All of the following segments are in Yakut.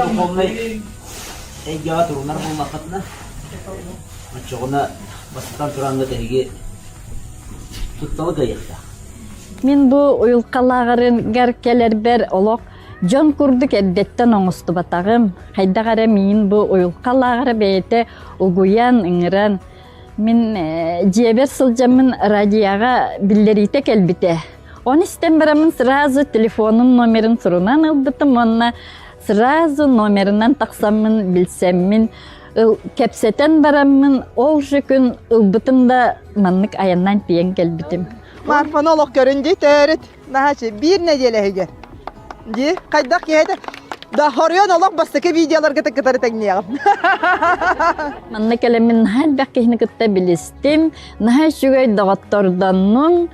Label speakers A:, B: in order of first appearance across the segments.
A: Духовнай эйгэҕэ турунар буоллаххытына, оччоҕуна бастатан тураҥҥыт эһиги тутталы кыайыахтаах.
B: Мин бу уйулҕа лааҕырыгар кэлэрбэр олох дьон курдук эрдэттэн оҥостубатаҕым. Хайдах эрэ миин бу уйулҕа лааҕыра бэйэтэ угуйан, ыҥыран, мин дьиэбэр сылдьаммын радиоҕа биллэриитэ кэлбитэ. Оны истэн бараммын сразу телефонун номерын сурунан ылбытым уонна сразу номерынан тахсаммын билсэммин кэпсэтэн бараммын ол же күн ылбытым да маннык айаннаан тиийэн кэлбитим.
C: Марфаны олох көрүн дии төрүт наһаачы биир нэдиэлэ иһигэр дии хайдах киһи этэ да хоруйан олох бастакы видеоларга кытары тэҥниэҕим.
B: Манна кэлэммин наһаа элбэх киһини кытта билистим, наһаа үчүгэй доҕоттордоннум.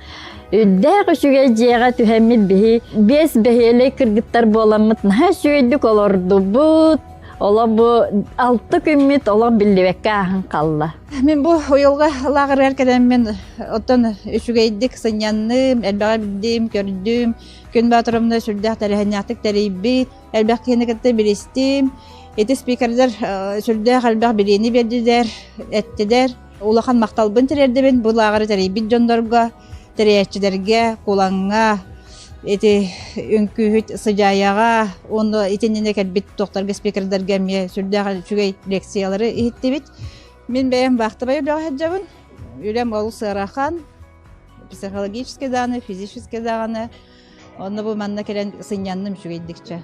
B: Үрдээх үчүгэй дьиэҕэ түһэммит биһи биэс бэһиэлэй кыргыттар буоламмыт наһаа үчүгэйдик олордубут. Олох бу алта күммүт олох биллибэккэ ааһан хаалла.
D: Мин бу уйулҕа лааҕырыгар кэлэммин оттон үчүгэйдик сынньанным, элбэҕи билдим, көрдүм. Күн Боотуровна сүрдээх тэрээһиннээхтик тэрийбит, элбэх киһини кытта билистим. Ити спикердэр сүрдээх элбэх билиини биэрдилэр, эттилэр. Улахан махталбын тириэрдэбин бу лааҕыры тэрийбит дьоннорго, тэрийээччилэргэ, Кулаҥҥа, ити үҥкүүһүт Сыдьаайаҕа уонна итиннэ кэлбит туохтарга спикердэргэ эмиэ сүрдээх үчүгэй лекциялары иһиттибит. Мин бэйэм вахтовай үлэҕэ сылдьабын. Үлэм олус ыарахан, психологически даҕаны, физически даҕаны. Онно бу манна кэлэн сынньанным үчүгэйдикчэ.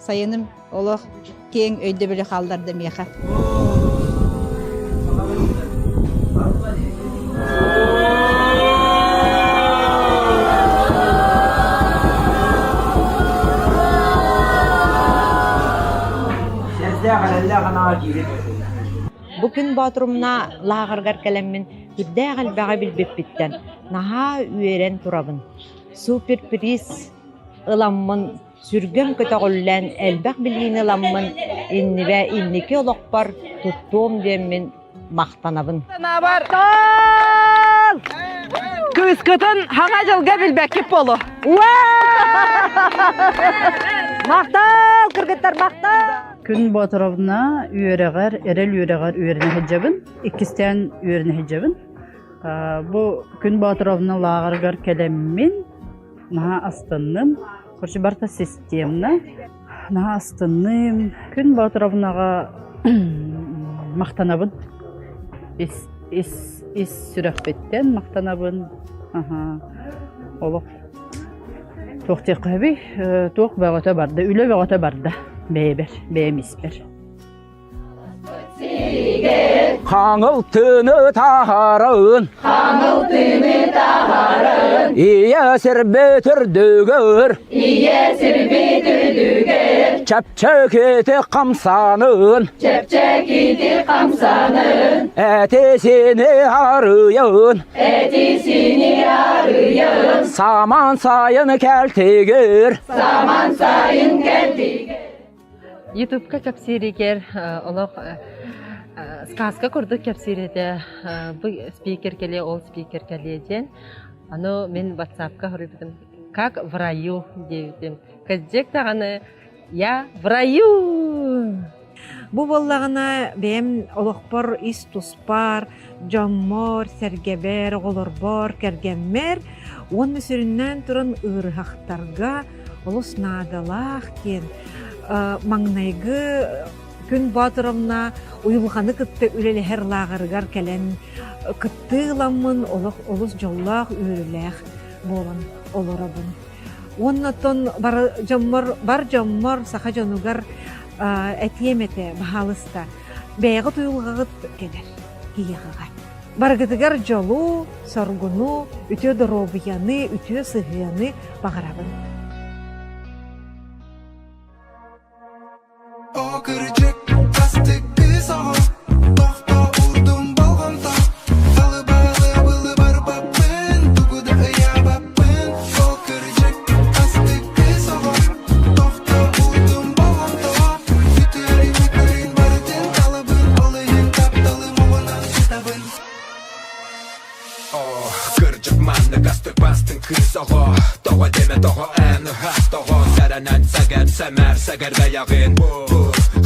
D: Сайыным олох киэҥ өйдөбүлү хаалларда миэхэ.
A: Сэрдээх эрэллээх анаҕа киирин.
E: Бу күн Боотурумна лааҕырыгар кэлэммин үрдээх элбэҕи билбиппиттэн наһаа үөрэн турабын. Суперприз ыламмын сүргэм көтөҕүллэн элбэх билиини ыламмын иннибэ инники олохпор туттуом диэммин махтанабын.
C: Санаабар кыыскытын хаҥа дьылга билбэккит болу.
E: Махтал, кыргыттар, махтал!
F: Күн Боотуровна үөрэҕэр, эрэл үөрэҕэр үөрэнэ сылдьабын. Иккистээн үөрэнэ сылдьабын. Бу Күн Боотуровна лааҕырыгар кэлэммин наһаа астынным. Короче, барыта системно. Наһаа астынным. Күн Боотуровнаҕа махтанабын. Ис, ис, ис сүрэхпиттэн махтанабын. Аха. Олох туох диэххэ Туох бөҕөтө барда, үлэ бөҕөтө барда бэйэбэр, бэйэм испэр.
A: Хаҥыл тыыны таһарын
G: Хаҥыл тыыны таһарын
A: Ийэ сирбит үрдүгэр
G: Ийэ сирбит үрдүгэр
A: Чэпчэкити хамсанын
G: Чэпчэкити хамсанын
A: Эти-сини арыйын
G: Эти-сини арыйын
A: Саман сайын кэлтигир
G: Саман сайын кэлтигир
H: Ютубка кэпсииригэр олох сказка курдук кэпсиир этэ. Бу спикер кэлиэ, ол спикер кэлиэ диэн. Аны мин ватсапка хоруйбутум как в раю диэбитим. Кырдьык даҕаны я в раю!
I: Бу буоллаҕына бэйэм олохпор ис туспар, дьоммор, сэргэбэр, оҕолорбор, кэргэммэр уонна сүрүннээн туран ыарыһахтарга олус наадалаах диэн маҥнайгы Күн Боотуровна уйулҕаны кытта үлэлэһэр лааҕырыгар кэлэн кыттыы ыламмын олох олус дьоллоох үөрүүлээх буолан олоробун. Уонна оттон бар дьоммор, бар дьоммор, саха дьонугар этиэм этэ, баһаалыста, бэйэҕит уйулҕаҕыт кэлэр киһиэхэҕэ. Барыгытыгар дьолу, соргуну, үтүө доруобуйаны, үтүө сыһыаны баҕарабын.
J: О кырдьык, астык кыыс оҕо, тохто уурдум болҕомто, Алыбалы былы барбаппын, тугу да ыйаабаппын. О кырдьык, астык кыыс оҕо, тохто уурдум болҕомто, Үтүөрүн барытын талабын, ол иһин тапталым оҕунан сытабын. О, кырдьык. маннык астык бастыҥ кыыс оҕо Тоҕо диэмэ тоҕо эн ыһаат тоҕо Сэрэнэн сэгэр сэмээр сэгэр бэйэҕин Бу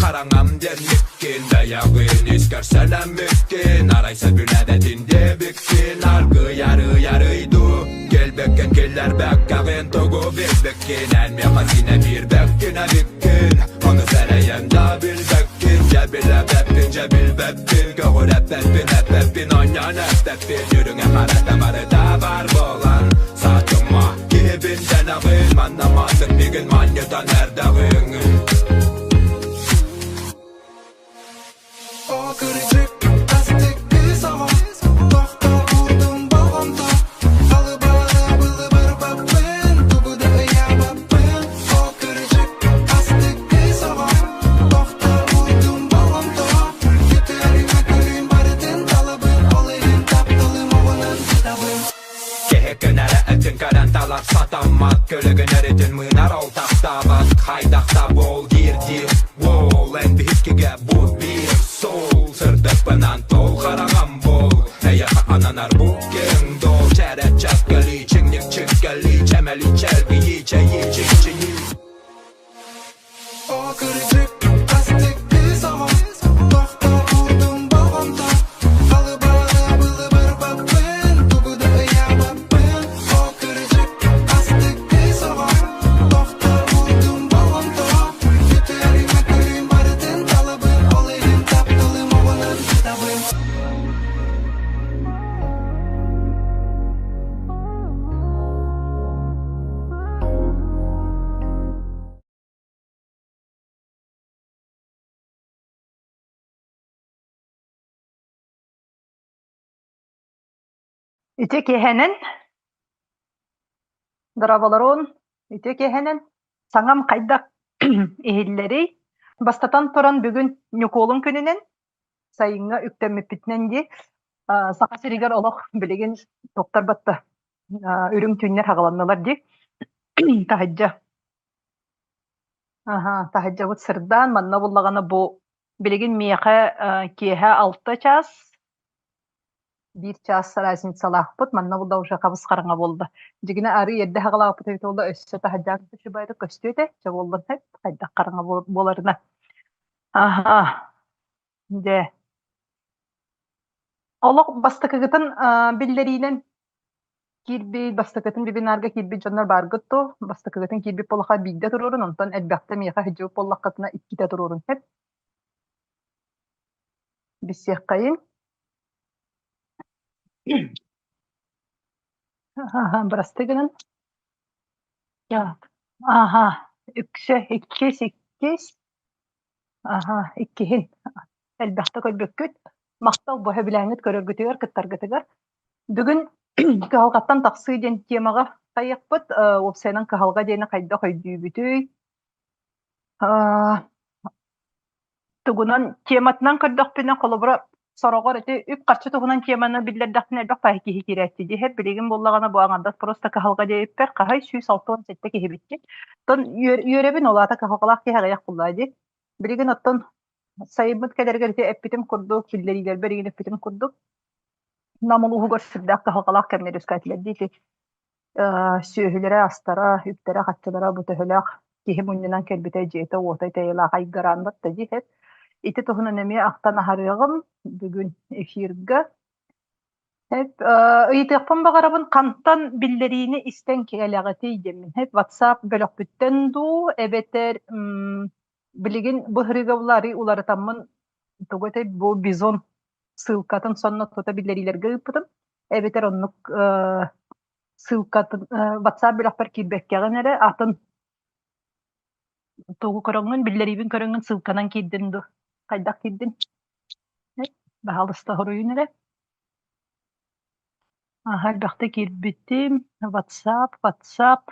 J: хараҥам диэн миккин бэйэҕин Искэр сэлэммиккин Арай сөбүлээбэтин диэбиккин Аргыый арый арый дуу Кэлбэккин киллэрбэккэҕин Тугу билбиккин Эн миэхэ синэ биирбэккин эбиккин Ону сэрэйэн да билбэккин Дьэ билэбэппин дьэ билбэппин Көҕүрэппэппин эппэппин Онньон эппэппин Үрүҥэ харата барыта бар буолан Саатыма киһибин дэнэҕин Манна маннык мигин манньытан эрдэҕиҥ О кырдьык, астык кыыс оҕо, тохтообутум болҕомто, Алыбары былыбырбаппын, тугу да ыйаабаппын. О кырдьык, астык кыыс оҕо, тохтообутум болҕомто, Күтүөрү-мөкүрүн барытын талабын, ол иһин тапталым оҕунан сытабын. Киһи көнөрө этин көрөн талар сатаммат Көлөгүн өрүтүн мыынар ол тахтаабат Хайдах да буол диир диир Уол эн биһиккигэ бу биир суол Сырдыкпынан тол хараҕам буол Эйэхэ ананар бу киэҥ дуол Чэрэ чэккэлии чиҥник чиккэлии Чэмэлии чэлгийии чэйии чикчийии О кырдьык, астык кыыс оҕо, тохтообутум болҕомто, Алыбары былыбырбаппын, тугу да ыйаабаппын. О кырдьык, астык кыыс оҕо, тохтообутум болҕомто, Күтүөрү-мөкүрүн барытын талабын, ол иһин тапталым оҕунан сытабын.
C: Ити киэһэнэн, дорооболорун, ити киэһэнэн саҥам хайдах иһиллэрий? Бастатан туран бүгүн Ньукуолун күнүнэн сайыҥҥа үктэммиппитинэн дии Саха сиригэр олох билигин туохтар батта үрүҥ түүннэр хаҕаланнылар дии таһырдьа Аһа, таһырдьабыт сырдаан, манна буллаҕына бу билигин миэхэ киэһэ 6 чаас, 1 чаас разницалаахпыт, манна булла уже хабыс хараҥа буолла. Дьигинэ арыы эрдэ хаҕалаабыт эбит буолла, өссө таһырдьаан үчүгэйдик көстүө этэ, чэ буоллун хайдах хараҥа буоларына. Аһа, дьэ. Олох бастакыгытын биллэриинэн киирбит, бастакытын вебинарга киирбит дьоннор бааргыт дуо? Бастакыгытын киирбит буоллахха биирдэ туруорун, онтон элбэхтэ миэхэ сылдьыбыт буоллаххытына иккитэ туруорун сөп. Билсиэххэйин. Аха, бырастыы гынан. Аха, үксэ иккис, иккис. Аһаа, иккиһин элбэхтэ көрбүккүт. Махтал бу сөбүлээҥҥит көрөргүтүгэр, кыттаргытыгар. Бүгүн кыһалҕаттан тахсыы диэн темаҕа хайыахпыт. Уопсайынан кыһалҕа диэни хайдах өйдүүбүтүй? Тугунан тематынан көрдөхпүнэ, холобура, сороҕор ити үп-харчы туһунан теманы биллэрдэхпинэ элбэх баайы киһи киирээччи дии. Билигин буоллаҕына бу аҥардас просто кыһалҕа диэбиппэр хаһай 167 киһи битти. Оттон үөрэбин, ол аата кыһалҕалаах киһи аҕыйах буоллаа дии. Билигин оттон сайыммыт кэлэригэр ити эппитим курдук, биллэриилэрбэр игин эппитим курдук, Нам улууһугар сүрдээх кыһалҕалаах кэмнэр үөскээтилэр дии ити сүөһүлэрэ-астара, үптэрэ-харчылара бу төһөлөөх киһи мунньунан кэлбитэ дьиэтэ-уота тэйэлээх айгыраан барда дии Ити туһунан эмиэ ахтан аһарыаҕым бүгүн эфирга. Ыйытыахпын баҕарабын хантан биллэриини истэн кэлэҕитий диэммин. WhatsApp бөлөхпүттэн дуу эбэтэр билигин бу һырыыга уларыы уларытаммын тугу этэй бу бизон ссылкатын сонно тута биллэриилэргэ ыыппытым эбэтэр оннук ссылкатын WhatsApp бөлөхпөр киирбэккэҕин эрэ атын тугу көрөҥҥүн биллэриибин көрөҥҥүн ссылканан киирдин дуу хайдах киирдин баһаалыста хоруйун эрэ аха элбэхтэ киирбитим WhatsApp WhatsApp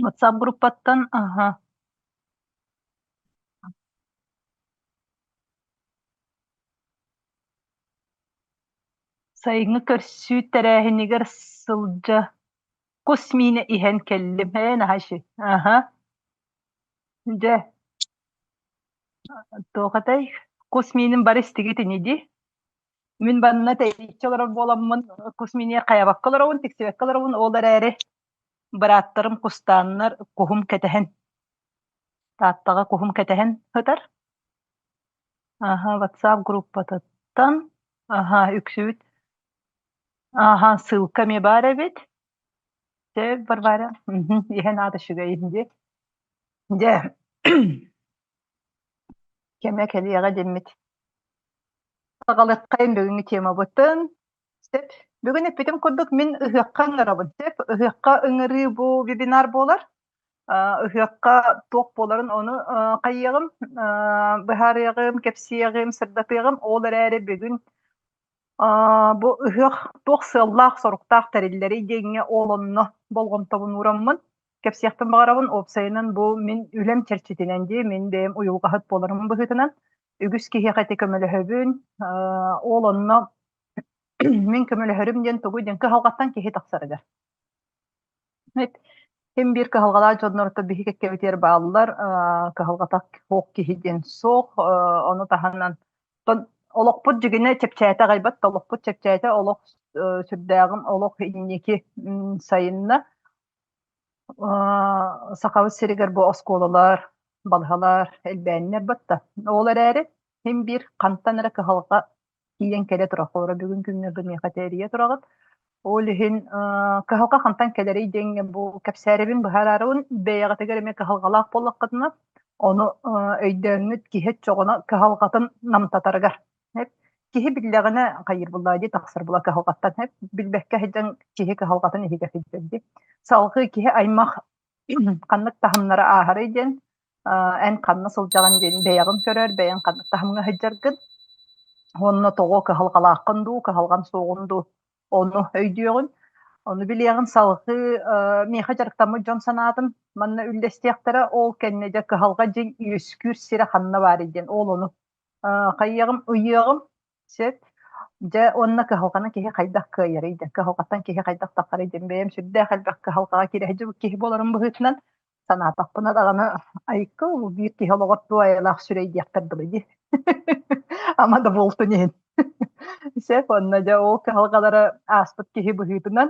C: WhatsApp группаттан аха Сайыҥҥы көрсүү тэрээһинигэр сылдьа кус миинэ иһэн кэллим ээ наһаа үчүгэй аһа дьэ туох этэй кус миинин бары истигит ини дии. Мин банна тэйиччи олорор буоламмын, кус миниэр хайабакка олоробун, тиксибэккэ олоробун, ол эрээри бырааттарым кустааннар куһум кэтэһэн, Тааттаҕа куһум кэтэһэн сытар. Аһа, WhatsApp группатыттан, аһа, үксүбүт, аһа, ссылка эмиэ баар эбит. Дьэ, Варвара, иһэн аата үчүгэйин дии. Дьэ, кэмэ кэлиэҕэ диэммит. Саҕалыаххайын бүгүҥҥү темабытын. Сөп. Бүгүн эппитим курдук мин ыһыахха ыҥырабын. Сөп. Ыһыахха ыҥырыы бу вебинар буолар. Ыһыахха туох буоларын ону хайыаҕым, быһаарыаҕым, кэпсиэҕим, сырдатыаҕым. Ол эрээри бүгүн бу ыһыах туох сыаллаах-соруктаах тэриллэрий диэҥҥэ ол онно болҕомтобун уураммын кэпсиэхпин баҕарабын. Уопсайынан бу мин үлэм чэрчитинэн дии, мин бэйэм уйулҕаһыт буоларым быһыытынан үгүс киһиэхэ ити көмөлөһөбүн. Ол онно мин көмөлөһөрүм диэн тугуй диэн кыһалҕаттан киһи тахсарыгар. Ким биир кыһалҕалаах дьоннорто биһи кэккэбитигэр бааллар, кыһалҕата суох киһи диэн суох, ону таһынан олохпут дьигинэ чэпчээтэ аҕайбат да олохпут чэпчээтэ олох сүрдээҕин олох инники сайынна. Сахабыт сиригэр бу оскуолалар, балыһалар элбээннэр батта. Ол эрээри син биир хантан эрэ кыһалҕа тиийэн кэлэ турар. Холобура, бүгүн күҥҥэ миэхэ тэрийэ тураҕыт. Ол иһин кыһалҕа хантан кэлэрий диэҥҥэ бу кэпсээрибин быһаарарыбын бэйэҕитигэр эмиэ кыһалҕалаах буоллаххытына, ону өйдөөҥҥүт киһи оччоҕуна кыһалҕатын намтатарыгар. Киһи биллэҕинэ хайыыр буллаа дии тахсар була кыһалҕаттан билбэккэ сылдьан киһи кыһалҕатын иһигэр сылдьар дии. Салгыы киһи аймах ханнык таһымнары ааһарый диэн эн ханна сылдьаҕын диэн бэйэҕин көрөр, бэйэҥ ханнык таһымҥа сылдьаргын уонна тоҕо кыһалҕалааххын дуу, кыһалҕан суоҕун дуу ону өйдүөҕүн, ону билиэҕин салгыы миэхэ дьарыктаммыт дьон санаатын манна үллэстиэхтэрэ, ол кэннэ дьэ кыһалҕа дьиҥ үөскүүр сирэ ханна баарый диэн ол ону хайыаҕым, ыйыаҕым сөп. Дьэ уонна кыһалҕаны киһи хайдах кыайарый диэн, кыһалҕаттан киһи хайдах таххарый диэн бэйэм сүрдээх элбэх кыһалҕаҕа кирэһдьибит киһи буоларым быһыытынан санаатахпына даҕаны айыкка биир киһи олоҕор туох айылаах сүрэй диэхпэр дылы дии. Ама да буолтун иһин. Сөп онно дьэ ол кыһалҕалары ааспыт киһи быһыытынан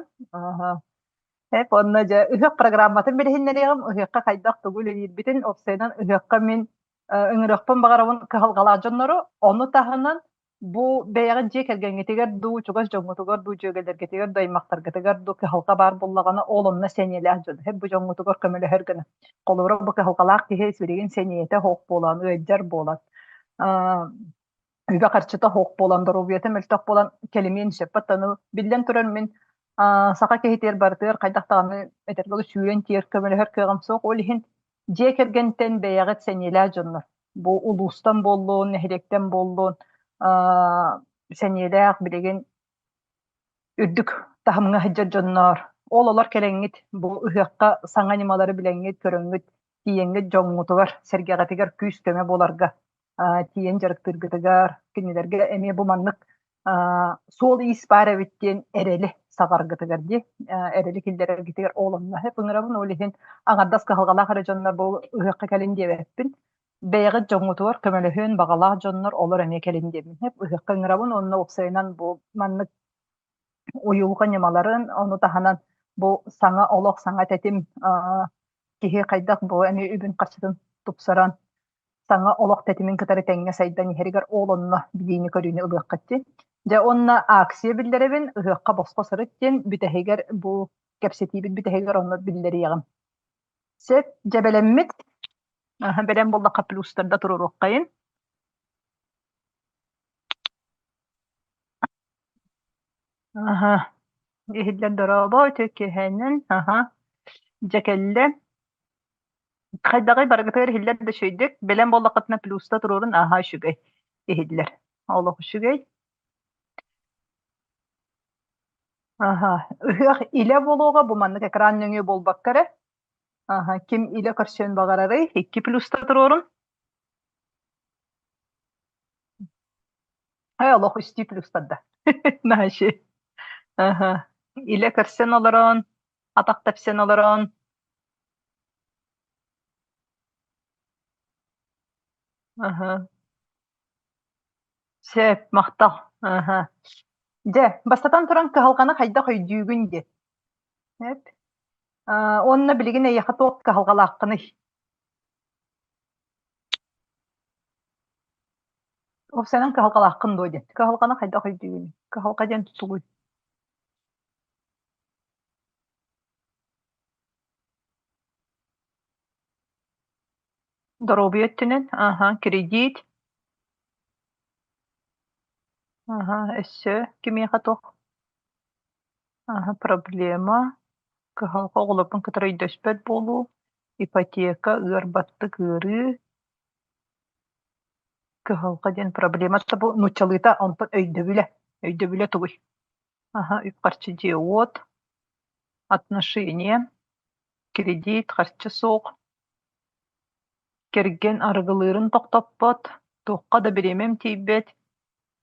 C: Сөп онно дьэ ыһыах программатын билиһиннэриэҕим ыһыахха хайдах тугу үлэлиирбитин уопсайынан ыһыахха мин ыҥырыахпын баҕарабын кыһалҕалаах дьоннору ону таһынан Бу бэйэҕит дьиэ кэргэҥҥитигэр дуу, чугас дьоҥҥутугар дуу, дьүөгэлэргитигэр дуу, аймахтаргытыгар дуу кыһалҕа баар буоллаҕына, ол онно сэниэлээх дьон. Бу дьоҥҥутугар көмөлөһөр гына. Холобура, бу кыһалҕалаах киһи билигин сэниэтэ суох буолан, ыалдьар буолан, үбэ-харчыта суох буолан, доруобуйата мөлтөх буолан кэлимиэн сөп. Оттон биллэн турар, мин саха киһитигэр барытыгар хайдах даҕаны этэргэ дылы сүүрэн тиийэр көмөлөһөр кыаҕым суох. Ол иһин Дьиэ кэргэнтэн бэйэҕит сэниэлээх дьоннор, бу улуустан буоллун, нэһилиэктэн буоллун, сэниэлээх билигин үрдүк таһымҥа сылдьар дьонноор, ол олор кэлэҥҥит бу ыһыахха саҥа ньымалары билэҥҥит, көрөҥҥүт, тиийэҥҥит дьоҥҥутугар, сэргэҕитигэр күүс-көмө буоларга тиийэн дьарыктыыргытыгар, кинилэргэ эмиэ бу маннык суол-иис баар эбит диэн эрэли саҕаргытыгар дии, эрэли киллэрэргитигэр ол онно ыҥырабын, ол иһин аҥардас кыһалҕалаах эрэ дьоннор бу ыһыахха кэлин диэбэппин. Бэйэҕит дьоҥҥутугар көмөлөһүөн баҕалаах дьоннор олор эмиэ кэлин диэбин. Ыһыахха ыҥырабын уонна уопсайынан бу маннык уйулҕа ньымаларын, ону таһынан бу саҥа олох, саҥа тэтим киһи хайдах бу эмиэ үбүн-харчытын тупсаран саҥа олох тэтимин кытары тэҥҥэ сайдан иһэригэр ол онно билиини-көрүүнү ылыаххыт дии. Дьэ уонна акция биллэрэбин, ыһыахха босхо сырыт диэн бүтэһигэр бу кэпсэтиибит бүтэһигэр онно биллэриэҕим. Сөп, дьэ бэлэммит. Бэлэм буоллахха плюстарда туруоруоххайын. Аха, иһиллэр дорообо, үтүө киэһээннэн. Аха, дьэ кэллэ. Хайдаҕый барыгытыгар иһиллэр да үчүгэйдик, бэлэм буоллаххытына плюста туруорун аһаа үчүгэй иһиллэр. Олох үчүгэй. Аха, ыһыах илэ буолуоҕа бу маннык экран нөҥүө буолбакка эрэ. Аха, ким илэ көрсүөн баҕарарый? Икки плюста туруорун. Э, олох үстүү плюстарда. Наһаа Аха. Илэ көрсөн олорон, атах тэпсэн олорон. Аха. Сөп, махтал. Аха. Дьэ, бастатан туран кыһалҕаны хайдах өйдүүгүн диэн. Эп. Уонна билигин эйиэхэ туох кыһалҕалааххыный? Уопсайынан кыһалҕалааххын дуо диэн. Кыһалҕаны хайдах өйдүүгүнүй? Кыһалҕа диэн тугуй? Доруобуйа өттүнэн, аха, кредит, аха, өссө кимиэхэ туох аха, проблема, кыһалҕа оҕолорбун кытары өйдөспөт буолуу, ипотека, ыар баттык ыарыы, кыһалҕа диэн проблема бу нууччалыыта онтон өйдөбүлэ, өйдөбүлэ тугуй? Аха, үп-харчы дьиэ-уот, отношения, кредит, харчы суох, Кэргэн арыгылыырын тохтоппот, туохха да бириэмэм тиийбэт,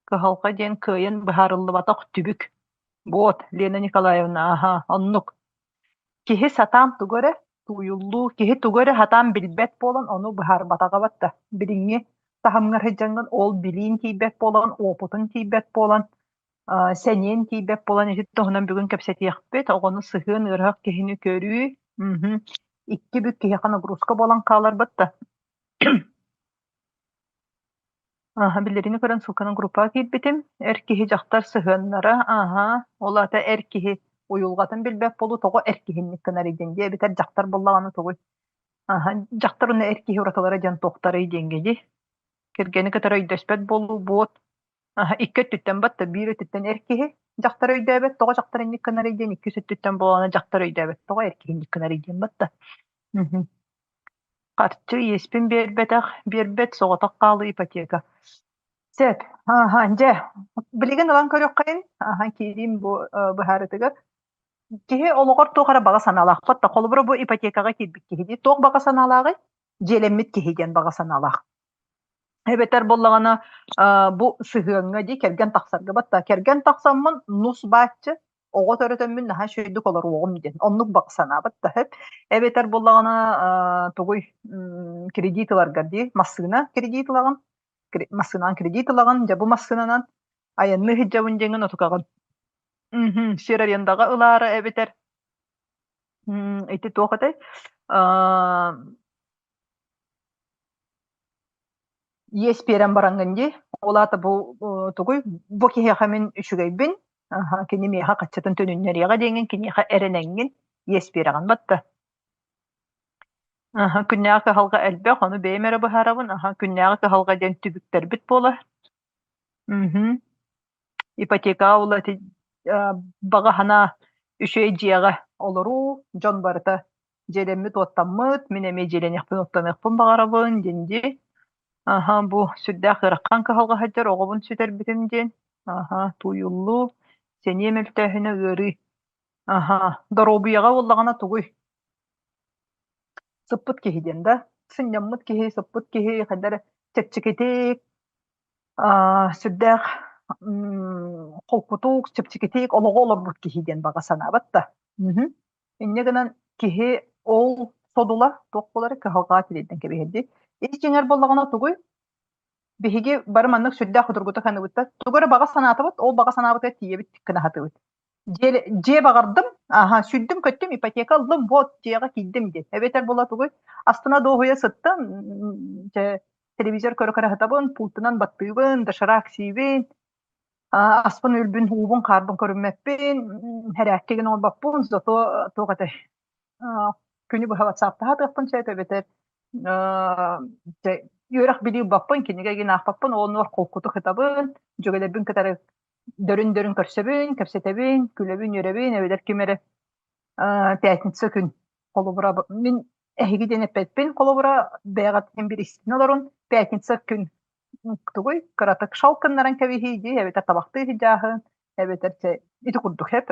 C: кыһалҕа диэн кыайан быһаарыллыбатах түбүк. Буот, Лена Николаевна, аһа, оннук. Киһи сатаан тугу эрэ тууйуллуу, киһи тугу эрэ сатаан билбэт буолан ону быһаарбатаҕа батта. Билиҥҥи таһымҥар сылдьаҥҥын ол билиин тиийбэт буолан, уопутун тиийбэт буолан, сэниэн тиийбэт буолан ити туһунан бүгүн кэпсэтиэхпит. Оҕону сыһыан ыарыһах киһини көрүү, икки бүк киһиэхэ нагрузка буолан хааларбыт да. Ааһа, биллэриини көрөн ссылканан группаҕа киирбитим. Эр киһи дьахтар сыһыаннара, ааһа, ол аата эр киһи уйулҕатын билбэт буолуу тоҕо эр киһинник гынарый диэн дии эбэтэр дьахтар буоллаҕына тугуй? Ааһа, дьахтар уонна эр киһи уратылара диэн туохтарый диэҥҥэ дии. Кэргэни кытары өйдөспөт буолуу буот Аһа, икки өттүттэн батта, биир өттүттэн эр киһи дьахтар өйдөөбөт, тоҕо дьахтар инник гынарый диэн, иккис өттүттэн буолана дьахтар өйдөөбөт, тоҕо эр киһи инник гынарый диэн батта. Мгм. Харчы иэспин биэрбэтэх, биэрбэт, соҕотох хаалыы ипотека. Сөп. Аха, дьэ, билигин ылан көрүөххэйин. Аха, киириим бу быһаарытыгар. Киһи олоҕор туох эрэ баҕа санаалаах. Батта, холобура бу ипотекаҕа киирбит киһи дии. Туох баҕа санаалааҕый? Дьиэлэммит киһи диэн баҕа санаалаах. Эбэтэр буоллаҕына бу сыһыаҥҥа дии кэргэн тахсарга батта кэргэн тахсаммын нус бааччы оҕо төрөтөммүн наһаа үчүгэйдик олоруоҕум диэн оннук баҕа санаабыт да сөп. Эбэтэр буоллаҕына тугуй кредит ыларгар дии массыына кредит ылаҕын массыынаҕын кредит ылаҕын дьэ бу массыынанан айанныы сылдьабын диэҥҥин отукаҕын сир арендаҕа ылаары эбэтэр ити туох этэй Иэс биэрэн бараҥҥын дии, ол аата бу тугуй, бу киһиэхэ мин үчүгэйбин, аһа, кини миэхэ хаччытын төнүннэриэҕэ диэҥҥин киниэхэ эрэнэҥҥин иэс биэрэҕин батта. Аһа, күннээҕи кыһалҕа элбэх, ону бэйэм эрэ быһаарабын, аһа, күннээҕи кыһалҕа диэн түбүктэрбит буолар. Мгм. Ипотекаҕа ол ити баҕа санаа үчүгэй дьиэҕэ олоруу, дьон барыта дьиэлэммит-уоттаммыт, мин эмиэ дьиэлэниэхпин-уоттаныахпын баҕарабын диэн дии. Аһа, бу сүрдээх ыарахан кыһалҕа сылдьар оҕобун сүтэрбитим диэн. Аһа, тууйуллуу, сэниэ мөлтөөһүнэ ыарыы. Аһа, доруобуйаҕа буоллаҕына тугуй? Сыппыт киһи диэн да? Сынньаммыт киһи, сыппыт киһи хайдах эрэ чэпчэкитик, сүрдээх холкутук, чэпчэкитик олоҕу олорбут киһи диэн баҕа санаабат да. Инньэ гынан киһи ол содула туох буолары кыһалҕаҕа тириэрдэн кэбиһэр дии. Ис дьиҥэр буоллаҕына тугуй? Биһиги бары маннык сүрдээх судургутук саныыбыт Тугу эрэ баҕа санаатыбыт, ол баҕа санаабытыгар тиийэбит гына сатыыбыт. Дьиэ, дьиэ баҕардым, аха, сүүрдүм-көттүм, ипотека ыллым, вот дьиэҕэ киирдим диэн. Эбэтэр буола тугуй? Астына дуоһуйа сыттым, дьэ, телевизор көрө-көрө сытабын, пультунан баттыыбын, доширак сиибин, аспын өлбүн, уубун хаарбын көрүммэппин, хэрээккигин оҥорбоппун, зато туох этэй күнү быһа ватсаптаһа атыахпын сөп эбэтэр үөрэх билии ылбаппын, кинигэ игин аахпаппын, ол оннугар холкутук ытабын, дьүөгэлэрбин кытары дөрүн-дөрүн көрсөбүн, кэпсэтэбин, күлэбин-үөрэбин, эбэтэр ким эрэ пятница күн холобура мин эһиги диэн эппэппин холобура бэйэҕит иһин биристин олорун пятница күн тугуй кыратык шалкыннаран кэбиһии дии эбэтэр табахтыы сыдьааһын эбэтэр ити курдук эп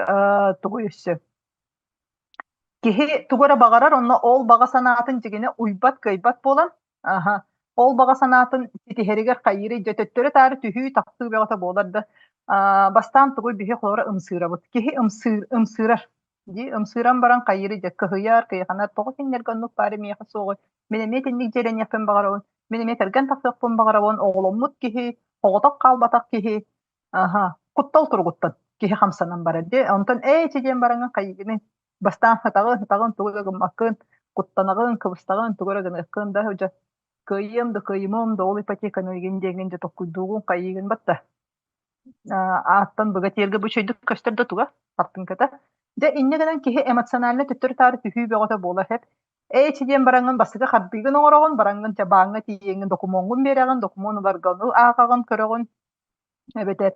C: тугуй өссө Киһи тугу эрэ баҕарар, онно ол баҕа санаатын дьигинэ уйбат, кыайбат буолан, аһа, ол баҕа санаатын ситиһэригэр хайыырый дьэ төттөрү-таары түһүү-тахсыы бөҕөтө буолар да, аа, бастаан тугуй биһи холобура ымсыырабыт. Киһи ымсыыр, ымсыырар дии, ымсыыран баран хайыырый дьэ кыһыйар, кыйаханар, тоҕо кинилэргэ оннук баары миэхэ суоҕуй, мин эмиэ итинник дьиэлэниэхпин баҕарабын, мин эмиэ кэргэн тахсыахпын баҕарабын, оҕоломмут киһи, оҕотох хаалбатах киһи. Аха, куттал туругуттан киһи хамсанан барар дии. Онтон ээ ити диэн бараҥҥын хайыгыный? Бастаан сатаҕын, сатаҕын тугу да гыммаккын, куттанаҕын, кыбыстаҕын, тугу эрэ гыныаххын да дьэ кыайыам да кыайымыам да ол ипотеканы игин диэҥҥин дьэ толкуйдуугун хайыыгын батта. Ааттан быга тиэргэ бу үчүгэйдик көстөр да туга хартыҥката. Дьэ инньэ гынан киһи эмоционально төттөрү-таары түһүү бөҕөтө буола сөп. Ээ ити диэн бараҥҥын бастакы хардыыгын оҥороҕун, бараҥҥын чэ бааҥҥа тиийэҥҥин докумуоҥҥун биэрэҕин, докумуон ыларга ону ааҕаҕын, көрөҕүн, эбэтэр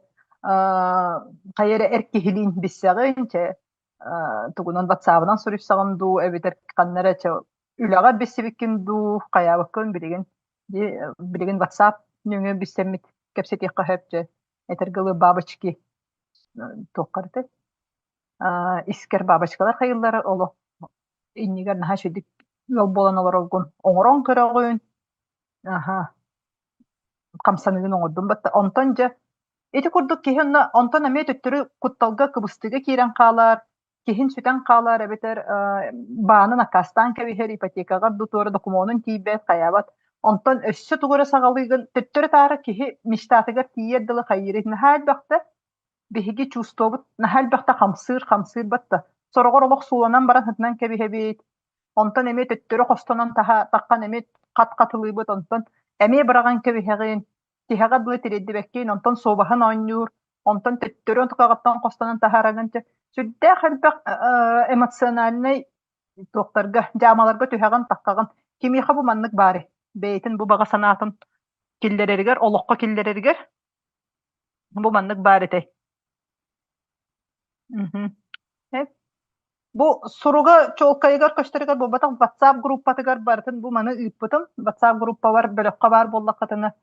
C: хайа эрэ эр киһилиин билсэҕин, чэ тугунан ватсабынан суруйсаҕын дуу, эбэтэр ханна эрэ чэ үлэҕэ билсибиккин дуу, хайаабыккын билигин билигин ватсап нөҥүө билсэммит кэпсэтиэххэ сөп дьэ этэргэ дылы бабочки туоххар этэй искэр бабочкалар хайыллара олох иннигэр наһаа үчүгдүк ыал буолан олороргун оҥорон көрөҕүн аха хамсаныгын оҥордум батта онтон дьэ ити курдук киһи онно онтон эмиэ төттөрү кутталга кыбыстыыга киирэн хаалар киһин сүтэн хаалар эбэтэр баанын аккаастаан кэбиһэр ипотекаҕа дуу туора докумуонун тиийбэт хайаабат онтон өссө тугу эрэ саҕалыыгын төттөрү-таары киһи мечтатыгар тиийэр дылы хайыырый наһаа элбэхтэ биһиги чувствобут наһаа элбэхтэ хамсыыр хамсыыр батта сороҕор олох сууланан баран сытынан кэбиһэбит онтон эмиэ төттөрү хостонон таһа таххан эмиэ хат хатылыыбыт онтон эмиэ быраҕан кэбиһэҕин тиһэҕэ дылы тириэрдибэккин онтон суобаһын оонньуур онтон төттөрү онтукаҕыттан хостонон таһаарагын сүрдээх элбэх эмоциональнай туохтарга дьаамаларга түһэҕин таххаҕын кимиэхэ бу маннык баары бэйэтин бу баҕа санаатын киллэрэригэр олоххо киллэрэригэр бу маннык баар этэй Бу суруга чуолкайыгар көстөрүгэр буолбатах WhatsApp группатыгар барытын бу маны ыыппытым. WhatsApp группабар бөлөххө баар буоллаххытына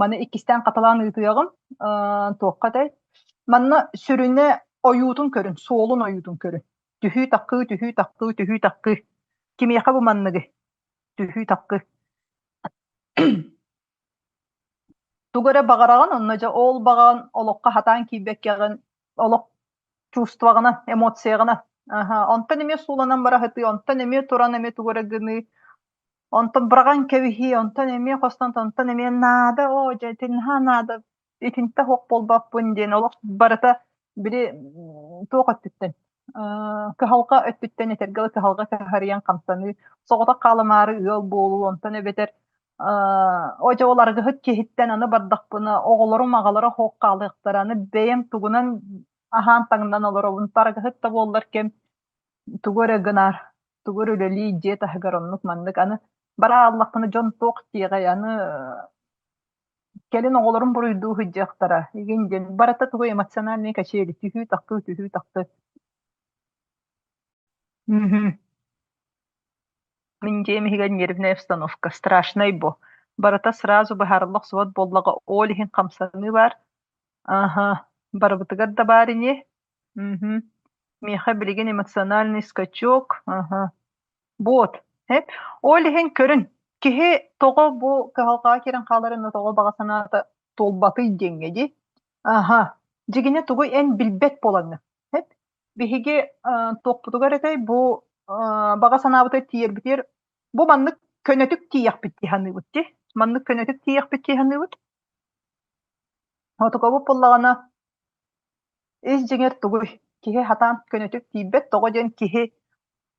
C: маны иккистээн хатылаан ыытыаҕым. Туохха этэй? Манна сүрүнэ ойуутун көрүн, суолун ойуутун көрүн. Түһүү-таххыы, түһүү-таххыы, түһүү-таххыы. Кимиэхэ бу манныгы? Түһүү-таххыы. Тугу эрэ баҕараҕын, онно дьэ ол баҕаҕын олоххо хатаан киирбэккэҕин олох чувствоҕына, эмоцияҕына. Аһа, онтон эмиэ сууланан бараһытыы, онтон эмиэ туран эмиэ тугу эрэ гыныы, онтон быраҕан кэбиһии, онтон эмиэ хостон, онтон эмиэ наада, оо дьэ ити наһаа наада, итинтэ суох буолбаппын диэн олох барыта били туох өттүттэн кыһалҕа өттүттэн этэргэ дылы кыһалҕа кыһарыйан хамсаныы, соҕотох хаалымаары ыал буолуу, онтон эбэтэр оо дьэ ол арыгыһыт киһиттэн аны бардахпына оҕолорум аҕалара суох хаалыахтара, аны бэйэм тугунан аһаан таҥнан олоробун, арыгыһыт да буоллар кэм тугу эрэ гынар, тугу эрэ үлэлии дьиэ таһыгар оннук маннык аны бара ааллахпына дьон туох диэҕэй аны кэлин оҕолорум буруйдуу сылдьыахтара игин диэн барыта тугу эмоциональный качели түһүү-тахсыы түһүү-тахсыы Мгм. Мин дьиэм иһигэр нервная обстановка страшнай бу. Барыта сразу быһаарылла охсубат буоллаҕа ол иһин хамсаныы баар. Аһа, барыбытыгар да баар ини. Мгм. Миэхэ билигин эмоциональный скачок. Аһа. Вот. Э? Ол иһин көрүн, киһи тоҕо бу кыһалҕаҕа киирэн хааларын тоҕо баҕа санаата туолбатый диэҥҥэ дии. Аһа. Дьигинэ тугуй эн билбэт буолаҥҥын. Эп? Биһиги туохпутугар этэй бу баҕа санаабытыгар тиийэрбитигэр бу маннык көнөтүк тиийэхпит дии саныыбыт дии. Маннык көнөтүк тиийэхпит дии саныыбыт. Отукабыт буоллаҕына ис дьиҥэр тугуй? Киһи хатаан көнөтүк тиийбэт. Тоҕо диэн киһи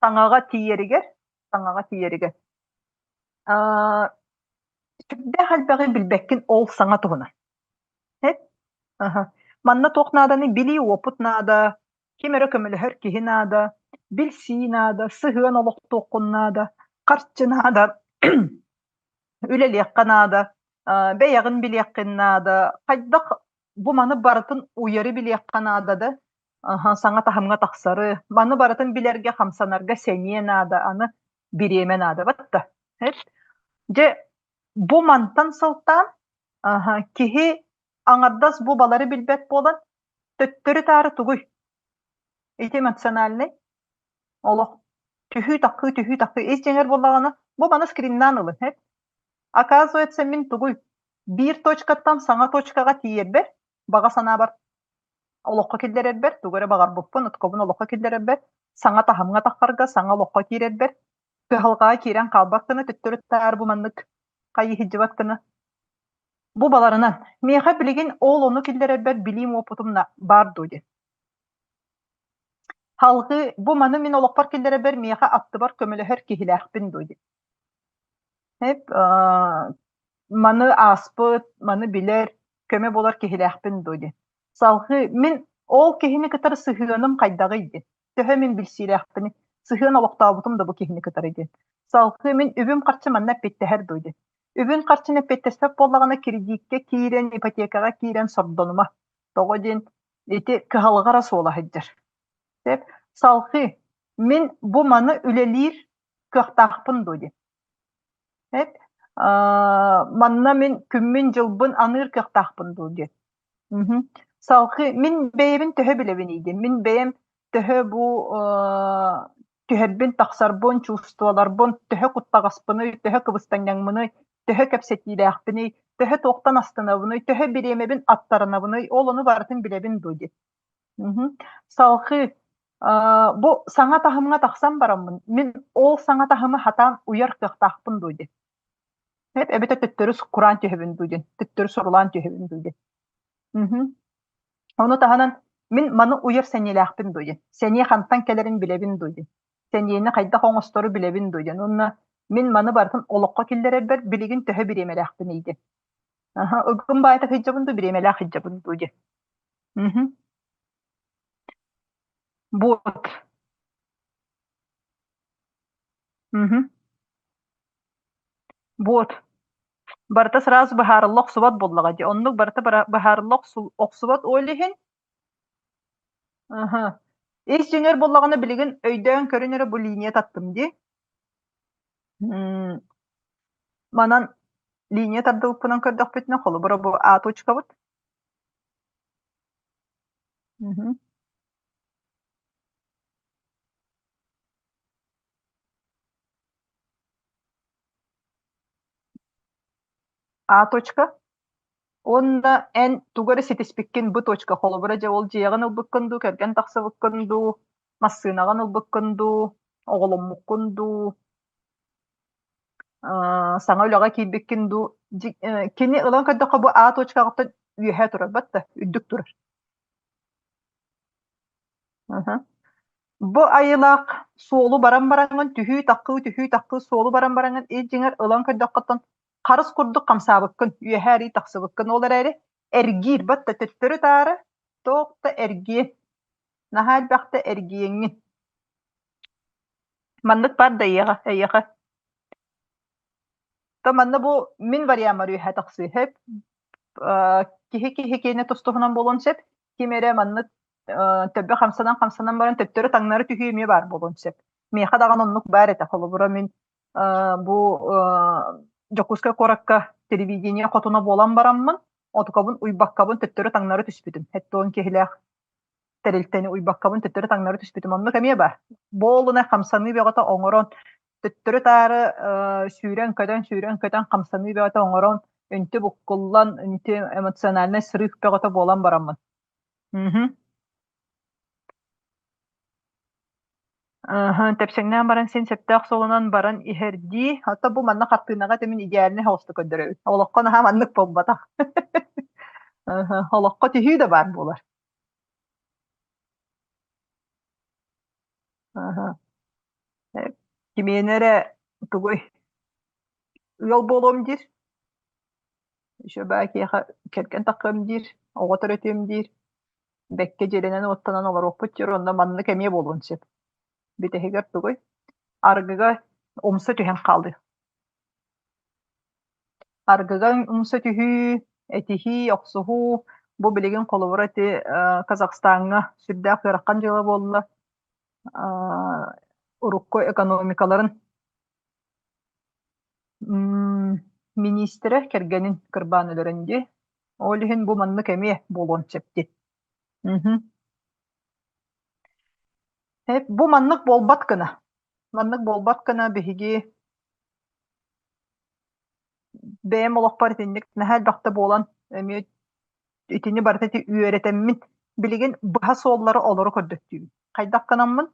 C: таҥаҕа тиийэригэр, таҥаҕа тиийэригэр сүрдээх элбэҕи билбэккин ол саҥа туһунан. Эт Аһа. Манна туох нааданы билии, уопут наада, ким эрэ көмөлөһөр киһи наада, билсии наада, сыһыан олохтуоххун наада, харчы наада, үлэлиэххэ наада, бэйэҕин билиэххин наада, хайдах бу маны барытын уйары билиэххэ наада да, аһа, саҥа таһымҥа тахсары, маны барытын билэргэ, хамсанарга сэниэ наада, аны бириэмэ наада батта. Дьэ, бу мантан сылтаан аһа, киһи аҥардас бу балары билбэт буолан, төттөрү-таары тугуй? Ити эмоциональнай олох түһүү-таххыы, түһүү-таххыы ис дьиҥэр буоллаҕына, бу маны скриннаан ылын, эт. Оказывается, мин тугуй? Биир точкаттан саҥа точкаҕа тиийэрбэр, баҕа санаабар олоххо киллэрэрбэр, тугу эрэ баҕарбыппын, откобун олоххо киллэрэрбэр, саҥа таһымҥа таххарга, саҥа олоххо киирэрбэр, кыһалҕаҕа киирэн хаалбат гына, төттөрү-таары бу маннык хайыы сылдьыбат гына. Бу баларынан миэхэ билигин ол ону киллэрэрбэр билиим уопутум баар дуо диэн. Салгыы бу маны мин олохпор киллэрэрбэр миэхэ аттыбар көмөлөһөр киһилээхпин дуо диэн. Эп маны ааспыт, маны билэр, көмө буолар киһилээхпин дуо диэн. Салгыы мин ол киһини кытары сыһыаным хайдаҕый диэн. Төһө мин билсиилээхпиний, сыһыан олохтообутум да бу киһини кытары диэн. Салгыы мин үбүм-харчы манна эппиэттэһэр дуо диэн. Үбүн-харчыны эппиэттэспэт буоллаҕына кредиккэ киирэн, ипотекаҕа киирэн сордонума. Тоҕо диэн ити кыһалҕа эрэ суола сылдьар. Сөп. Салгыы мин бу маны үлэлиир кыахтаахпын дуо диэн. Эп манна мин күммүн-дьылбын аныыр кыахтаахпын дуу диэн. Мгм. Салгыы мин бэйэбин төһө билэбиний диэн. Мин бэйэм төһө бу түһэрбин-тахсарбын, чувстволарбын, төһө куттаҕаспыный, төһө кыбыстанньаҥмыный, төһө кэпсэтиилээхпиний, төһө туохтан астынабыный, төһө бириэмэбин аттарынабыный, ол ону барытын билэбин дуу диэн. Мгм. Салгыы бу саҥа таһымҥа тахсан бараммын, мин ол саҥа таһымы хатаан уйар кыахтаахпын дуу диэн. Эп эбэтэр төттөрү кураан түһэбин дуу диэн, төттөрү сурулаан түһэбин дуу диэн. Мгм. Ону таһынан мин маны уйар сэниэлээхпин дуу диэн. Сэниэ хантан кэлэрин билэбин дуу диэн. Сэниэни хайдах оҥостору билэбин дуу диэн. Уонна мин маны барытын олоххо киллэрэрбэр билигин төһө бириэмэлээхпиний диэн. Аха, ыгым баайта сылдьабын дуу, бириэмэлээх сылдьабын дуу диэн. Мгм. Вот. Мгм. Вот. Барыта сразу быһаарылла охсубат буоллаҕа дии. Оннук барыта быһаарылла охсубат ол иһин Аха. Ис дьиҥэр буоллаҕына билигин өйдөөн көрүн эрэ бу линия таттым дии. М, Манан линия тардыбыппынан көрдөхпүтүнэ холобура бу А точкабыт. Мгм. А точка. Уонна эн тугу эрэ ситиспиккин бу точка холобура дьэ ол дьиэҕин ылбыккын дуу, кэргэн тахсыбыккын дуу, массыынаҕын ылбыккын дуу, оҕоломмуккун дуу, саҥа үлэҕэ киирбиккин дуу, кини ылан көрдөххө бу А точкаҕыттан үөһэ турар батта, үрдүк турар. Бу айылаах суолу баран бараҥҥын түһүү-таххыы, түһүү-таххыы суолу баран бараҥҥын ис дьиҥэр ылан көрдөххөттөн харыс курдук хамсаабыккын, үөһээ арыы тахсыбыккын. Ол эрээри эргиир батта төттөрү-таары туох да эргиэн, наһаа элбэхтэ эргийэҥҥин. Маннык баар да эйиэхэ, эйиэхэ. То манна бу мин вариаммар үөһэ тахсыы сөп. Киһи киһи киэнэ тус-туһунан буолуон сөп. Ким эрэ маннык төбө хамсанан-хамсанан баран төттөрү-таҥнары түһүү эмиэ баар буолуон сөп. Миэхэ даҕаны оннук баар этэ. Холобура, мин бу Дьокуускай куоракка телевидение хотуна буолан бараммын, отукабын уйбаккабын төттөрү-таҥнары түспүтүм. 70 киһилээх тэрилтэни уйбаккабын төттөрү-таҥнары түспүтүм. Оннук эмиэ баар. Буолуна хамсаныы бөҕөтө оҥорон, төттөрү-таары сүүрэн-көтөн, сүүрэн-көтөн хамсаныы бөҕөтө оҥорон, үнтү буккуллан, үнтү эмоциональнай срыв бөҕөтө буолан бараммын. Мгм. Аһа, тэпсэҥнээн баран син сөптөөх суолунан баран иһэрдии. Хата бу манна хартыынаҕа этимин идеальнай соҕустук көрдөрөбүт. Олоххо наһаа маннык буолбатах. Аһа, олоххо түһүү да баар буолар. Аһа. Кимиэнэ эрэ тугуй ыал буолуом диир. Еще баа киһиэхэ кэргэн таххыам диир, оҕо төрөтүөм диир. Бэккэ дьиэлэнэн-уоттанан олоруохпут диир уонна маннык эмиэ буолуон сөп. Бүтэһигэр тугуй? Аргыга умса түһэн хаалыы. Аргыга умса түһүү, этиһии, охсуһуу бу билигин холобура ити Казахстаҥҥа сүрдээх ыарахан дьыала буолла. Урукку экономикаларын Миниистирэ кэргэнин кырбаан өлөрөн дии. Ол иһин бу маннык эмиэ буолуон сөп дии. Мгм. Бу маннык буолбат гына. Маннык буолбат гына биһиги бэйэм олохпор итинник наһаа элбэхтэ буолан эмиэ итини барыта ити үөрэтэммин билигин быһа суоллары олору көрдөттүүбүн. Хайдах гынаммын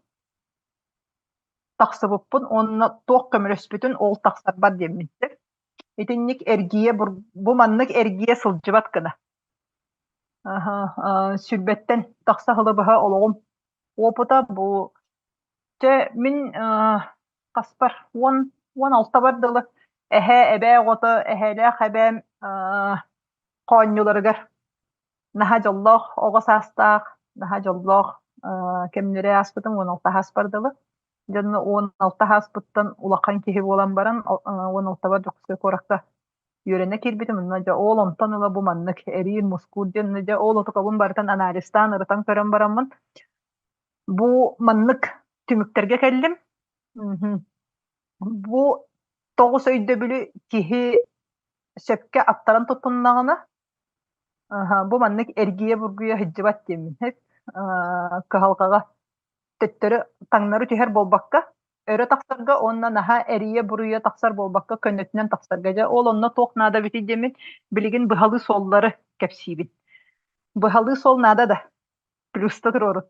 C: тахсыбыппын уонна туох көмөлөспүтүн ол тахсарбар диэммиттэр. Итинник эргийэ бу маннык эргийэ сылдьыбат гына. Аһа, сүүрбэттэн тахса сылы быһа олоҕум опыта бу Чэ, мин хаспар 16-бар дылы эһээ, эбээ оҕото, эһээлээх эбээм хоонньуларыгар наһаа дьоллоох оҕо саастаах, наһаа дьоллоох кэмнэри ааспытым 16 ааспар дылы. Дьонно 16 ааспыттан улахан киһи буолан баран 16-бар Дьокуускай куоракка үөрэнэ киирбитим. Онно дьэ ол онтон ыла бу маннык эриир-мускуур диэн дьэ ол отукабын барытын анализтаан ырытан көрөн бараммын бу маннык түмүктэргэ кэллим. Бу тоҕус өйдөбүлү киһи сөпкө аттаран туттуннаҕына, бу маннык эргийэ-бургуйа сылдьыбат диэммин кыһалҕаҕа төттөрү таҥнары түһэр буолбакка, өрө тахсарга уонна наһаа эрийэ-буруйа тахсар буолбакка көнөтүнэн тахсарга дьэ ол онно туох наада эбитий диэммин билигин быһалыы суоллары кэпсиибин. Быһалыы суол наада да плюста туруорун.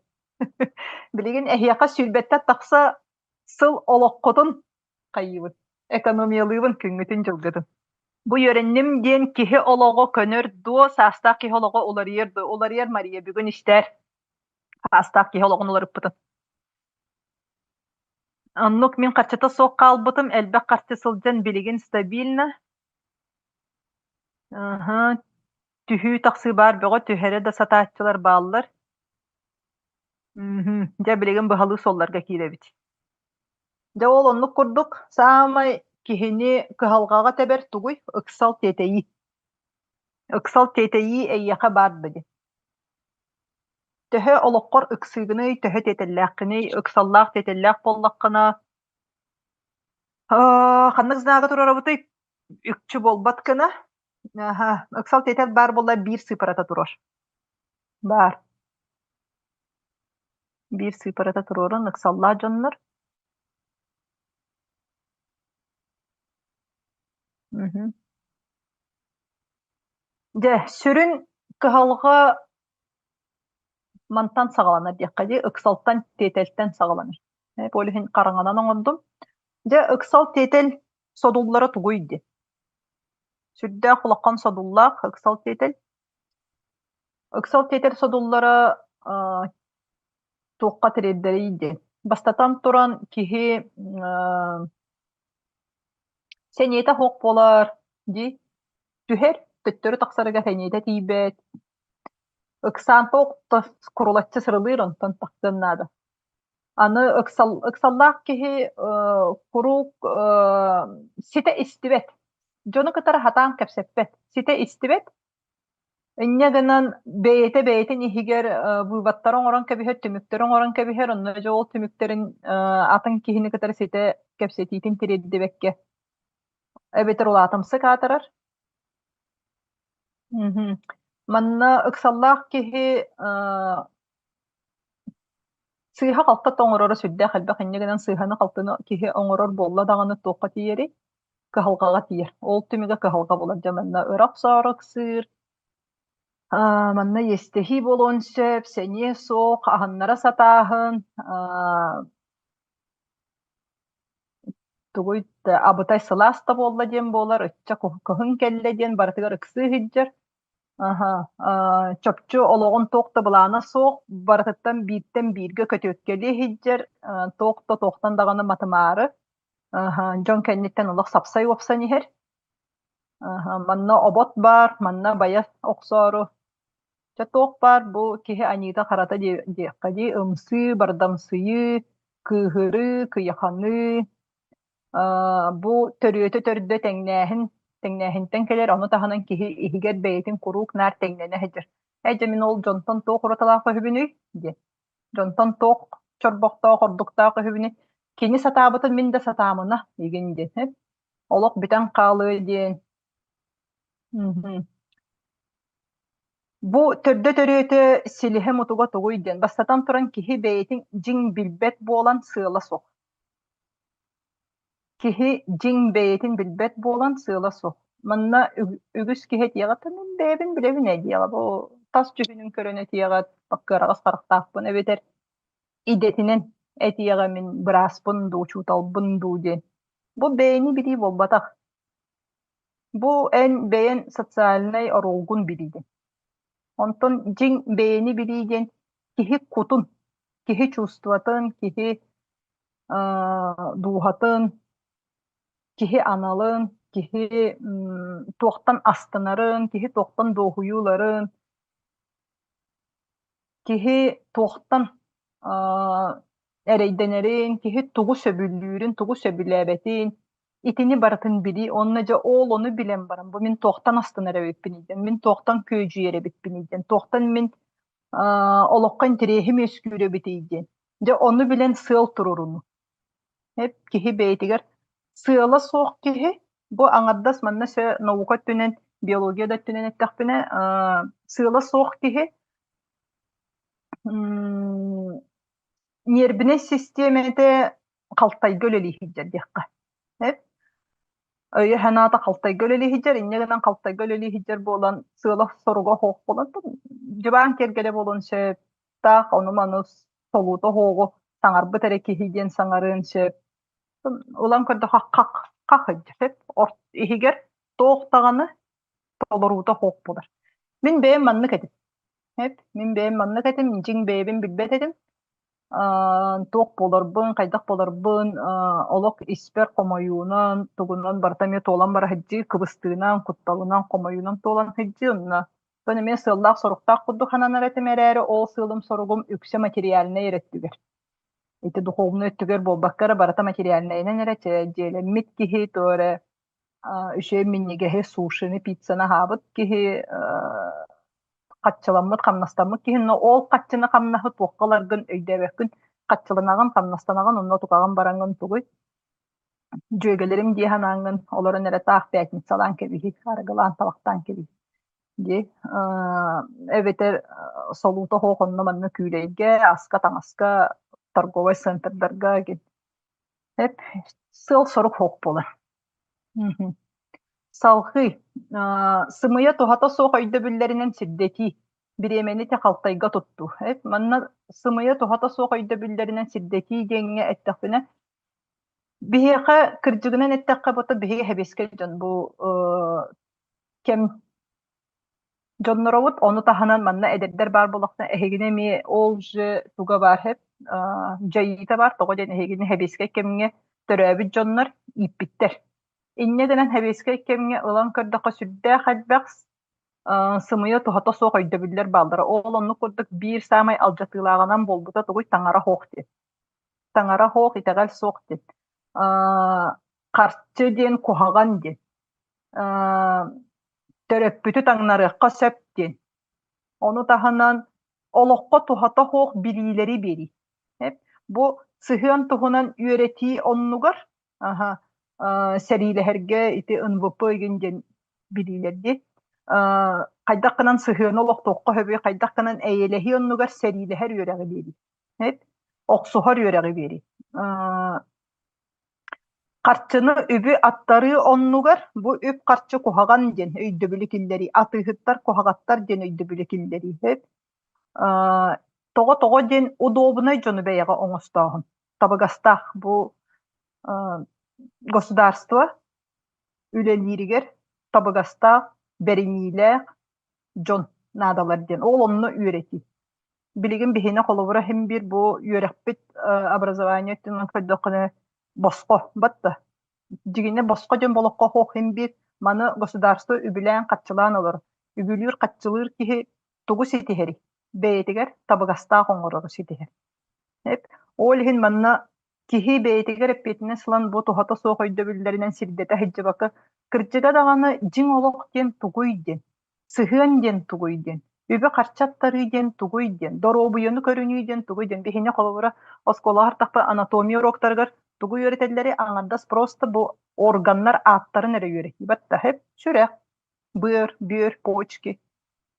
C: Билигин эһиэхэ сүүрбэттэн тахса сыл олоххутун хайыыбын, экономиялыыбын күҥҥүтүн-дьылгытын. Бу үөрэнним диэн киһи олоҕо көнөр дуо, саастаах киһи олоҕо уларыйар дуо? Уларыйар Мария бүгүн истээр. Саастаах киһи олоҕун уларыппытын. Оннук мин харчыта суох хаалбытым, элбэх харчы сылдьан билигин стабильно. Аһа, түһүү-тахсыы баар бөҕө, түһэрэ да сатааччылар бааллар. Мм, дьэ билигин быһалыы суолларга киирэбит. Дьэ ол оннук курдук саамай киһини кыһалҕаҕа тэбэр тугуй? Ыксал тиэтэйии. Ыксал тиэтэйии эйиэхэ баар да диэн. Төһө олоххор ыксыыгыный, төһө тиэтэллээххиний, ыксаллаах тиэтэллээх буоллаххына, ханнык знага туруорабытый? Үкчү буолбат гына. Аһа, ыксал тиэтэл баар буолла биир сыыпарата турар. Баар. Биир сыыпарата туруоран ыксаллаах дьоннор. Мгм. Дьэ, сүрүн кыһалҕа мантан саҕаланар диэххэ дии, ыксалтан, тиэтэлтэн саҕаланар. Ол иһин хараҥанан оҥордум. Дьэ, ыксал тиэтэл содуллара тугуй диэн. Сүрдээх улахан содуллаах ыксал тиэтэл. Ыксал тиэтэл содуллара туохха тириэрдэрий диэн. Бастатан туран киһи сэниэтэ суох буолар дии. Түһэр, төттөрү тахсарыгар сэниэтэ тиийбэт. Ыксаан туох да курулаччы сырылыыр, онтон тахсыан наада. Аны ыксал, ыксаллаах киһи куруук ситэ истибэт. Дьону кытары сатаан кэпсэппэт. Ситэ истибэт. Инньэ гынан бэйэтэ бэйэтин иһигэр выводтары оҥорон кэбиһэр, түмүктэри оҥорон кэбиһэр, онно дьэ ол түмүктэрин атын киһини кытары ситэ кэпсэтиитин тириэрдибэккэ эбэтэр улаатымсык аатырар. Мгм. Манна ыксаллаах киһи сыыһа-халты оҥороро сүрдээх элбэх, инньэ гынан сыыһаны-халтыны киһи оҥорор буолла даҕаны туохха тиийэрий? Кыһалҕаҕа тиийэр. Ол түмүгэ кыһалҕа буолар. Дьэ манна өрө охсоору ыксыыр, манна иэстэһии буолуон сөп, сэниэ суох, аһыннара сатааһын, тугуй да абытай сылаас да буолла диэн буолар, ычча кыһын кэллэ диэн барытыгар ыксыы сылдьар. Аһа, чопчу олоҕун туох да былаана суох, барытыттан бииртэн бииргэ көтүөккэлии сылдьар, туох да туохтан даҕаны матымаары, аһа, дьон кэнниттэн олох сапсай уопсан иһэр. Аһа, манна обот баар, манна байа охсоору. Чэ туох баар бу киһи аньыыта-харата диэххэ дии, ымсыы, бардамсыйыы, кыыһырыы, кыйаханыы, Бу төрүөтэ төрдө тэҥнээһин, тэҥнээһинтэн кэлэр, ону таһынан киһи иһигэр бэйэтин куруук наар тэҥнэнэ сылдьар. Ээ дьэ мин ол дьонтон туох уратылаах үһүбүнүй диэн. Дьонтон туох чорбохтоох, ордуктаах үһүбүнүй? Кини сатаабытын мин да сатаамына игин диэн. Олох бүтэн хаалыа диэн. Мгм. Бу төрдө төрүөтэ силиһэ-мутуга тугуй диэн. Бастатан туран киһи бэйэтин дьиҥ билбэт буолан сыала суох. Киһи дьиҥ бэйэтин билбэт буолан сыала суох. Манна үгүс киһи этиэҕэ мин бэйэбин билэбин ээ диэҕэ бу тас дьүһүнүн көрөн этиэҕэ кыараҕас харахтаахпын эбэтэр идэтинэн этиэҕэ мин бырааспын дуу, учууталбын дуу диэн. Бу бэйэни билии буолбатах. Бу эн бэйэн социальнай оруолгун билиигин. Онтон дьиҥ бэйэни билии диэн киһи кутун, киһи чувствотын, киһи дууһатын, киһи аналын, киһи туохтан астынарын, киһи туохтан дуоһуйууларын, киһи туохтан эрэйдэнэрин, киһи тугу сөбүлүүрүн, тугу сөбүлээбэтин итини барытын билии уонна дьэ ол ону билэн баран бу мин туохтан астынар эбиппиний диэн, мин туохтан күөдьүйэр эбиппиний диэн, туохтан мин олоххо интэриэһим үөскүүр эбитий диэн. Дьэ ону билэн сыал туруорунуу. Киһи бэйэтигэр сыала суох киһи бу аҥардас манна сө наука өттүнэн, биология да өттүнэн эттэхпинэ, сыала суох киһи ньиэрбинэй систиэмэтэ халтайга үлэлии сылдьар диэххэ. Өйө-санаата халтайга үлэлии сылдьар, инньэ гынан халтайга үлэлии сылдьар буолан, сыала-соруга суох буолан, дьыбаан киэргэлэ буолуон сөп, таах ону-маны солуута оһуоҕу саҥарбыт эрэ киһи диэн саҥарыан сөп. Ылан көрдөххө хах хах сөп иһигэр туох даҕаны толоруута суох буолар. Мин бэйэм маннык этим. Мин бэйэм маннык этим, дьиҥ бэйэбин билбэт этим. Туох буоларбын, хайдах буоларбын олох испэр хомойуунан, тугунан барыта эмиэ туолан бара сылдьыы, кыбыстыынан, кутталынан, хомойуунан туолан сылдьыы. Онно Оттон эмиэ сыаллаах-соруктаах курдук сананар этим эрээри, ол сыалым-соругум үксэ материальнай эрэ өттүгэр. Ити духовнай өттүгэр буолбакка эрэ барыта материальнайынан эрэ дьиэлэммит киһи, то эрэ үчүгэй минньигэһи, сушины, пиццаны аһаабыт киһи, хаччыламмыт, хамнастаммыт киһи, но ол хаччыны хамнаһы туохха ыларгын өйдөөбөккүн, хаччыланаҕын, хамнастанаҕын, онно тукаҕын бараҥҥын тугуй? Дьүөгэлэрим дии санааҥҥын олорон эрэ таах пятницалаан кэбиһий, арыгылаан табахтаан кэбиһий дии. Эбэтэр солуута суох онно-манна күүлэйгэ, аска-таҥаска, торговай центрдарга эп сыал-сорук суох буолар. Салҕыы сымыйа туһата суох өйдөбүллэринэн сирдэтии, бириэмэни те халтайга туттуу. Эп манна сымыйа туһата суох өйдөбүллэринэн сирдэтии диэҥҥэ эттэхпинэ, биһиэхэ кырдьыгынан эттэххэ, бото биһиги сэбиэскэй дьон бу кэм дьонноробут, ону таһынан манна эдэрдэр баар буоллахтарына, эһигини эмиэ ол же туга баар һэп, дьайыыта баар, тоҕо диэн эһигини сэбиэскэй кэмҥэ төрөөбүт дьоннор ииппиттэр. Инньэ гынан сэбиэскэй кэмҥэ ылан көрдөххө сүрдээх элбэх сымыйа туһата суох өйдөбүллэр бааллара. Ол оннук курдук биир саамай алдьатыылааҕынан буолбута тугуй таҥара суох диэн. Таҥара суох, итэҕэл суох диэн. Харчы диэн куһаҕан диэн. Төрөппүтү таҥнарыахха сөп диэн. Ону таһынан олоххо туһата суох билиилэри биэрии. Бу сыһыан туһунан үөрэтии оннугар аха, сэриилэһэргэ ити НВП игин диэн билиилэр дии. Хайдах гынан сыһыаны олохтуохха сөбүй, хайдах гынан эйэлэһии оннугар сэриилэһэр үөрэҕи биэрии. Охсуһар үөрэҕи биэрии. Харчыны үбү аттарыы оннугар бу үп-харчы куһаҕан диэн өйдөбүлү киллэрии, атыыһыттар куһаҕаттар диэн өйдөбүлү киллэрии. Тоҕо-тоҕо диэн удобнай дьону бэйэҕэ оҥостооһун. Табыгастаах бу государство үлэлииригэр табыгастаах, бэриниилээх дьон наадалар диэн. Ол онно үөрэтии. Билигин биһиэнэ холобура иһин биир бу үөрэхпит образование өттүнэн көрдөххүнэ босхо батта. Дьигинэ босхо диэн болоххо суох иһин биир маны государство үбүлээн-хаччылаан олорор. Үбүлүүр-хаччылыыр киһи тугу ситиһэрий? Бэйэтигэр табыгастаах оҥорору ситиһэр. Ол иһин манна киһи бэйэтигэр эппиэтинэс ылан бу туһата суох өйдөбүллэринэн сирдэтэ сылдьыбакка, кырдьыга даҕаны дьиҥ олох диэн тугуй диэн, сыһыан диэн тугуй диэн, үбү-харчы аттарыы диэн тугуй диэн, доруобуйаны көрүнүү диэн тугуй диэн. Биһини холобура оскуолаҕа артахпа анатомия уроктарыгар тугу үөрэтэллэри аҥардас просто бу органнар ааттарын эрэ үөрэтии батта сүрэх, быар, бүөр, почки,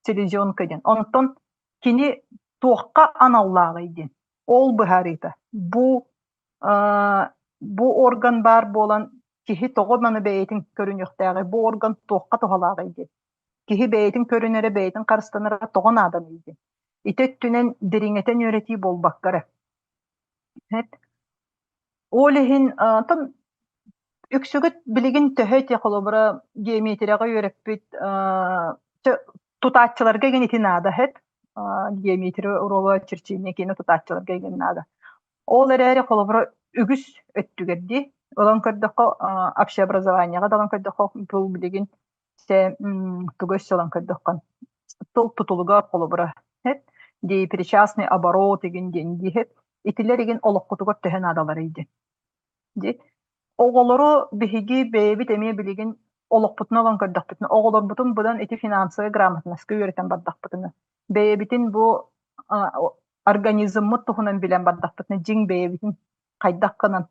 C: селезенка диэн. Онтон кини туохха аналлааҕый диэн Ол быһаарыыта бу бу орган баар буолан киһи тоҕо маны бэйэтин көрүнүөхтээҕий, бу орган туохха туһалааҕый диэн. Киһи бэйэтин көрүнэрэ, бэйэтин харыстанара тоҕо нааданый диэн. Ити өттүнэн дириҥэтэн үөрэтии буолбакка эрэ. Ол иһин Үксүгүт билигин төһө ити холобура геометрияҕа үөрэппит тутааччыларга игин ити наада эт геометрия уруога черчение киинэ тутааччыларга игин наада. Ол эрээри холобура үгүс өттүгэр дии ылан көрдөххө общеобразованиеҕа да ылан көрдөххө бу билигин тугу өссө ылан көрдөххө тыл тутулугар холобура деепричастный оборот игин диэн диэһит итилэр игин олоххутугар төһө наадаларый диэн Дии. Оҕолору биһиги бэйэбит эмиэ билигин олохпутун ылан көрдөхпүтүнэ, оҕолорбутун быдан ити финансовай грамотноска үөрэтэн бардахпытына, бэйэбитин бу организммыт туһунан билэн бардахпытына, дьиҥ бэйэбитин хайдах гынан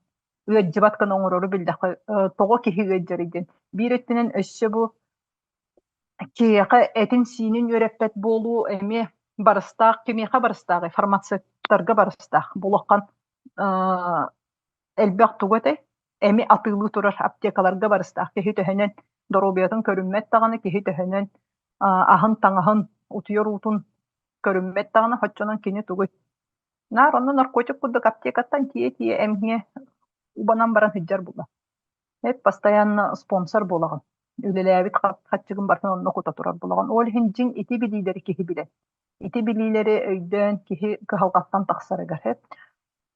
C: ыалдьыбат гына оҥорору биллэххэ, тоҕо киһи ыалдьарый диэн. Биир өттүнэн өссө бу киһиэхэ этин-сиинин үөрэппэт буолуу эмиэ барыстаах, кимиэхэ барыстааҕый? Фармацевтарга барыстаах. Бу улахан элбэх тугу этэй? Эми атыылыы турар аптекаларга барыстаах киһи төһөнөн доруобуйатын көрүммэт даҕаны, киһи төһөнөн аһын-таҥаһын, утуйар уутун көрүммэт даҕаны, оччонон кини тугуй? Наар онно наркотик курдук аптекаттан тиийэ-тиийэ эмиэ убанан баран сылдьар буолла. Эт постоянно спонсор буолаҕын. Үлэлээбит хаччыгын барытын онно кута турар буолаҕын. Ол иһин дьиҥ ити билиилэри киһи билэр. Ити билиилэри өйдөөн киһи кыһалҕаттан тахсарыгар.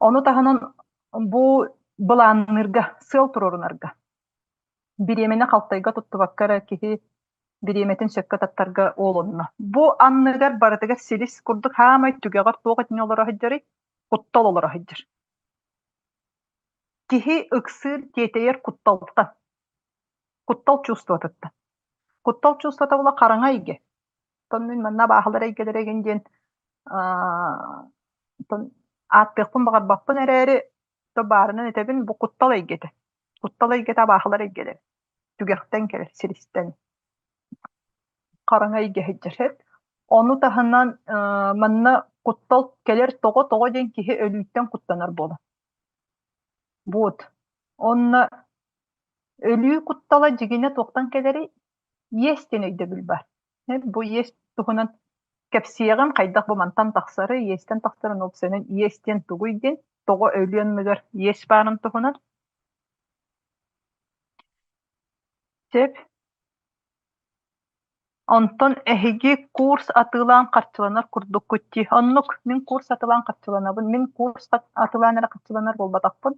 C: Ону таһынан бу былаанныырга, сыал туруорунарга. Бириэмэни халтайга туттубакка эрэ киһи бириэмэтин сөпкө таттарга уолунна. Бу анныгар барытыгар силис курдук хаамай түгэҕэр туох итини олоро сылдьарый? Куттал олоро сылдьар. Киһи ыксыыр, тиэтэйэр кутталтан. Куттал чувствотыттан. Куттал чувствота була хараҥа эйгэ. Оттон мин манна абааһылар эйгэлэрэ игин диэн ааттыахпын баҕарбаппын эрээри, то баарынан этэбин, бу куттал эйгэтэ. Куттал эйгэтэ абааһылар эйгэлэрэ. Түгэхтэн кэлэр, сиристэн. Хараҥа эйгэ сылдьар. Ону таһынан манна куттал кэлэр тоҕо тоҕо диэн киһи өлүүттэн куттанар буолар. Вот. Онно өлүү куттала дьигинэ туохтан кэлэрий? Иэс диэн өйдөбүл баар. Бу иэс туһунан кэпсиэҕим, хайдах бу мантан тахсары, иэстэн тахсарын уопсайынан иэс диэн тугуй диэн, тоҕо өлүү анныгар иэс баарын туһунан. Сөп. Онтон эһиги курс атыылаан харчыланар курдуккут дии. Оннук, мин курс атыылаан харчыланабын. Мин курс атыылаан эрэ харчыланар буолбатахпын.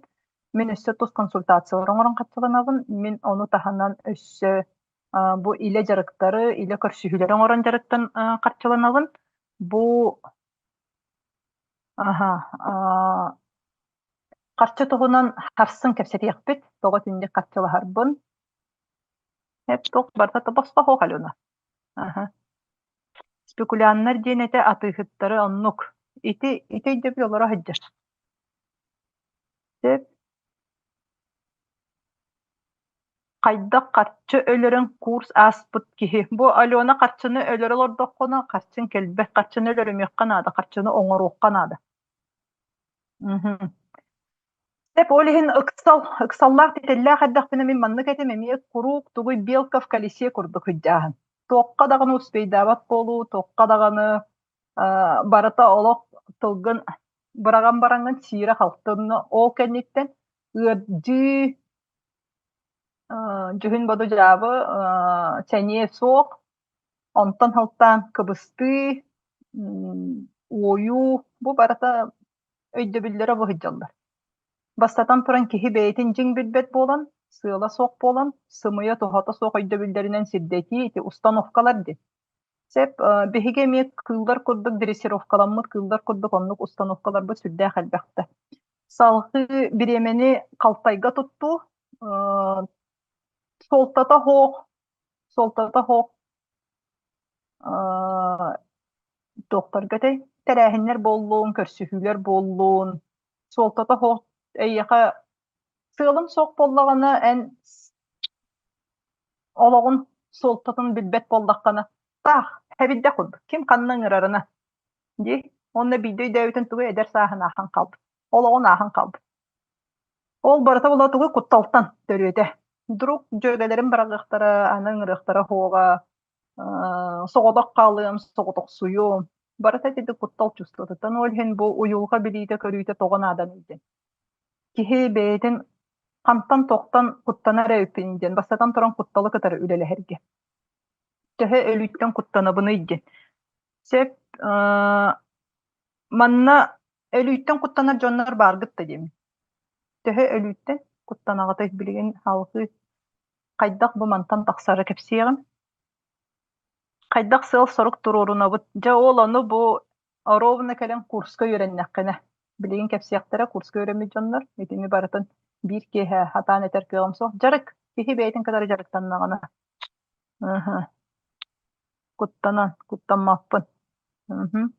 C: Мин өссө тус консультациялар оҥорон харчыланабын. Мин ону таһынан өссө бу илэ дьарыктары, илэ көрсүһүүлэри оҥорон дьарыктан харчыланабын. Бу аха, харчы туһунан харсын кэпсэтиэхпит. Тоҕо итинник харчылаһарбын. Туох барыта босхо суох Алена. Аха. Спекуляннар диэн этэ атыыһыттары оннук. Ити ити өйдөбүл олоро сылдьар. Сөп. Хайдах харчы өлөрөн курс ааспыт киһи. Бу Алена харчыны өлөрө олордоххуна харчыҥ кэлбэт. Харчыны өлөрүмүөххэ наада, харчыны оҥоруохха наада. Мгм. Сөп, ол иһин ыксал, ыксаллаах тэтэллээх эрдэхпинэ мин маннык этим эмиэ куруук тугуй белка в колесе курдук сылдьааһын. Туохха даҕаны успейдаабат буолуу, туохха даҕаны барыта олох тылгын быраҕан бараҥҥын сиирэ-халтынна ол кэнниттэн ыардьыы, дьүһүн-бодо дьаабы, сэниэ суох, онтон сылтаан кыбыстыы, уойуу бу барыта өйдөбүллэрэ бу сылдьаллар. Бастатан туран киһи бэйэтин дьиҥ билбэт буолан, сыала суох буолан, сымыйа туһата суох өйдөбүллэринэн сирдэтии ити установкалар дии. Сөп, биһиги эмиэ кыыллар курдук дрессировкаламмыт кыыллар курдук оннук установкаларбыт сүрдээх элбэхтэр. Салгыы бириэмэни халтайга туттуу, суолтата суох, суолтата суох туохтарга этэй тэрээһиннэр буоллун, көрсүһүүлэр буоллун, суолтата суох эйиэхэ сыалыҥ суох буоллаҕына эн олоҕун суолтатын билбэт буоллаххына таах эбирдэх курдук ким ханна ыҥырарына дии уонна биирдэ өйдөөбүтүн тугу эдэр сааһын ааһан хаалбыт олоҕун ааһан хаалбыт ол барыта була тугу кутталтан төрүөтэ вдруг дьүөгэлэрим быраҕыахтара аны ыҥырыахтара суоҕа соҕотох хаалыам соҕотохсуйуом барыта ити куттал чувствотыттан ол иһин бу уйулҕа билиитэ көрүүтэ тоҕо нааданый диэн киһи бэйэтин. Хантан тохтон куттанар эбиппин диэн бастатан туран кутталы кытары үлэлэһэргэ. Төһө өлүүттэн куттанабыный диэн. Сөп манна өлүүттэн куттанар дьоннор бааргыт да диэмин. Төһө өлүүттэн куттанаҕытый билигин салгыы хайдах бу мантан тахсары кэпсиэҕим. Хайдах сыал-сорук туруорунабыт? Дьэ ол ону бу ровно кэлэн курска үөрэннэххинэ, билигин кэпсиэхтэрэ курска үөрэммит дьоннор итини барытын биир киэһэ сатаан этэр кыаҕым суох. Дьарык, киһи бэйэтин кытары дьарыктаннаҕына. Ыһы. Куттанан, куттаммаппын. Мхм.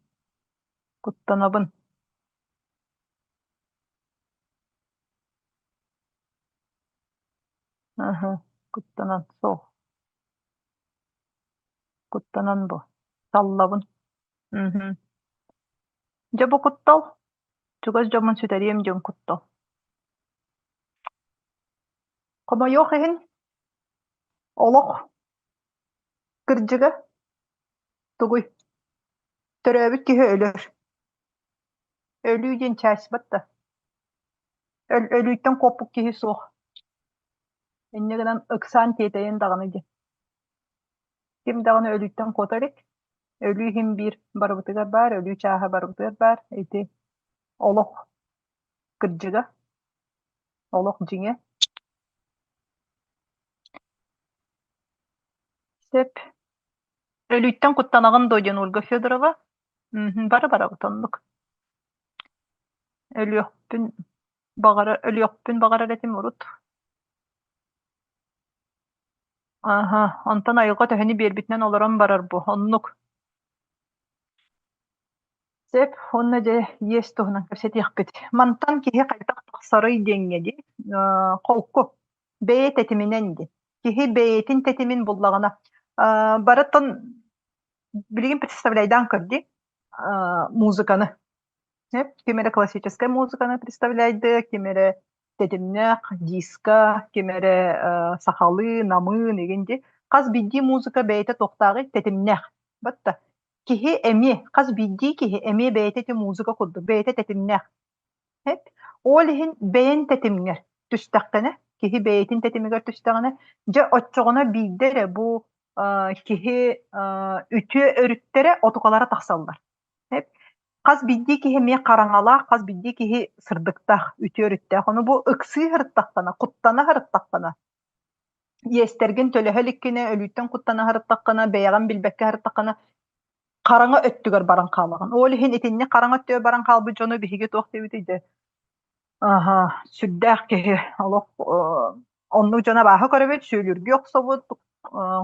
C: Куттанабын. Ыһы. Куттанан суох. Куттанан бу. Саллабын. Мхм. Дьэ бу куттал. Чугас дьоммун сүтэриэм диэн куттал. Хомойуох иһин, олох кырдьыга тугуй? Төрөөбүт киһи өлөр. Өлүү диэн чааспат да. Өлүүттэн куоппут киһи суох. Инньэ гынан ыксаан тиэтэйэн даҕаны диэн. Ким даҕаны өлүүттэн куота илик. Өлүү иһин биир барыбытыгар баар, өлүү чааһа барыбытыгар баар. Ити олох кырдьыга, олох дьиҥэ. Сөп. Өлүүттэн куттанаҕын дуо диэн Ольга Федорова. Мм, бары барабыт оннук. Өлүөхпүн баҕара өлүөхпүн баҕарар этим урут. Аһа, онтон айылҕа төһөнү биэрбитинэн олорон барар бу, оннук. Сөп, уонна дьэ иэс туһунан кэпсэтиэхпит. Мантан киһи хайдах тахсарый диэҥҥэ дии, холку, бэйэ тэтиминэн дии. Киһи бэйэтин тэтимин буллаҕына, барытын билигин представляйдаан көр дии, музыканы. Ким эрэ классическай музыканы представляйдыа, ким эрэ тэтимнээх диска, ким эрэ сахалыы, намыын игин дии. Хас биирдии музыка бэйэтэ туохтааҕый тэтимнээх. Батта киһи эмиэ, хас биирдии киһи эмиэ бэйэтэ ити музыка курдук, бэйэтэ тэтимнээх. Ол иһин бэйэн тэтимҥэр түстэххинэ, киһи бэйэтин тэтимигэр түстэҕинэ, дьэ оччоҕуна биирдэ эрэ бу киһи үтүө өрүттэрэ отукалара тахсаллар. Хас биирдии киһи эмиэ хараҥалаах, хас биирдии киһи сырдыктаах, үтүө өрүттээх. Ону бу ыксыы сырыттаххына, куттана сырыттаххына, иэстэргин төлөһө иликкинэ, өлүүттэн куттана сырыттаххына, бэйэҕин билбэккэ сырыттаххына, хараҥа өттүгэр баран хаалаҕын. Ол иһин итинник хараҥа өттүгэр баран хаалбыт дьону биһиги туох диэбитий дьэ Аһа, сүрдээх киһи олох оннук дьон абааһы көрөбүт, сүөлүргүү охсобут,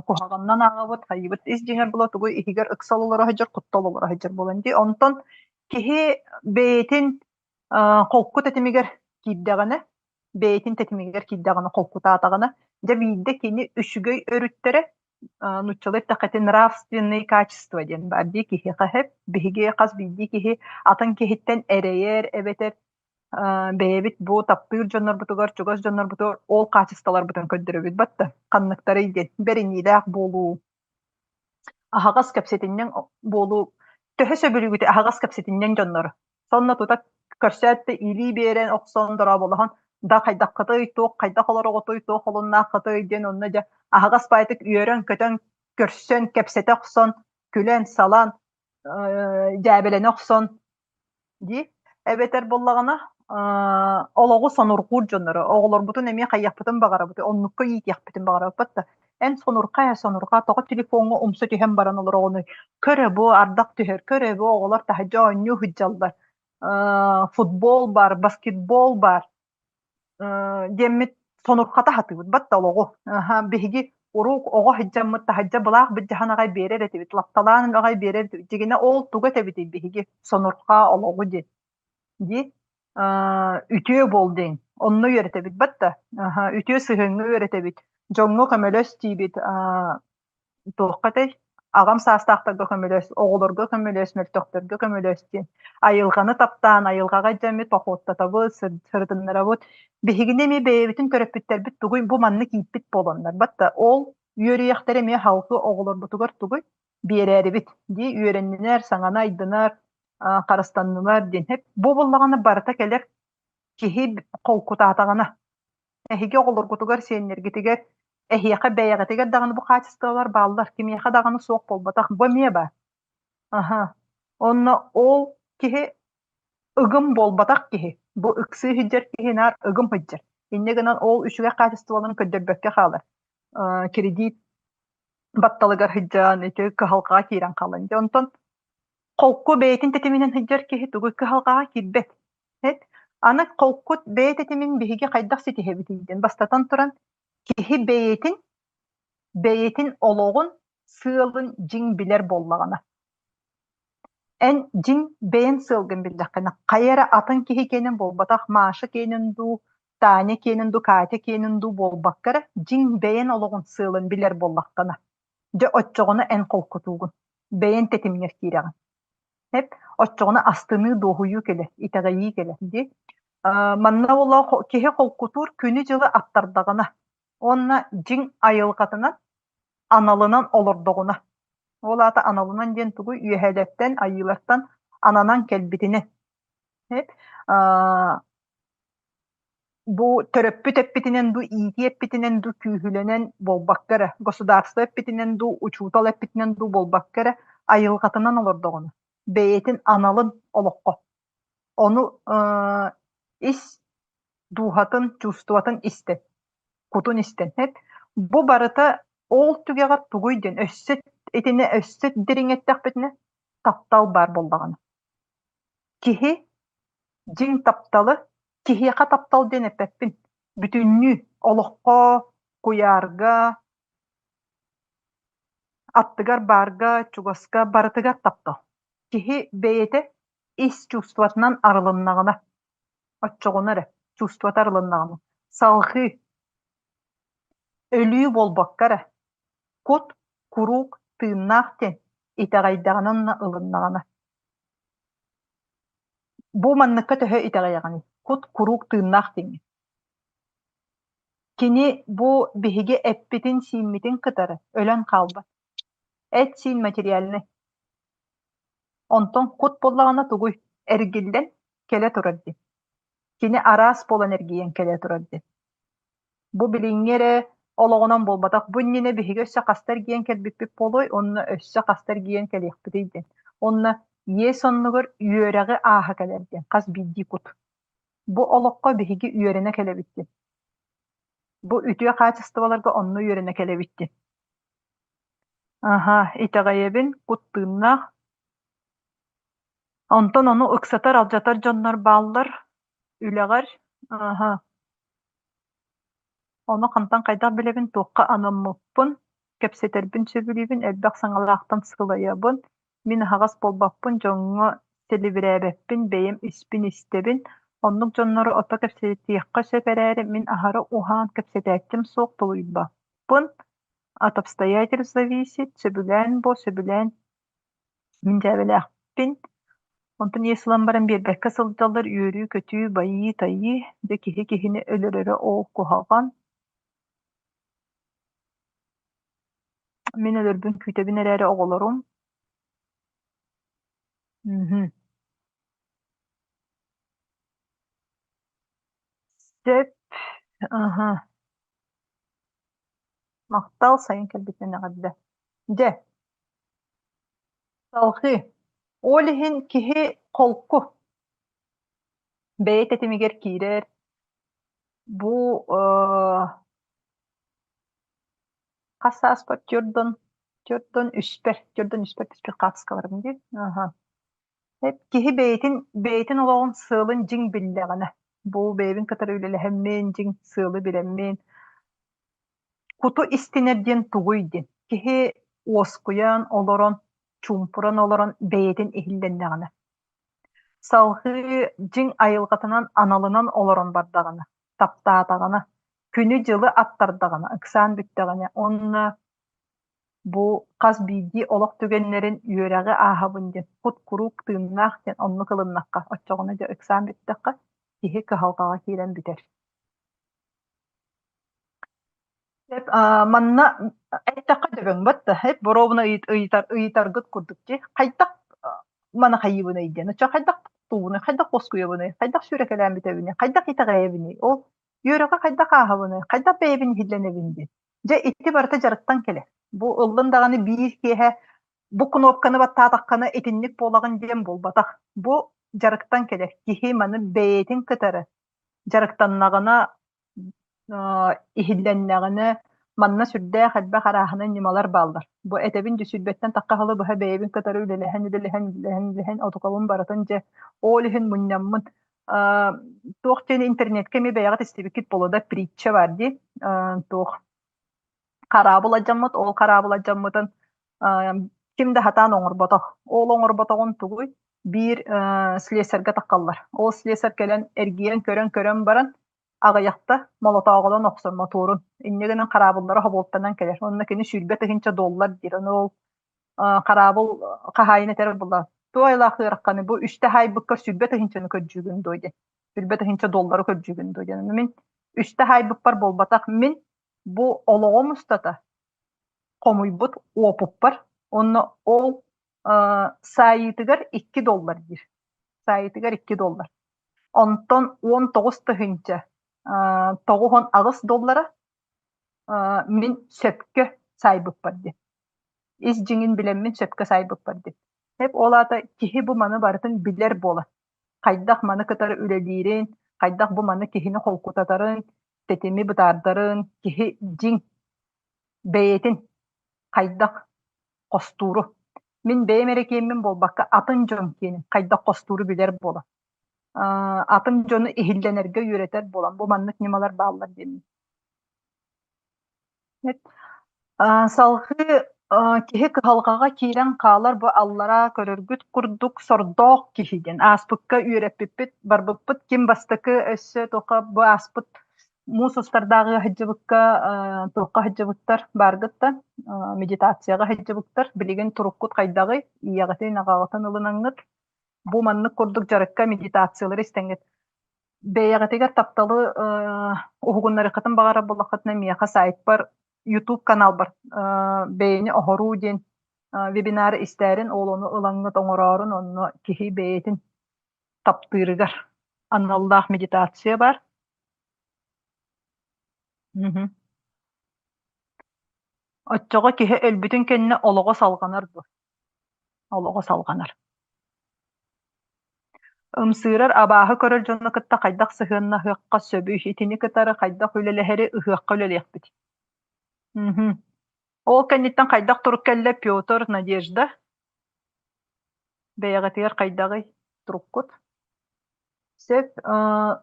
C: куһаҕанынан ааҕабыт, хайыыбыт ис дьиҥэр була тугу иһигэр ыксал олоро сылдьар, куттал олоро сылдьар буолан дии. Онтон киһи бэйэтин холку тэтимигэр киирдэҕинэ, бэйэтин тэтимигэр киирдэҕинэ, холкутаатаҕына, дьэ биирдэ кини үчүгэй өрүттэрэ нууччалыы эттэххэ нравственные качества диэн баар дии киһиэхэ сөп. Биһиги хас биирдии киһи атын киһиттэн эрэйэр эбэтэр бэйэбит бу таптыыр дьоннорбутугар, чугас дьоннорбутугар ол хаачыстыбаларбытын көрдөрөбүт батта ханныктарый диэн бэриниилээх буолуу, аһаҕас кэпсэтинньэҥ буолуу төһө сөбүлүүгүт аһаҕас кэпсэтинньэҥ дьоннору сонно тута көрсөөт да илии биэрэн охсон дорооболоһон да хайдаххытый туох хайдах олороҕутуй туох олуннааххытый диэн онно дьэ аһаҕас баайтык үөрэн-көтөн көрсөн кэпсэтэ охсон күлэн-салан дьээбэлэнэ охсон дии. Эбэтэр буоллаҕына, олоҕу сонурҕуур дьоннору, оҕолорбутун эмиэ хайыахпытын баҕарабыт, оннукка иитиэхпитин баҕарабыт да, эн сонурҕаа ээ сонурҕаа, тоҕо телефоҥҥа умса түһэн баран олороҕунуй, көр ээ бу ардах түһэр, көр ээ бу оҕолор таһырдьа оонньуу сылдьаллар, футбол баар, баскетбол баар диэммит сонурхата сатыыбыт батта олоҕу. Биһиги уруок оҕо сылдьаммыт таһырдьа былаах былдьаһан аҕай биэрэр этибит, лапталаан аҕай биэрэр этибит. Дьигинэ ол тугу этэбитий биһиги сонурхаа олоҕу диэн дии үтүө буол диэн онно үөрэтэбит батта үтүө сыһыаҥҥа үөрэтэбит дьоҥҥо көмөлөс диибит туохха этэй аҕам саастаахтарга көмөлөс, оҕолорго көмөлөс, мөлтөхтөргө көмөлөс диэн. Айылҕаны таптаан, айылҕаҕа дьэммит походтатабыт, сырытыннарабыт. Биһигини эмиэ бэйэбитин төрөппүттэрбит тугуй бу маннык ииппит буоланнар. Батта ол үөрүйэхтэрэ эмиэ халкы оҕолорбутугар тугуй биэрээрибит дии үөрэннинэр, саҥаны айдынар, харыстаннылар диэн. Бу буоллаҕына барыта кэлэр киһи холкутаатаҕына. Эһиги оҕолоргутугар, сиэннэргитигэр, эһиэхэ бэйэҕитигэр даҕаны бу хаачыстыбалар бааллар, кимиэхэ даҕаны суох буолбатах. Бу эмиэ баар. Аһа. Онно ол киһи ыгым буолбатах киһи. Бу ыксыы сылдьар киһи наар ыгым сылдьар. Инньэ гынан ол үчүгэй хаачыстыбаларын көрдөрбөккө хаалар. Кредит батталыгар сылдьан ити кыһалҕаҕа киирэн хаалан. Дьэ онтон холку бэйэтин тэтиминэн сылдьар киһи тугу кыһалҕаҕа киирбэт. Эт аны холкут бэйэ тэтимин биһиги хайдах ситиһэбитий диэн бастатан туран киһи бэйэтин бэйэтин олоҕун сыалын дьиҥ билэр буоллаҕына эн дьиҥ бэйэн сыалгын биллэххинэ хайа эрэ атын киһи киэнин буолбатах Маша киэнин дуу Таня киэнин дуу Катя киэнин дуу буолбакка эрэ дьиҥ бэйэн олоҕун сыалын билэр буоллаххына дьэ оччоҕуна эн холкутуугун бэйэн тэтимҥэр киирэҕин Эп оччоҕуна астыныы, дуоһуйуу кэлэр, итэҕэйии кэлэр дии. Манна олох киһи холкутуур күнү-дьылы аттардаҕына уонна дьиҥ айылҕатынан, аналынан олордоҕуна. Ол аата аналынан диэн тугуй? Үөһээлэртэн, айыылартан ананан кэлбитинэн. Эп Бу төрөппүт эппитинэн дуу, иитии эппитинэн дуу күүһүлэнэн буолбакка эрэ, государство эппитинэн дуу, учуутал эппитинэн дуу буолбакка эрэ, айылҕатынан олордоҕуна, бэйэтин аналын олоххо. Ону ис дууһатын, чувствотын истэн, кутун истэн эт. Бу барыта ол түгэҕэр тугуй диэн өссө итини өссө дириҥэттэхпитинэ таптал баар буоллаҕына. Киһи дьиҥ тапталы киһиэхэ таптал диэн эппэппин. Бүтүннүү олоххо, куйаарга, аттыгар баарга, чугаска барытыгар таптал. Киһи бэйэтэ ис чувствотынан арылыннаҕына, оччоҕуна эрэ чувствота арылыннаҕына, салҕыы өлүү буолбакка эрэ, кут куруук тыыннаах диэн итэҕэйдэҕинэ уонна ылыннаҕына. Бу манныкка төһө итэҕэйэҕиний? Кут куруук тыыннаах диҥҥин. Кини бу биһиги эппитин-сииммитин кытары өлөн хаалбат. Эт-сиин материальнай. Онтон кут буоллаҕына тугуй? Эргиллэн кэлэ турар дии. Кини араас буолан эргийэн кэлэ турар дии. Бу билиҥҥи эрэ олоҕунан буолбатах, бу иннинэ биһиги өссө хаста эргийэн кэлбиппит буолуой уонна өссө хаста эргийэн кэлиэхпитий диэн. Уонна иэс оннугар үөрэҕи ааһа кэлэр диэн хас биирдии кут. Бу олоххо биһиги үөрэнэ кэлэбит диэн. Бу үтүө хаачыстыбаларга онно үөрэнэ кэлэбит диэн. Аһа, итэҕэйэбин, кут тыыннаах. Онтон ону ыксатар, алдьатар дьоннор бааллар үлэҕэр. Аһа. Ону хантан хайдах билэбин, туохха анаммыппын, кэпсэтэрбин сөбүлүүбүн, элбэх саҥалаахтан сылайабын, мин аһаҕас буолбаппын, дьоҥҥо сэлибирээбэппин, бэйэм испин истэбин. Оннук дьоннору ото кэпсэтиэххэ сөп эрээри, мин аһара уһаан кэпсэтээччим суох, тулуйбаппын. От обстоятельств зависит, сөбүлээн буо, сөбүлээн мин дьээбэлээхпин. Онтон иэс ылан баран биэрбэккэ сылдьаллар, үөрүү-көтүү, байыы-тайыы, дьэ киһи киһини өлөрөрө ол куһаҕан. Мин өлөрбүн күүтэбин эрээри оҕолорум Мм. Сөп, аһа. Махтал, сайын кэлбитинэн эҕэрдэ. Дьэ, салҕыы. Ол иһин киһи холку, бэйэ тэтимигэр киирэр. Бу хас сааспар 43-пэр, 43-пэр түспүт хаартыскаларым дии. Аха. Киһи бэйэтин бэйэтин олоҕун сыалын дьиҥ биллэҕинэ, бу бэйэбин кытары үлэлэһэммин, дьиҥ сыалы билэммин, Куту истинэр диэн тугуй диэн, киһи уоскуйан олорон, чуумпуран олорон бэйэтин иһиллэннэҕинэ, салҕыы дьиҥ айылҕатынан аналынан олорон бардаҕына, таптаатаҕына, күнү-дьылы аттардаҕына, ыксаан бүттэҕинэ уонна бу хас биирдии олох түгэннэрин үөрэҕи ааһабын диэн кут куруук тыыннаах диэн оннук ылыннахха, оччоҕуна дьэ ыксаан бүттэххэ киһи кыһалҕаҕа киирэн бүтэр. Эп, манна эттэххэ дөбөҥ да, эп боруобуна ыйытар ыйытаргыт курдук дии. Хайдах маны хайыыбыный диэн. Оччо хайдах туубунуй, хайдах уоскуйабыный, хайдах сүүрэкэлээн бүтэбиний, хайдах итэҕэйэбиний? Ол Үөрэҕи хайдах ааһабыный, хайдах бэйэбин иһиллэнэбин диэн. Дьэ, ити барыта дьарыктан кэлэр. Бу ыллын даҕаны биир киэһэ бу кнопканы баттаатаххына итинник буолаҕын диэн буолбатах. Бу дьарыктан кэлэр. Киһи маны бэйэтин кытары дьарыктаннаҕына, иһиллэннэҕинэ, манна сүрдээх элбэх арааһынай ньымалар бааллар. Бу этэбин дьэ сүүрбэттэн тахха сылы быһа бэйэбин кытары үлэлэһэн, үлэлэһэн, үлэлэһэн, үлэлэһэн отукабын барытын дьэ ол иһин мунньаммын туох диэн интернеткэ эмиэ бэйэҕит истибиккит буолуо да притча баар дии туох хараабыл алдьаммыт, ол хараабыл алдьаммытын ким да сатаан оҥорботох. Ол оҥорботоҕун тугуй? Биир слесарьга таххаллар. Ол слесарь кэлэн эргийэн көрөн-көрөн баран аҕыйахта молотооҕунан охсор мотуорун. Инньэ гынан хараабыллара хобуолтанан кэлэр. Онно кини 20 000 доллар диир. Ону ол хараабыл хаһаайын этэр буолла. Туох айылаах ыарахханы бу үстэ хаайбыккар 20 000-ны көрдьүүгүн дуо диэн. 20 000 доллары көрдьүүгүн дуо диэн. Мин үстэ хаайбыппар буолбатах. Мин бу олоҕум устата хомуйбут уопуппар уонна ол саайыытыгар 2 доллар диир. Саайыытыгар 2 доллар. Онтон 19 000 98 доллара мин сөпкө саайбыппар диэн. Ис дьиҥин билэммин сөпкө саайбыппар диэн. Эп ол аата киһи бу маны барытын билэр буолар. Хайдах маны кытары үлэлиирин, хайдах бу маны киһини холкутатарын, тэтими бытаардарын, киһи дьиҥ бэйэтин хайдах хостууру. Мин бэйэм эрэ киэммин буолбакка, атын дьон киэнин хайдах хостууру билэр буолан. Атын дьону иһиллэнэргэ үөрэтэр буолан, бу маннык ньымалар бааллар диэммин. Салгыы киһи кыһалҕаҕа киирэн хаалар бу аллараа көрөргүт курдук сордоох киһи диэн ааспыкка үөрэппиппит барбыппыт ким бастакы өссө туохха бу ааспыт муус устардааҕы сылдьыбыкка туохха сылдьыбыттар бааргыт да медитацияҕа сылдьыбыттар билигин туруккут хайдаҕый ийэҕитин аҕаҕытын ылынаҥҥыт бу маннык курдук дьарыкка медитациялары истэҥҥит Бэйэҕитигэр тапталы уһугуннарыаххытын баҕарар буоллаххытына, миэхэ сайтпар, YouTube каналбар бэйэни оһоруу диэн вебинары истээрин, ол ону ылаҥҥыт оҥороорун, онно киһи бэйэтин таптыырыгар аналлаах медитация баар. Мгм. Оччоҕо киһи өлбүтүн кэннэ олоҕо салҕанар дуо? Олоҕо салҕанар. Ымсыырар, абааһы көрөр дьону кытта хайдах сыһыаннаһыахха сөбүй, итини кытары хайдах үлэлэһэри ыһыахха үлэлиэхпит. Мгм. Ол кэнниттэн хайдах турук кэллэ Петр, Надежда? Бэйэҕитигэр хайдаҕый туруккут? Сөп,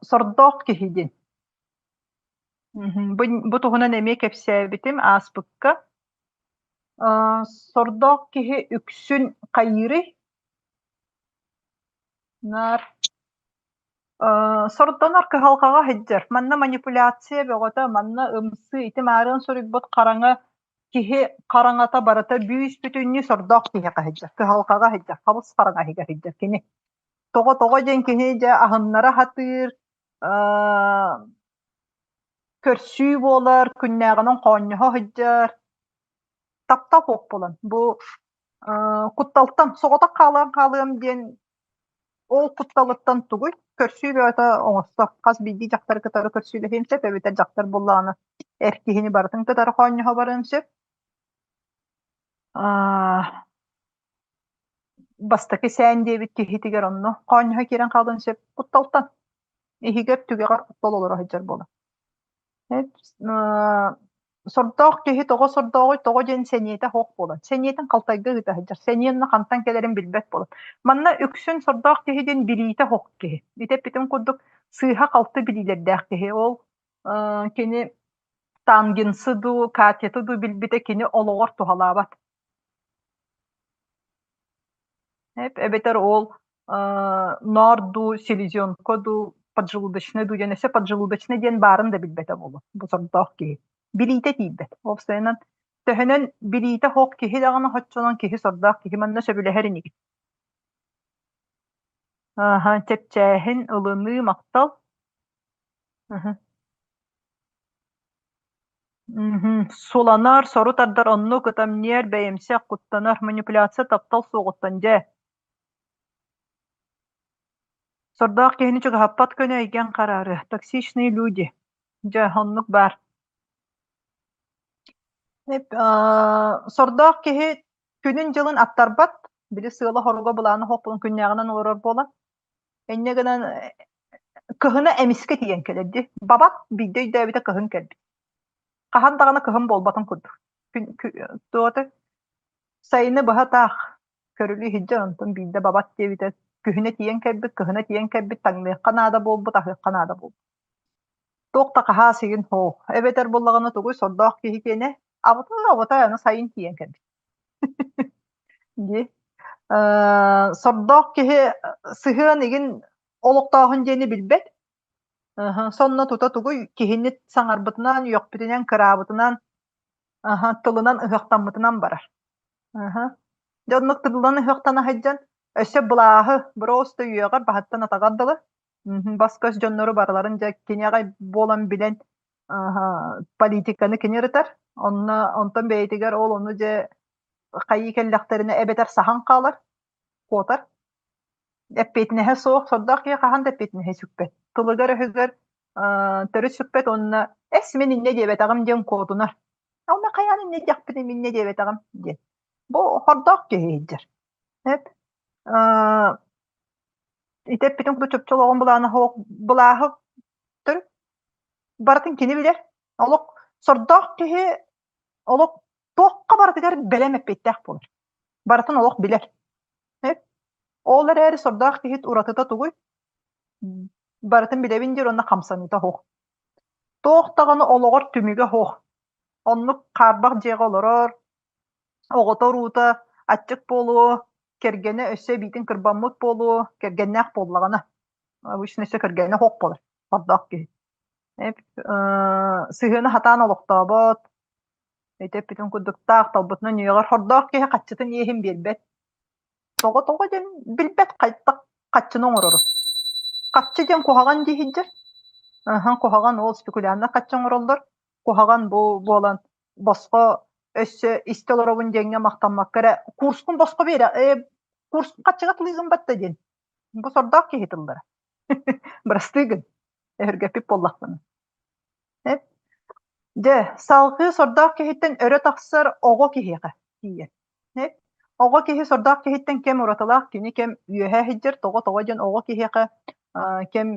C: сордоох киһи диэн. Мгм. Бу, бу туһунан эмиэ кэпсээбитим ааспыкка. Сордоох киһи үксүн хайыырый? Наар сордонор кыһалҕаҕа сылдьар. Манна манипуляция бөҕөтө, манна ымсыы, ити маарыын суруйбут хараҥа киһи хараҥата барыта бүүс-бүтүннүү сордоох киһиэхэ сылдьар, кыһалҕаҕа сылдьар, хабыс хараҥа иһигэр сылдьар кини. Тоҕо тоҕо диэн кини дьэ аһыннара сатыыр, көрсүү буолар, күннээҕинэн хоонньоһо сылдьар, таптал суох буолан бу кутталтан соҕотох хаалан хаалыам диэн ол кутталыттан тугуй көрсүү бөҕөтө оҥосто хас биирдии дьахтары кытары көрсүүлэһиэн сөп эбэтэр дьахтар буоллаҕына эр киһини барытын кытары хоонньоһо барыан сөп бастакы сээн диэбит киһитигэр онно хоонньоһо киирэн хаалыан сөп кутталтан иһигэр түгэҕэр куттал олоро сылдьар буолар Сордоох киһи тоҕо сордооҕуй, тоҕо диэн сэниэтэ суох буолан, сэниэтин халтайга ыыта сылдьар, сэниэ онно хантан кэлэрин билбэт буолан. Манна үксүн сордоох киһи диэн билиитэ суох киһи. Ити эппитим курдук сыыһа-халты билиилэрдээх киһи. Ол кини тангенсы дуу, катеты дуу билбитэ кини олоҕор туһалаабат. Эбэтэр ол ноор дуу, селезенка дуу, поджелудочная дуу диэн өссө поджелудочная диэн баарын да билбэтэ буолуо бу сордоох киһи. Билиитэ тиийбэт. Уопсайынан төһөнөн билиитэ суох киһи даҕаны соччонон киһи сордоох киһи манна сөбүлэһэр инигит. Аха, чэпчээһин, ылыныы, махтал. Аха. Мгм. Суланар, сору тардар оннук ытамньыйар, бэйэмсэх, куттанар, манипуляция таптал суоҕуттан дьэ. Сордоох киһини чугаһаппат көнө эйгэҥ хараарыа. Токсичные люди. Дьэ, оннук баар. Сордоох киһи күнүн-дьылын аттарбат, били сыала-соруга былаана суох күннээҕинэн олорор буолан, инньэ гынан кыһына эмискэ тиийэн кэлэр дии. Бабат биирдэ өйдөөбүтэ кыһын кэлбит. Хаһан даҕаны кыһын буолбатын курдук. Туота сайыны быһа таах көрүлүү сылдьар, онтон биирдэ бабат диэбитэ күһүнэ тиийэн кэлбит, кыһына тиийэн кэлбит, таҥныахха наада буолбут, аһыахха наада буолбут. Туох да хаһаас игин суох. Эбэтэр буоллаҕына тугуй сордоох киһи киэнэ абытай-абытай аны сайын тиийэн кэлбит. Дии. Сордоох киһи сыһыан игин олохтооһун диэни билбэт. Сонно тута тугуй киһини саҥарбытынан, үөхпүтүнэн, кыраабытынан, тылынан ыһыахтаммытынан барар. Дьэ оннук тылынан ыһыахтана сылдьан өссө былааһы просто үөҕэр баһыттан атаҕар дылы бас-көс дьоннору барыларын дьэ кини аҕай буолан билэн политиканы кини ырытар. Онно онтон бэйэтигэр ол ону дьэ хайыы кэллэхтэринэ эбэтэр саһан хаалар, куотар. Эппиэтинэһэ суох, сордоох киһи хаһан да эппиэтинэһи сүкпэт. Тылыгар-өһүгэр төрүт сүкпэт уонна эс мин инньэ диэбэтэҕим диэн куотунар. Онно хайаан инньэ диэхпиний инньэ диэбэтэҕим диэн. Бу хордоох киһи иһдьэр. Эп Ити эппитим курдук чопчу олоҕун былаана суох былааһы төрүт барытын кини билэр. Олох сордоох киһи олох туохха барытыгар бэлэм эппиэттээх буолар. Барытын олох билэр. Ол эрээри сордоох киһи уратыта тугуй? Барытын билэбин диир уонна хамсаныыта суох. Туох даҕаны олоҕор түмүгэ суох. Оннук хаарбах дьиэҕэ олорор, оҕото-уруута аччык буолуо, кэргэнэ өссө эбиитин кырбаммыт буолуо, кэргэннээх буоллаҕына, обычно өссө кэргэнэ суох буолар, сордоох киһи. Сыһыаны сатаан олохтообот, ити эппитим курдук таах талбытынан үөҕэр, сордоох киһи хаччытын иэһин биэрбэт. Тоҕо-тоҕо диэн билбэт хайдах хаччыны оҥорору. Хаччы диэн куһаҕан дии сылдьар. Аһа, куһаҕан ол спекуляннар хаччы оҥороллор. Куһаҕан бу буолан босхо өссө истэ олоробун диэҥҥэ махтаммакка эрэ курскун босхо биэрэ э, курс хаччыга тылыыгын батта диэн. Бу сордоох киһи тыллара. Бырастыы гын. Өһүргэппит буоллахпына. Дьэ, салгыы сордоох киһиттэн өрө тахсар оҕо киһиэхэ тиийэр. Оҕо киһи сордоох киһиттэн кэм уратылаах, кини кэм үөһэ сылдьар, тоҕо-тоҕо диэн оҕо киһиэхэ кэм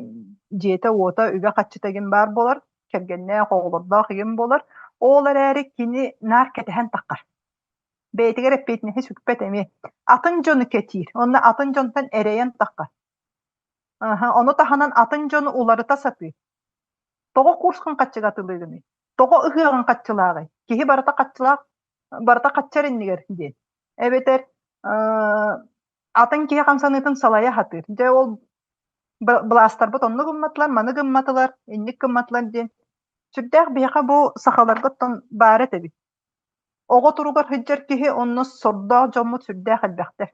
C: дьиэтэ-уота, үбэ-харчыта игин баар буолар, кэргэннээх, оҕолордоох игин буолар. Ол эрээри кини наар кэтэһэн таххар. Бэйэтигэр эппиэтинэһи сүкпэт эмиэ. Атын дьону кэтиир, уонна атын дьонтон эрэйэн таххар. Ону таһынан атын дьону уларыта сатыыр. Тоҕо курскун хаччыга атылыыгыный? Тоҕо ыһыаҕын хаччылааҕый? Киһи барыта хаччылаах, барыта хаччар иннигэр диэн. Эбэтэр атын киһи хамсаныытын салайа сатыыр. Дьэ ол былаастарбыт оннук гымматылар, маны гымматылар, инник гымматылар диэн. Сүрдээх биһиэхэ бу сахаларга оттон баара этэбит. Оҕо туругар сылдьар киһи онно сордоох дьоммут сүрдээх элбэхтэр.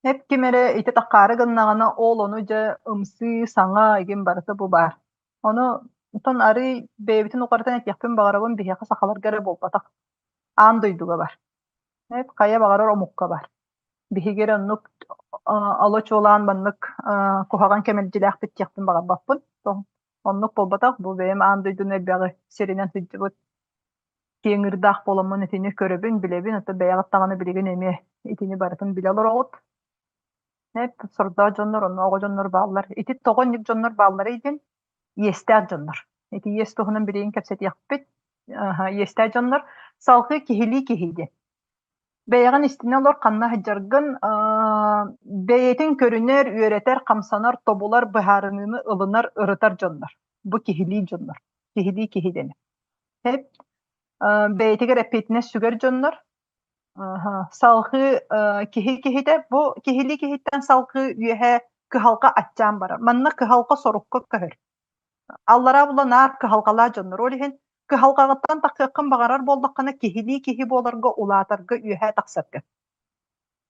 C: Эп ким эрэ ити таххаары гыннаҕына, ол ону дьэ ымсыы, саҥа игин барыта бу баар. Ону оттон арыый бэйэбитин утарытан этиэхпин баҕарабын, биһиэхэ сахаларга эрэ буолбатах, аан дойдуга бар. Эп хайа баҕарар омукка бар. Биһиги эрэ оннук ала-чуолаан маннык куһаҕан кэмэлдьилээхпит диэхпин баҕарбаппын. Оннук буолбатах, бу бэйэм аан дойдуну элбэҕи сиринэн сылдьыбыт киэҥ ыырдаах буоламмын итини көрөбүн, билэбин, оттон бэйэҕит даҕаны билигин эмиэ итини барытын билэ олороҕут. Эп сордоох дьоннор, онно оҕо дьоннор бааллар. Ити тоҕо инник дьоннор баалларый диэн иэстээх дьоннор. Ити иэс туһунан билигин кэпсэтиэхпит. Иэстээх дьоннор салгыы киһилии киһи диэн. Бэйэҕин истинэ олор, ханна сылдьаргын, бэйэтин көрүнэр, үөрэтэр, хамсанар, тобулар, быһаарыныыны ылынар, ырытар дьоннор. Бу киһилии дьоннор. Киһилии киһи дэнэр. Эп бэйэтигэр эппиэтинэс сүгэр дьоннор. Салгыы киһи киһитэ бу киһилии киһиттэн салгыы үөһэ кыһалҕа аччаан барар. Манна кыһалҕа сорукка көһөр. Аллараа була наар кыһалҕалаах дьоннор. Ол иһин кыһалҕаҕыттан тахсыаххын баҕарар буоллаххына, киһилии киһи буоларга, улаатарга, үөһээ тахсарга.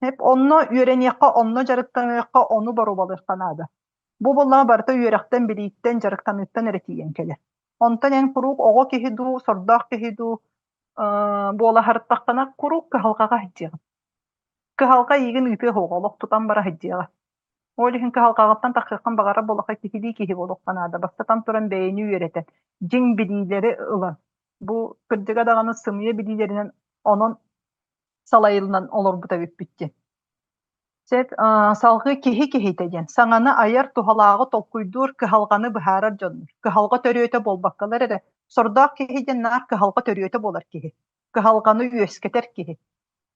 C: Эп онно үөрэниэххэ, онно дьарыктаныахха, ону боруобалыахха наада. Бу буоллаҕа барыта үөрэхтэн, билииттэн, дьарыктаныыттан эрэ тиийэн кэлэр. Онтон эн куруук оҕо киһи дуу, сордоох киһи дуу буола сырыттаххына, куруук кыһалҕаҕа сылдьыаҕын. Кыһалҕа эйигин ыытыа суоҕа, олох тутан бара сылдьыаҕа. Ол иһин кыһалҕаҕыттан тахсыаххын баҕарар буоллахха киһилии киһи буолуохха наада. Бастатан туран бэйэни үөрэтэн, дьиҥ билиилэри ылан, бу кырдьыга даҕаны сымыйа билиилэринэн онон салайыллан олорбут эбиппит диэн. Сөп, салҕыы киһи киһитэ диэн саҥаны айар, туһалааҕы толкуйдуур, кыһалҕаны быһаарар дьоннор. Кыһалҕа төрүөтэ буолбаккалар эрэ, сордоох киһи диэн наар кыһалҕа төрүөтэ буолар киһи. Кыһалҕаны үөскэтэр киһи.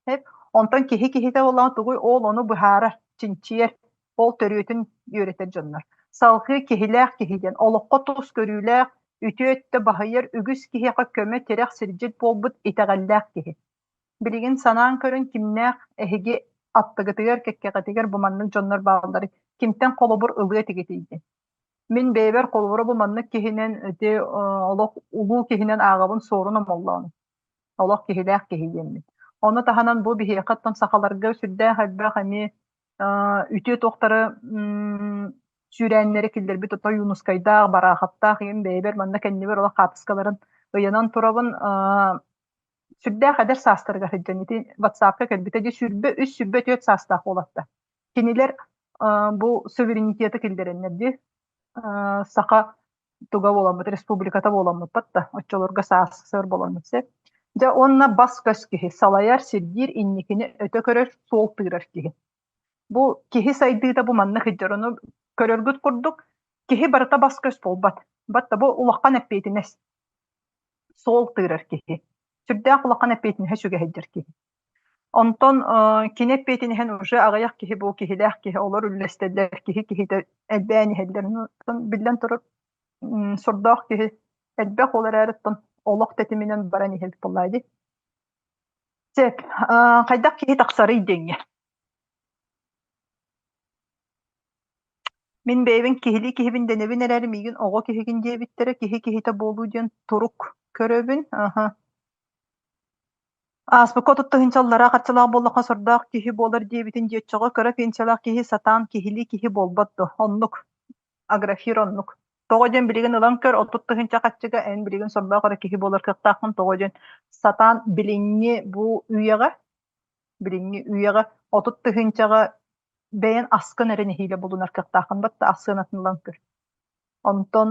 C: Сөп. Онтон киһи киһитэ буоллаҕына тугуй ол ону быһаарар, чинчийэр, ол төрүөтүн үөрэтэр дьоннор. Салҕыы киһилээх киһи диэн олоххо тус көрүүлээх, үтүө өттө баһыйар үгүс киһиэхэ көмө-тирэх сирдьит буолбут итэҕэллээх киһи. Билигин санаан көрүҥ кимнээх эһиги аттыгытыгар, кэккэҕитигэр бу маннык дьоннор баалларый? Кимтэн холобур ылыа этигитий диэн. Мин бэйэбэр холобура бу маннык киһинэн ити олох улуу киһинэн ааҕабын Суорун Омоллоону. Олох киһилээх киһи диэммин. Ону таһынан бу биһиэхэ оттон сахаларга сүрдээх элбэх эмиэ үтүө туохтары сүүрээннэри киллэрбит ото Ойуунускайдаах, Бараахаптаах ийэм бэйэбэр манна кэннибэр олох хаартыскаларын ыйанан турабын. Сүрдээх эдэр саастарыгар сылдьан ити ватсапка кэлбитэ дии 23, 24 саастаах уолаттар. Кинилэр бу суверенитеты киллэрэннэр дии саха туга буоламмыт, республиката буоламмыппат да, оччолорго саас буоламмыт сөп. Дьэ уонна бас-көс киһи, салайар, сирдиир, инникини өтө көрөр, суол тыырар киһи. Бу киһи сайдыыта бу маннык сылдьар. Ону көрөргүт курдук, киһи барыта бас-көс буолбат. Батта бу улахан эппиэтинэс. Суол тыырар киһи. Сүрдээх улахан эппиэтинэһи сүгэ сылдьар киһи. Онтон кини эппиэтинэһин уже аҕыйах киһи бу киһилээх киһи олор үллэстэллэр, киһи киһитэ элбээн иһэллэр. Оттон биллэн турар сордоох киһи элбэх ол эрээри оттон олох тэтиминэн баран иһэр буоллаа дии. Сөп, хайдах киһи тахсарый диэҥҥэ. Мин бэйэбин киһилии киһибин дэнэбин эрээри миигин оҕо киһигин диэбиттэрэ, киһи киһитэ буолуу диэн турук көрөбүн. Аһа. Ааспыкка 30 тыһыынча аллараа харчылаах буоллахха сордоох киһи буолар диэбитин диэччэҕэ кыра пенсиялаах киһи сатаан киһилии киһи буолбат дуо? Оннук. Аграфир оннук. Тоҕо диэн билигин ылан көр, 30 тыһыынча харчыга эн билигин сордоох эрэ киһи буолар кыахтааххын тоҕо диэн сатаан билиҥҥи бу үйэҕэ, билиҥҥи үйэҕэ 30 тыһыынчаҕа бэйэн аскын эрэ нэһиилэ булунар кыахтааххын батта ас сыанатын ылан көр. Онтон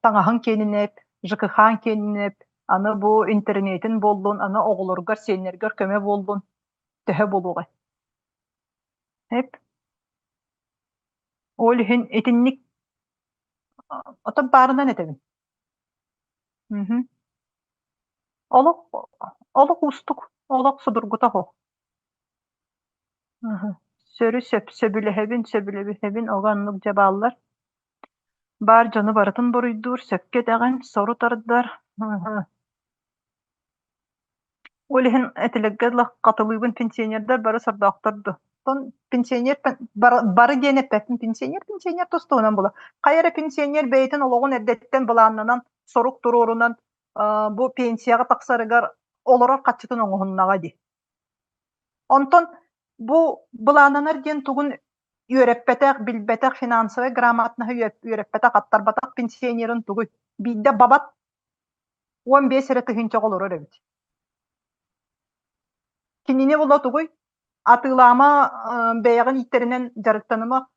C: таҥаһыҥ киэнинэп, ЖКХ-ҥ киэнинэп, аны бу интэриниэтин буоллун, аны оҕолоругар, сиэннэргэр көмө буоллун, төһө буолуоҕай? Эп. Ол иһин итинник оттон баарынан этэбин. Мгм. Олох олох уустук, олох судургута суох. Сөрү-сөп сөбүлэһэбин, сөбүлэбиһэбин, оҕо оннук дьэ бааллар. Баар дьону барытын буруйдуур, сөпкө этэҕин, сору тардар. Ол иһин этилэргэ ыла хатылыыбын пенсионердар бары сордоохтор дуо? Оттон пенсионер бары диэн эппэппин, пенсионер пенсионер тус туһунан буолар. Хайа эрэ пенсионер бэйэтин олоҕун эрдэттэн былааннанан, сорук туруорунан бу пенсияҕа тахсарыгар олорор хаччытын оҥоһуннаҕа дии. Онтон бу былааннанар диэн тугун үөрэппэтэх, билбэтэх, финансовай грамотноһы үөрэппэтэх, аттарбатах пенсионерын тугуй? Биирдэ бабат 15 эрэ тыһыынчаҕа олорор эбит. Кинини була тугуй? Атыылаама, бэйэҕин ииттэринэн дьарыктаныма,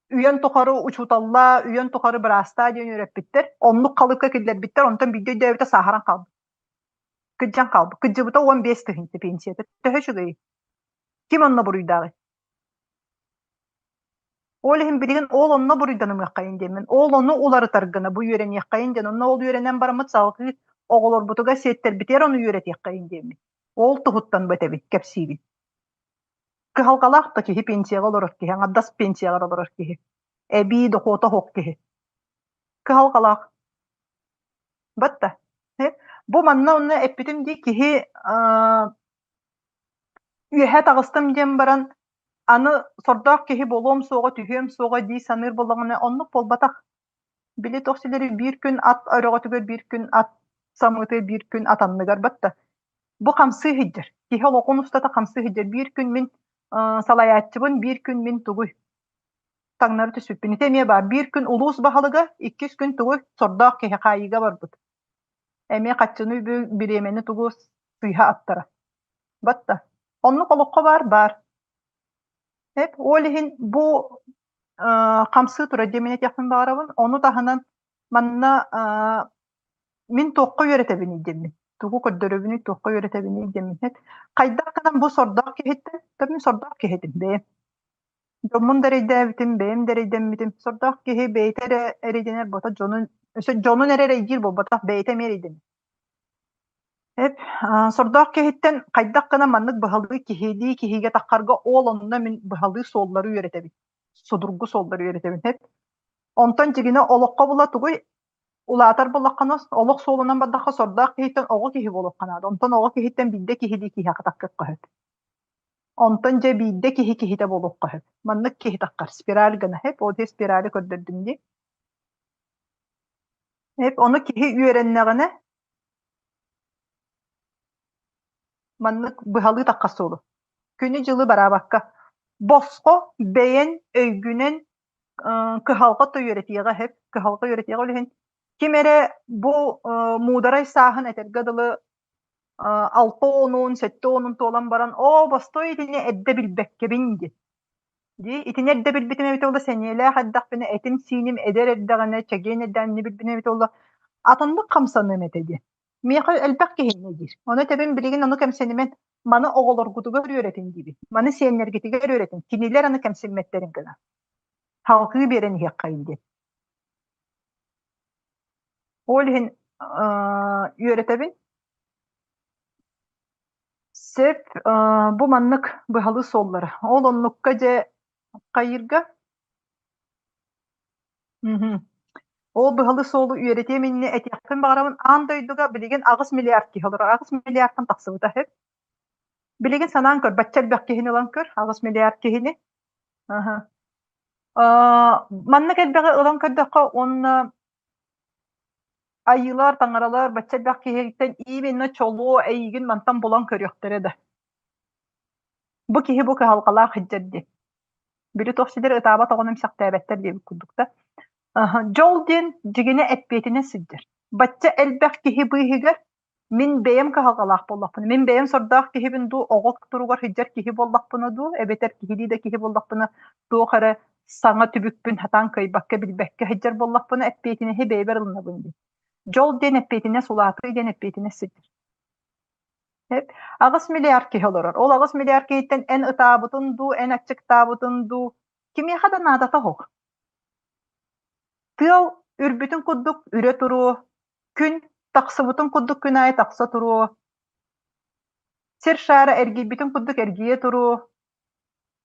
C: үйэн тухары учууталлаа, үйэн тухары быраастаа диэн үөрэппиттэр. Оннук халыпка киллэрбиттэр, онтон биирдэ өйдөөбүтэ сааһыран хаалбыт. Кырдьан хаалбыт. Кырдьыбыта 15 тыһыынча пенсията. Төһө үчүгэйий? Ким онно буруйдааҕый? Ол иһин билигин ол онно буруйданымыаххайын диэммин, ол ону уларытар гына бу үөрэниэххэйин диэн, онно ол үөрэнэн бараммыт салгыы оҕолорбутугар сиэттэрбитигэр ону үөрэтиэххэйин диэммин. Ол туһуттан бу этэбин, кэпсиибин. Кыһалҕалаах да киһи пенсияҕа олорор киһи, аҥардас пенсияҕа олорор киһи, эбии дохуота суох киһи. Кыһалҕалаах. Батта. Бу манна онно эппитим дии киһи үөһэ таҕыстым диэн баран аны сордоох киһи буолуом суоҕа, түһүөм суоҕа дии саныыр буоллаҕына оннук буолбатах. Били туох силэри биир күн ат өрөҕөтүгэр, биир күн ат самыытыгар, биир күн ат анныгар батта. Бу хамсыы сылдьар. Киһи олоҕун устата хамсыы сылдьар. Биир күн мин салайааччыбын, биир күн мин тугуй? Таҥнары түспүппүн. Ити эмиэ баар. Биир күн улуус баһылыга, иккис күн тугуй? Сордоох киһи хаайыыга барбыт. Эмиэ хаччыны үбү, бириэмэни тугу сыыһа аттара. Батта. Оннук олоххо баар баар. Эп ол иһин бу хамсыы турар диэн мин этиэхпин баҕарабын. Ону таһынан манна мин туохха үөрэтэбиний диэммин, тугу көрдөрөбүнүй, туохха үөрэтэбиний диэммин. Хайдах гынан бу сордоох киһиттэн, мин сордоох киһитим бэйэм. Дьоммун да эрэйдээбитим, бэйэм да эрэйдэммитим. Сордоох киһи бэйэтэ эрэ эрэйдэнэр буолбатах, дьонун, өссө дьонун эрэ эрэйдиир буолбатах, бэйэтэ эмиэ эрэйдэнэр. Эп, сордоох киһиттэн хайдах гынан маннык быһалыы киһилии киһигэ таххарга ол онно мин быһалыы суоллары үөрэтэбин. Судургу суоллары үөрэтэбин. Эп. Онтон дьигинэ олоххо була тугуй улаатар буоллаххына олох суолунан бардахха сордоох киһиттэн оҕо киһи буолуохха наада. Онтон оҕо киһиттэн биирдэ киһилии киһиэхэ таххыахха сөп. Онтон дьэ биирдэ киһи киһитэ буолуохха сөп. Маннык киһи таххар спираль гына сөп. Ол иһин спирали көрдөрдүм дии. Эп ону киһи үөрэннэҕинэ маннык быһалыы таххар суолу. Күнү-дьылы бараабакка босхо бэйэн өйгүнэн кыһалҕа то үөрэтиэҕэ сөп. Кыһалҕа үөрэтиэҕэ ол иһин ким эрэ бу муударай сааһын этэргэ дылы 60-ун, 70-ун туолан баран, оо, бостой итини эрдэ билбэккэбин диэн. Дии, итини эрдэ билбитим эбитэ буолла, сэниэлээх эрдэхпинэ, этим-сииним эдэр эрдэҕинэ, чэгиэн эрдэҕинэ билбитим эбитэ буолла, атыннык хамсаныам этэ диэн. Миэхэ элбэх киһи инньэ диир. Ону этэбин билигин ону кэмсэнимэн, маны оҕолоргутугар үөрэтин диибин. Маны сиэннэргитигэр үөрэтин. Кинилэр аны кэмсиммэттэрин гына. Салгыы биэрэн иһиэххэйин диэн. Ол иһин үөрэтэбин. Сөп, бу маннык быһалыы суоллара. Ол оннукка дьэ хайыырга Ол быһалыы суолу үөрэтиэм иннинэ этиэхпин баҕарабын, аан дойдуга билигин 8 миллиард киһи олорор. 8 миллиардтан тахсыбыта үһү. Билигин санаан көр, бачча элбэх киһини ылан көр, 8 миллиард киһини. Аһа. Маннык элбэҕи ылан көрдөххө уонна айыылар, таҥаралар бачча элбэх киһиттэн именно чолуо эйигин мантан булан көрүөхтэрэ да. Бу киһи бу кыһалҕалаах сылдьар диэн. Били туох сидэр ытаабат оҕону эмсэхтээбэттэр диэбит курдук да. Дьол диэн дьигинэ эппиэтинэн сылдьар. Бачча элбэх киһи быыһыгар мин бэйэм кыһалҕалаах буоллахпына, мин бэйэм сордоох киһибин дуу, оҕо туругар сылдьар киһи буоллахпына дуу, эбэтэр киһилии да киһи буоллахпына, туох эрэ саҥа түбүкпүн сатаан кыайбакка, билбэккэ сылдьар буоллахпына, эппиэтинэһи бэйэбэр ылынабын диэн. Дьол диэн эппиэтинэс, улаатыы диэн эппиэтинэс сылдьар. 8 миллиард киһи олорор. Ол 8 миллиард киһиттэн эн ытаабытын дуу, эн аччыктаабытын дуу, кимиэхэ да наадата суох. Тыал үрбүтүн курдук үрэ туруо, күн тахсыбытын курдук күн аайы тахса туруо, сир шаара эргийбитин курдук эргийэ туруо,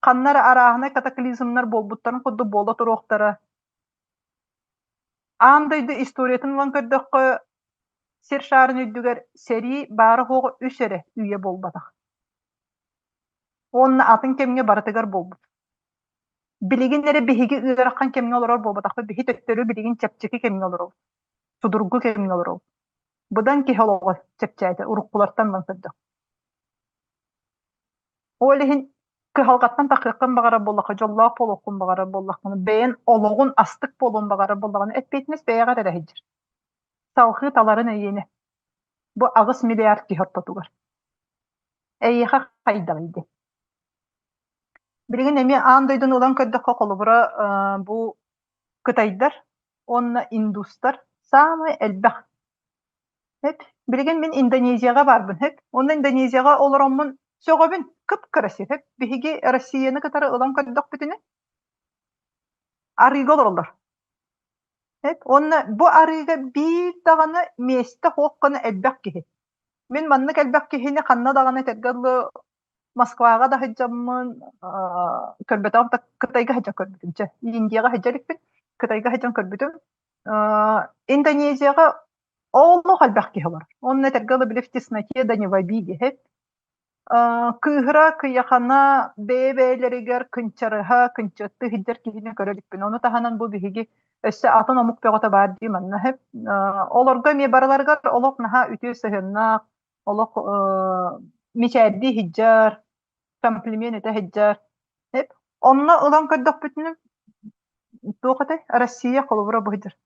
C: ханна эрэ арааһынай катаклизмнар буолбуттарын курдук буола туруохтара. Аан дойду историятын ылан көрдөххө, сир шаарын үрдүгэр сэрии баара-суоҕа үс эрэ үйэ буолбатах. Уонна атын кэмҥэ барытыгар буолбут. Билигин эрэ биһиги ыарахан кэмҥэ олорор буолбатахпыт, биһи төттөрү билигин чэпчэки кэмҥэ олоробут, судургу кэмҥэ олоробут. Быдан киһи олоҕо чэпчээтэ, уруккулартан ылан көрдөх. Ол иһин кыһалҕаттан тахыаххын баҕарар буоллахха, дьоллоох буолуоххун баҕарар буоллаххына, бэйэн олоҕун астык буолуон баҕарар буоллаҕына, эппиэтинэс бэйэҕэр эрэ сылдьар. Салҕыы таларын эйиэнэ. Бу 8 миллиард киһи ортотугар. Эйиэхэ хайдаҕый диэн. Билигин эмиэ аан дойдуну ылан көрдөххө, холобура, бу кытайдар уонна индустар саамай элбэх. Эт, билигин мин Индонезияҕа баарбын, эт. Уонна Индонезияҕа олороммун сөҕөбүн, кып-кыра сир, эт. Биһиги Россияны кытары ылан көрдөхпүтүнэ, арыыга олороллор. Эт, уонна бу арыыга биир даҕаны миэстэ суох гына элбэх киһи. Мин маннык элбэх киһини ханна даҕаны этэргэ дылы Москваҕа да сылдьаммын көрбөтөҕүм да Кытайга сылдьан көрбүтүм чэ. Индияҕа сылдьа иликпин, Кытайга сылдьан көрбүтүм. Индонезияҕа олох элбэх киһи олорор. Онно этэргэ дылы били в тесноте да не в обиде Кыыһыра, кыйахана, бэйэ-бэйэлэригэр кынчарыһа, кынчыаттыы сылдьар киһини көрө иликпин. Ону таһынан бу биһиги өссө атын омук бөҕөтө баар дии манна сөп. Олорго эмиэ барыларыгар олох наһаа үтүө сыһыаннаах, олох мичээрдии сылдьар, комплимент этэ сылдьар. Онно ылан көрдөхпүтүнэ, туох этэй, Россия холобура бу сылдьар.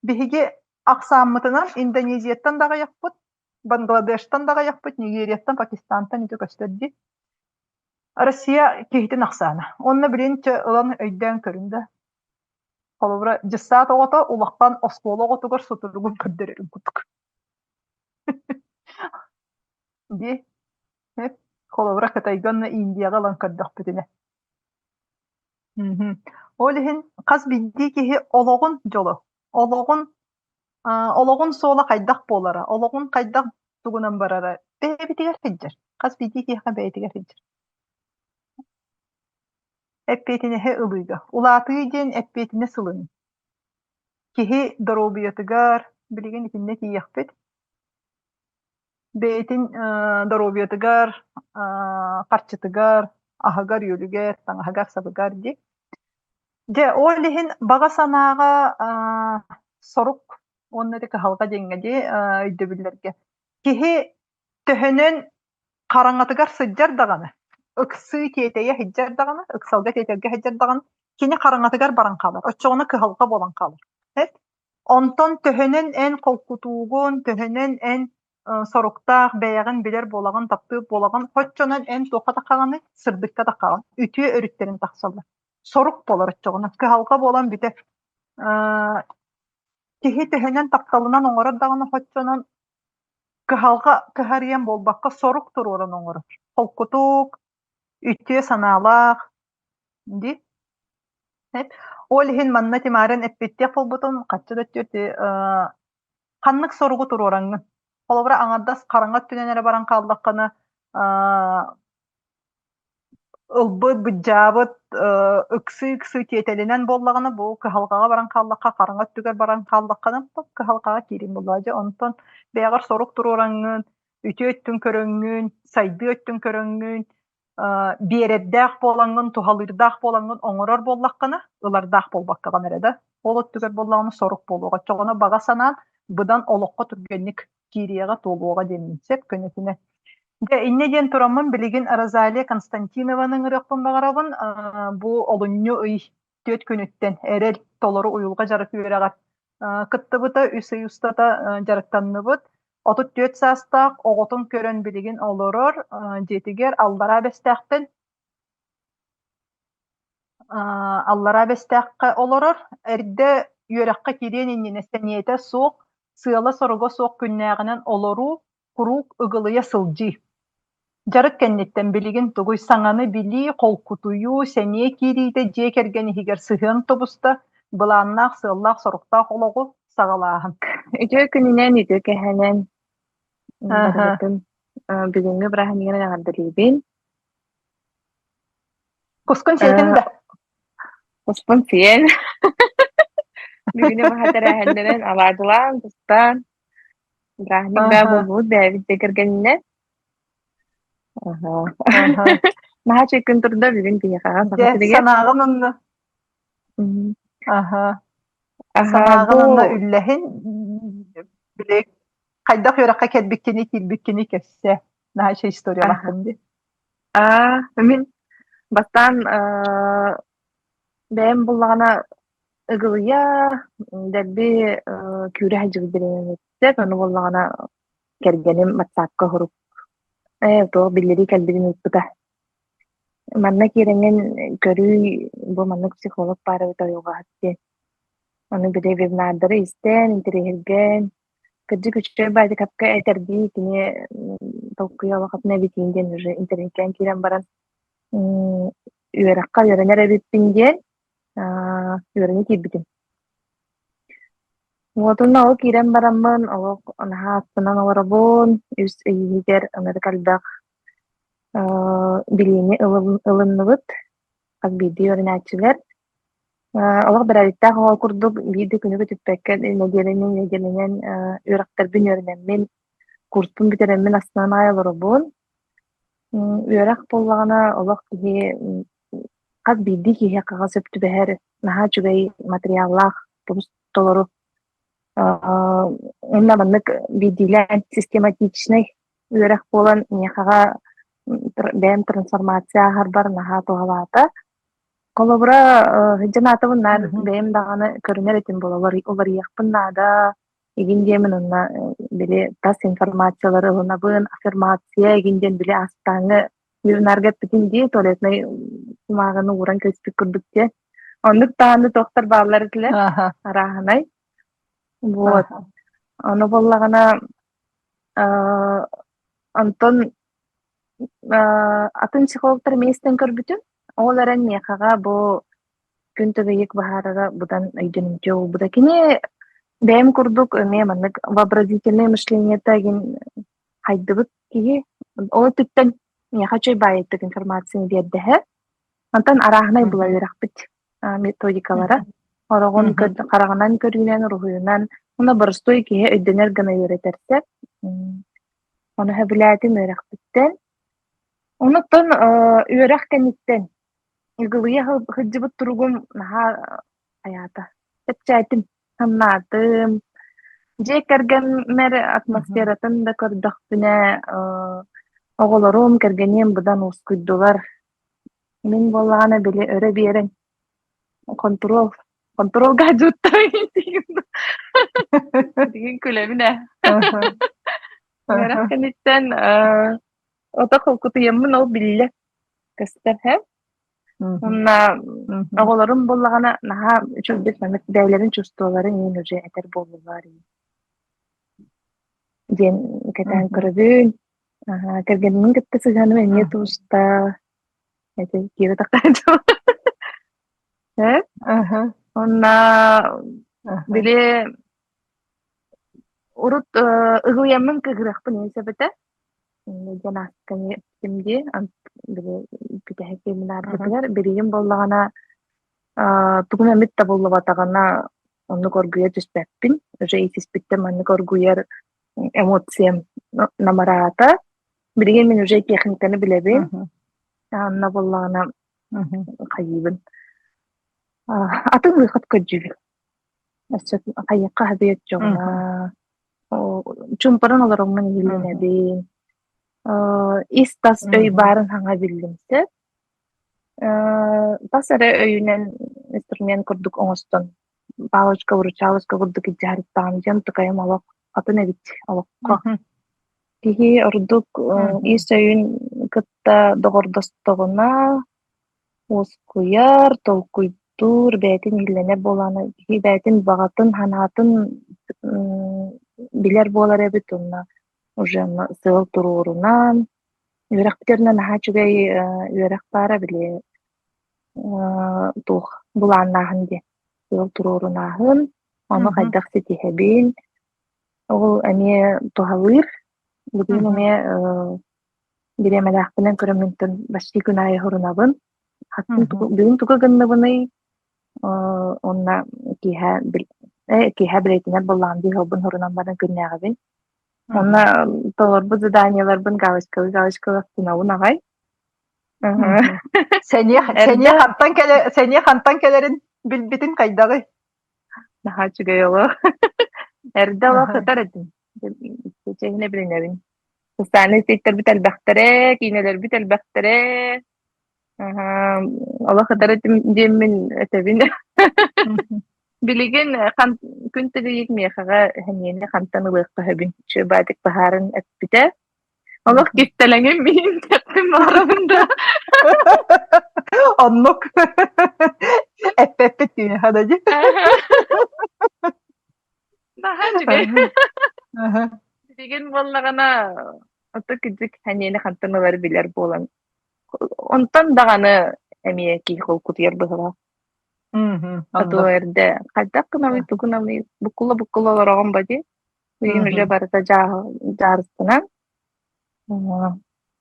C: Биһиги ахсааммытынан Россия киһитин ахсаана. Онно билин чэ ылан өйдөөн көрүн да. Холобура, дьыссаат оҕото улахан оскуола оҕотугар сутуругун көрдөрөрүн курдук. Дии. Холобура, Кытайга уонна Индияҕа ылан көрдөхпүтүнэ. Мгм. Ол иһин хас биирдии киһи олоҕун дьоло, олоҕун олоҕун суола хайдах буолара, олоҕун хайдах тугунан барара бэйэбитигэр сылдьар. Хас биирдии киһиэхэ бэйэтигэр сылдьар. Эппиэтинэһи ылыыга. Улаатыы диэн эппиэтинэс ылыныы. Киһи доруобуйатыгар, билигин итиннэ тиийиэхпит, бэйэтин доруобуйатыгар, харчытыгар, аһыгар-үөлүгэр, таҥаһыгар-сабыгар дии. Дьэ, ол иһин баҕа санааҕа сорук уонна ити кыһалҕа диэҥҥэ дии өйдөбүллэргэ. Киһи төһөнөн хараҥатыгар сылдьар даҕаны, ыксыы тиэтэйэ сылдьар даҕаны, ыксалга тиэтэлгэ сылдьар даҕаны, кини хараҥатыгар баран хаалар. Оччоҕуна кыһалҕа буолан хаалар. Эт Онтон төһөнөн эн холкутуугун, төһөнөн эн соруктаах бэйэҕин билэр буолаҕын, таптыыр буолаҕын, оччонон эн туохха таххаҕыный? Сырдыкка таххаҕын, үтүө өрүттэрин тахсаллар. Сорук буолар оччоҕуна, кыһалҕа буолан бүтэр. Киһи төһөнөн тапталынан оҥорор даҕаны оччонон кыһалҕа кыһарыйан буолбакка сорук туруоран оҥорор. Холкутук, үтүө санаалаах дии. Ол иһин манна Тимарин эппиттиэх буолбутун хаччы да өттү ханнык соругу туруораҥҥын. Холобура, аҥардас хараҥа өттүнэн эрэ баран хааллаххына, ылбыт, быдьаабыт, ыксыы-ыксыы тиэтэлинэн буоллаҕына, бу кыһалҕаҕа баран хааллахха, хараҥа өттүгэр баран хааллаххына, кыһалҕаҕа киириҥ буоллаҕа. Дьэ, онтон бэйэҕэр сорук туруораҥҥын, үтүө өттүн көрөҥҥүн, сайдыы өттүн көрөҥҥүн, биэрэрдээх буолаҥҥын, туһалыырдаах буолаҥҥын оҥорор буоллаххына, ылардаах буолбаккаҕын эрэ да, ол өттүгэр буоллаҕына сорук буолуоҕа. Оччоҕуна баҕа санаан быдан олоххо түргэнник киириэҕэ, туолуоҕа диэммин сөп көнөтүнэ. Дьэ, инньэ диэн тураммын билигин Розалия Константинованы ыҥырыахпын баҕарабын. Бу олунньу ый түөрт күнүттэн эрэл толору уйулҕа дьарык үөрэҕэр кыттыбыта, үс ый устата дьарыктанныбыт. 34 саастаах оҕотун көрөн билигин олорор дьиэтигэр Аллараа Бэстээхтэн Аллараа Бэстээххэ олорор. Эрдэ үөрэххэ киириэн иннинэ сэниэтэ суох, сыала-соруга суох күннээҕинэн олоруу, куруук ыгылыйа сылдьыы. Дьарык кэнниттэн билигин тугуй саҥаны билии, холкутуйуу, сэниэ киириитэ дьиэ кэргэн иһигэр сыһыан тубуста, былааннаах, сыаллаах-соруктаах олоҕу саҕалааһын.
K: Үтүө күнүнэн, үтүө кэһэнэн барыбытын бүгүҥҥү бырааһынньыгынан эҕэрдэлиибин.
C: Кускун сиэтин да?
K: Куспун сиэн. Бүгүнү баһа тэрээһиннэрин алаадьылаан, тустаан, бырааһынньык баа буолбут бэйэбит дьиэ кэргэнинэн. Наһаа үчүгэй күн турда бүгүн биһиэхэ Саха
C: Дьэ,
K: сиригэр.
C: санааҕын онно Аха. Санааҕын онно үллэһин, били хайдах үөрэххэ кэлбиккиний, киирбиккиний кэпсээ. Наһаа үчүгэй историялааххын дии.
K: Аа, мин бастаан бэйэм буллаҕына ыгылыйа, дэлби күүрэ сылдьыбыт бириэмэбит ону буоллаҕына кэргэним ватсапка сурук ээ туох биллэрии кэлбитин ыыппыта. Манна киирэҥҥин көрүүй, бу маннык психолог баар эбит уйулҕаһыт диэн. Ону били вебинардары истэн, интэриэһиргээн, кырдьык үчүгэй баадьыкапка этэрдии кини толкуйа олохотун эбитиин диэн уже интэриэһиргээн киирэн баран үөрэххэ үөрэнэр эбиппин диэн үөрэнэ киирбитим. Уотунна ол киирэн бараммын олох наһаа астынан олоробун, үс ый иһигэр ынырык элбэх билиини ылынныбыт хас биирдии үөрэнээччилэр. Олох бэрээдэктээх оҕо курдук биир да күнү көтүппэккэ нэдиэлэнэн нэдиэлэнэн үөрэхтэрбин үөрэнэммин, курспун бүтэрэммин астынан аҕай олоробун. Үөрэх буоллаҕына олох киһи хас биирдии киһиэхэ сөп түбэһэр наһаа үчүгэй материаллаах тобус толору уонна маннык биирдиилээн систематичнай үөрэх буолан миэхэҕэ бэйэм трансформация ааһарбар наһаа туһалаата. Холобура, сылдьан аатабын наар бэйэм даҕаны көрүнэр этим буола уларыйыахпын наада игин диэмин уонна били тас информациялары ылынабын, аффирмация игин диэн били астааҥҥы. Вебинарга эппитин дии, туалетнай кумааҕыны ууран кэбиспит курдук диэн. Оннук даҕаны туохтар бааллар этилэр, арааһынай. Вот. Ону буоллаҕына, онтон атын психологтар эмиэ истэн көрбүтүм. Ол эрэн миэхэҕэ бу күн төгүйүк баһаарара быдан өйдөнүмтүө буолбута. Кини бэйэм курдук эмиэ маннык вообразительное мышлениета игин хайдыбыт киһи. Ол өттүттэн миэхэ үчүгэй баайыттык информацияны биэрдэһэ. Онтон арааһынай була үөрэхпит методикалара. Ороҕун хараҕынан көрүүнэн, уруһуйунан, уонна боростуой киһи өйдөнөр гына үөрэтэрсэ. Ону сөбүлээтим үөрэхпиттэн. Онуттан үөрэх кэнниттэн ыгылыйа сылдьыбыт туругум наһаа хайаата чэпчээтим, саннаатым. Дьиэ кэргэммэр атмосфератын да көрдөхпүнэ, оҕолорум, кэргэниэм быдан уоскуйдулар. Мин буоллаҕына били өрө биэрэн хонтуруол хонтуруолга Дигин күлэбин ээ. Үөрэх кэнниттэн ото холкутуйаммын ол биллэ көстөр һэ. Уонна оҕолорум буоллаҕына наһаа үчүгэйдик маннык бэйэлэрин чувстволарын иин уже этэр буоллулар диэн кэтээн көрөбүн. Кэргэммин кытта сыһыаным эмиэ тууста. Эти киирэ тахтааччы. Э? Уонна били урут ыгылыйаммын кыыһырыахпын иһин сөп этэ. Диэн аасканы эттим дии. Били бүтэһик семинарбытыгар билигин буоллаҕына тугум эмит табыллыбатаҕына оннук оргуйа түспэппин. Уже итиспиттэн маннык оргуйар эмоциям намыраата. Билигин мин уже техниканы билэбин. Анна буоллаҕына хайыыбын. Атын выход көрдүүбүн. Өссө хайыахха хабыйат дьоҕуна. Чумпаран олороҥҥун иһиллэнэбин. Ис-тас өй баарын хаҥа биллим сөп. Тас эрэ өйүнэн инструмент курдук оҥостон палочка-выручалочка курдук илдьэ сырыттаҕым дьон тукайым олох атын эбит олоххо. Киһи ордук ис өйүн кытта доҕордостоҕуна уоскуйар, толкуйдуур, бэйэтин иһиллэнэр буолаана киһи бэйэтин баҕатын, санаатын билэр буолар эбит уонна уже сыал туруорунан үөрэхпитигэр наһаа үчүгэй үөрэх баара били туох былааннааһын диэн сыал туруорунааһын, ону хайдах ситиһэбин, ол эмиэ туһалыыр. Бүгүн эмиэ бириэмэлээхпинэн көрөммүнтэн почти күн аайы сурунабын. Бүгүн тугу гынныбыный уонна киэһэ киэһэ билэтинэр буоллаҕым дии уолбун сурунан баран күннээҕибин. Уонна толорбут заданиеларбын галочкалыы галочкалыы астынабын аҕай.
C: Сэниэ сэниэ хантан кэлэ сэниэ хантан кэлэрин билбитин хайдаҕый?
K: Наһаа үчүгэй олох. Эрдэ олох сытар этим. Чэһинэ билинэбин. Социальнай сетьтэрбит элбэхтэрэ, киинэлэрбит элбэхтэрэ. Олох ытар этим диэммин этэбин. Билигин күн тыгыйык миэхэҕэ сэниэни хантан ылыахха сөбүн Чуобаатык баһаарын эппитэ. Олох кистэлэҥим миин тэптим баҕарабын да.
C: Оннук. Эппэппит түүнэхэ да дии.
K: Наһаа үчүгэй. Билигин буоллаҕына ото кырдьык сэниэни хантан ылары билэр буолан онтон даҕаны эмиэ киһи холкутуйар быһыылаах. А то эрдэ хайдах гынабый тугунамый буккула-буккула олороҕун ба дии. Билигин уже барыта дьаарыстанан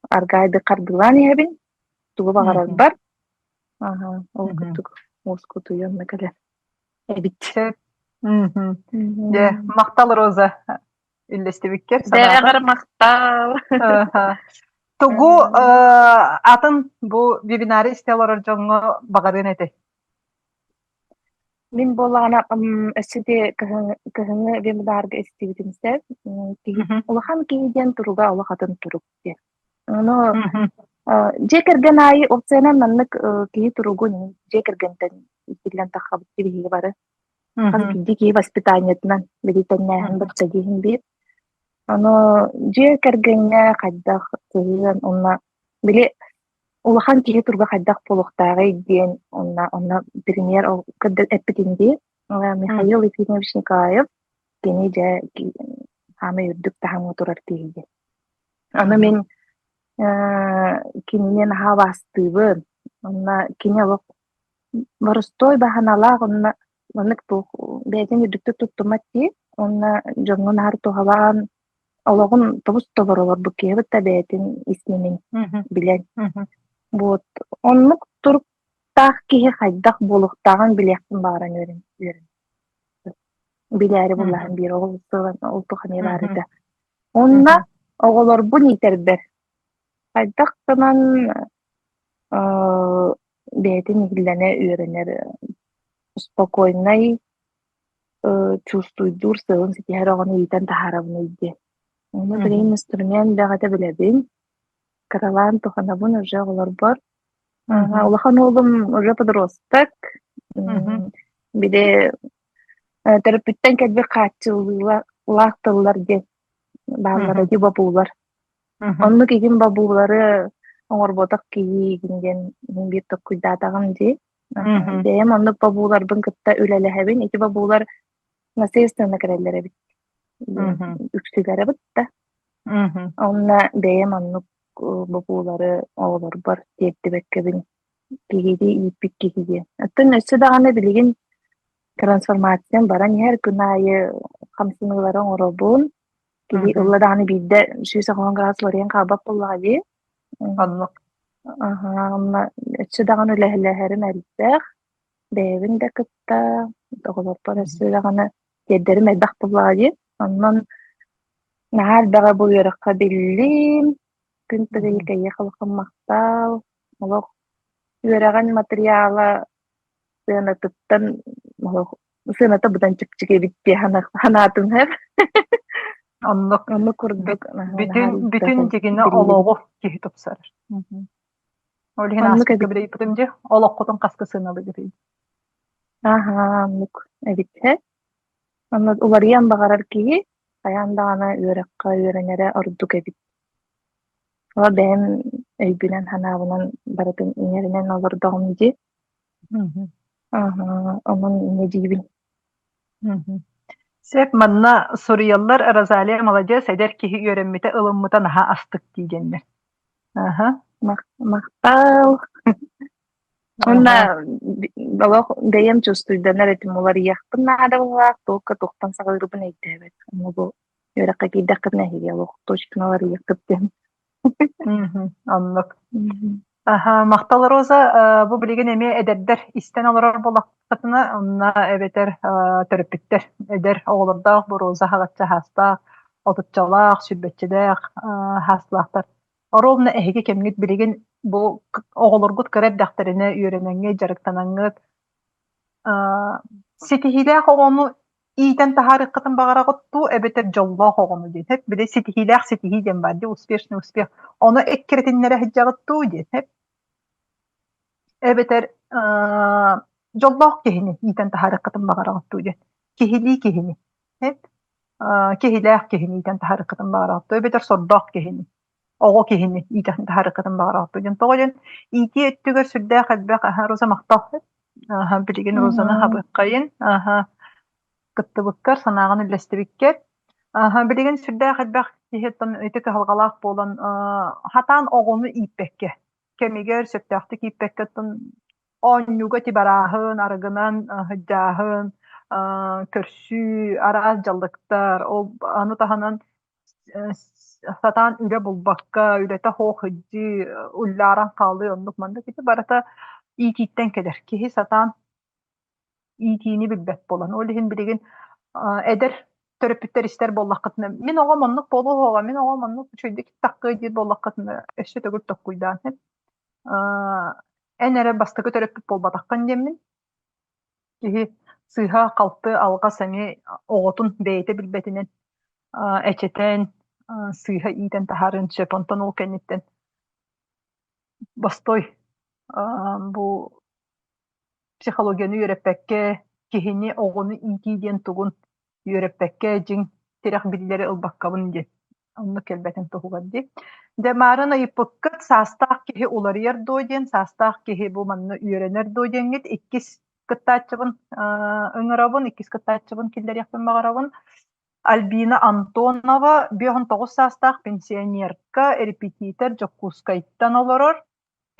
K: аргаайды хардыылаан иһэбин тугу баҕарарбар. Ол курдук уоскутуйан кэлэр эбит.
C: Дьэ, махтал Роза үллэстибиккэр
K: Бэҕэр махтал.
C: Тугу атын бу вебинары истэ олорор дьоҥҥо баҕарыан этэй?
K: Мин буоллаҕына өссө де кыһыҥҥы вебинарга истибитим сөп. Киһи улахан киһи диэн туруга олох атын турук диэн. Ону дьиэ кэргэн аайы опциянан маннык киһи туругун дьиэ кэргэнтэн иитиллэн таххабыт биһиги бары. Хас биирдии киһи воспитаниетынан билитэннээһин барыта диэһин биир. Ону дьиэ кэргэҥҥэ хайдах сыһыан уонна били Улахан киһи туруга хайдах буолуохтааҕый диэн онно онно премьер ол эппитин дии Михаил Ефимович Николаев кини дьэ саамай үрдүк таһымҥа турар киһи диэн. Аны мин кинини наһаа убаастыыбын. Онно кини олох боростуой баһаналаах онно маннык туох бэйэтин үрдүктүк туттуммат дии. Уонна дьоҥҥо наар туһалаан олоҕун тобус тобор олорбут киһи да бэйэтин ис нэмин билэн. Вот оннук туруктаах киһи хайдах буолуохтааҕын билиэхпин баҕаран үөрэн үөрэн билээри буллаһан биир ол ол туох эмиэ баар этэ. Уонна оҕолорбун иитэрбэр хайдах гынан бэйэтин иһиллэнэ үөрэнэр спокойнай чувствуйдуур сыалын ситиһэр оҕону иитэн таһаарабыный диэн. Ону билигин инструмент бэҕэтэ билэбин, кыралаан туһанабын уже оҕолорбор. Улахан уолум уже подросток, били төрөппүттэн кэлбит хааччыллыылаах тыллар диэн бааллара дии бобуулар. Оннук игин бобуулары оҥорботох киһи игин диэн мин биир толкуйдаатаҕым дии. Бэйэм оннук бобууларбын кытта үлэлэһэбин. Ити бобуулар наследственно кэлэллэр эбит. Үксүлэр эбит да. Онно бэйэм оннук бобуулары оҕолорбор тиэрдибэккэбин киһилии ииппит киһи диэн. Оттон өссө даҕаны билигин трансформациям баран иһэр күн аайы хамсаныылары оҥоробун. Киһи ылла даҕаны биирдэ 180 градус уларыйан хаалбат буоллаҕа дии.
C: Оннук.
K: Аһаа, онно өссө даҕаны үлэһэлэһэрим элбэх. Бэйэбин да кытта, оҕолорбор өссө даҕаны тиэрдэрим элбэх буоллаҕа дии. Онон наһаа элбэҕи бу үөрэххэ биллим. Күн тыгый кэйиэхэ улахан махтал. Олох үөрэҕин матырыйаала сыанатыттан олох сыаната быдан чэпчэки эбит дии санаатым һэр.
C: Оннук.
K: Оннук курдук
C: Бүтүн бүтүн дьигинэ олоҕу киһи тупсарар. Ол иһин
K: Оннук
C: ааспыкка
K: эбит.
C: билэйбитим дии, олоххутун хаска сыаналыыгытый?
K: Аһаа, оннук эбит һэ. Онно уларыйан баҕарар киһи хайаан даҕаны үөрэххэ үөрэнэрэ ордук эбит. Ол бэйэм өйбүнэн-санаабынан барытын иҥэринэн олордоҕум дии. Аһаа, онон инньэ диибин.
C: Сөп, манна суруйаллар Розалия маладьыас, эдэр киһи үөрэммитэ, ылыммыта наһаа астык дии диэннэр. Аха.
K: Махтал. Уонна олох бэйэм чувствуйданар этим уларыйыахпын наада быһыылаах, туохха туохтан саҕалыырбын өйдөөбөт. Ону бу үөрэххэ киирдэххитинэ эһиги олох точно уларыйыаххыт диэн.
C: Оннук. Аха, махтал Роза, бу билигин эмиэ эдэрдэр истэн олорор буоллаххытына, онно эбэтэр төрөппүттэр эдэр оҕолордоох бу Роза хаҕачча хаастаах, отуччалаах, сүүрбэччэлээх хаастаахтар. Оруобуна эһиги кэмҥит билигин бу оҕолоргут кыра эрдэхтэринэ үөрэнэҥҥит, дьарыктанаҥҥыт, ситиһиилээх оҕону иитэн таһаарыаххытын баҕараҕыт дуу эбэтэр дьоллоох оҕону диэн эп били ситиһиилээх ситиһии диэн баар дии успешный успех ону эккирэтиннэрэ сылдьаҕыт дуу диэн эп эбэтэр дьоллоох киһини иитэн таһаарыаххытын баҕараҕыт дуу диэн киһилии киһини эп киһилээх киһини иитэн таһаарыаххытын баҕараҕыт дуу эбэтэр сордоох киһини оҕо киһини иитэн таһаарыаххытын баҕараҕыт дуу диэн тоҕо диэн иитии өттүгэр сүрдээх элбэх Роза махтал билигин Розаны хабыаххайын кыттыбыккар, санааҕын үллэстибиккэр. Билигин сүрдээх элбэх киһи ити кыһалҕалаах буолан хатаан оҕону ииппэккэ, кэмигэр сөптөөхтүк ииппэккэ оттон оонньууга тибарааһын, арыгынан сылдьааһын, көрсүү, араас дьаллыктар, ол аны таһынан сатаан үлэ булбакка, үлэтэ суох сылдьыы, уллааран хаалыы оннук маннык ити барыта иитииттэн кэлэр. Киһи сатаан иитиини билбэт буолан. Ол иһин билигин эдэр төрөппүттэр истэр буоллаххытына, мин оҕом оннук буолуо суоҕа, мин оҕом оннук үчүгэйдик таххыа диир буоллаххытына, өссө төгүл толкуйдаан иһин. Эн эрэ бастакы төрөппүт буолбатаххын диэммин, киһи сыыһа-халты алҕас эмиэ оҕотун бэйэтэ билбэтинэн эчэтэн, сыыһа иитэн таһаарыан сөп. Онтон ол кэнниттэн бостой бу психологияны үөрэппэккэ, киһини, оҕону иитии диэн тугун үөрэппэккэ, дьиҥ тирэх биллэри ылбаккабын диэн оннук кэлбэтин туһугар дии. Дьэ, маарын ыйыппыккыт саастаах киһи уларыйар дуо диэн, саастаах киһи бу манна үөрэнэр дуо диэҥҥит иккис кыттааччыбын ыҥырабын, иккис кыттааччыбын киллэриэхпин баҕарабын. Альбина Антонова, 59 саастаах пенсионерка, репетитор Дьокуускайтан олорор.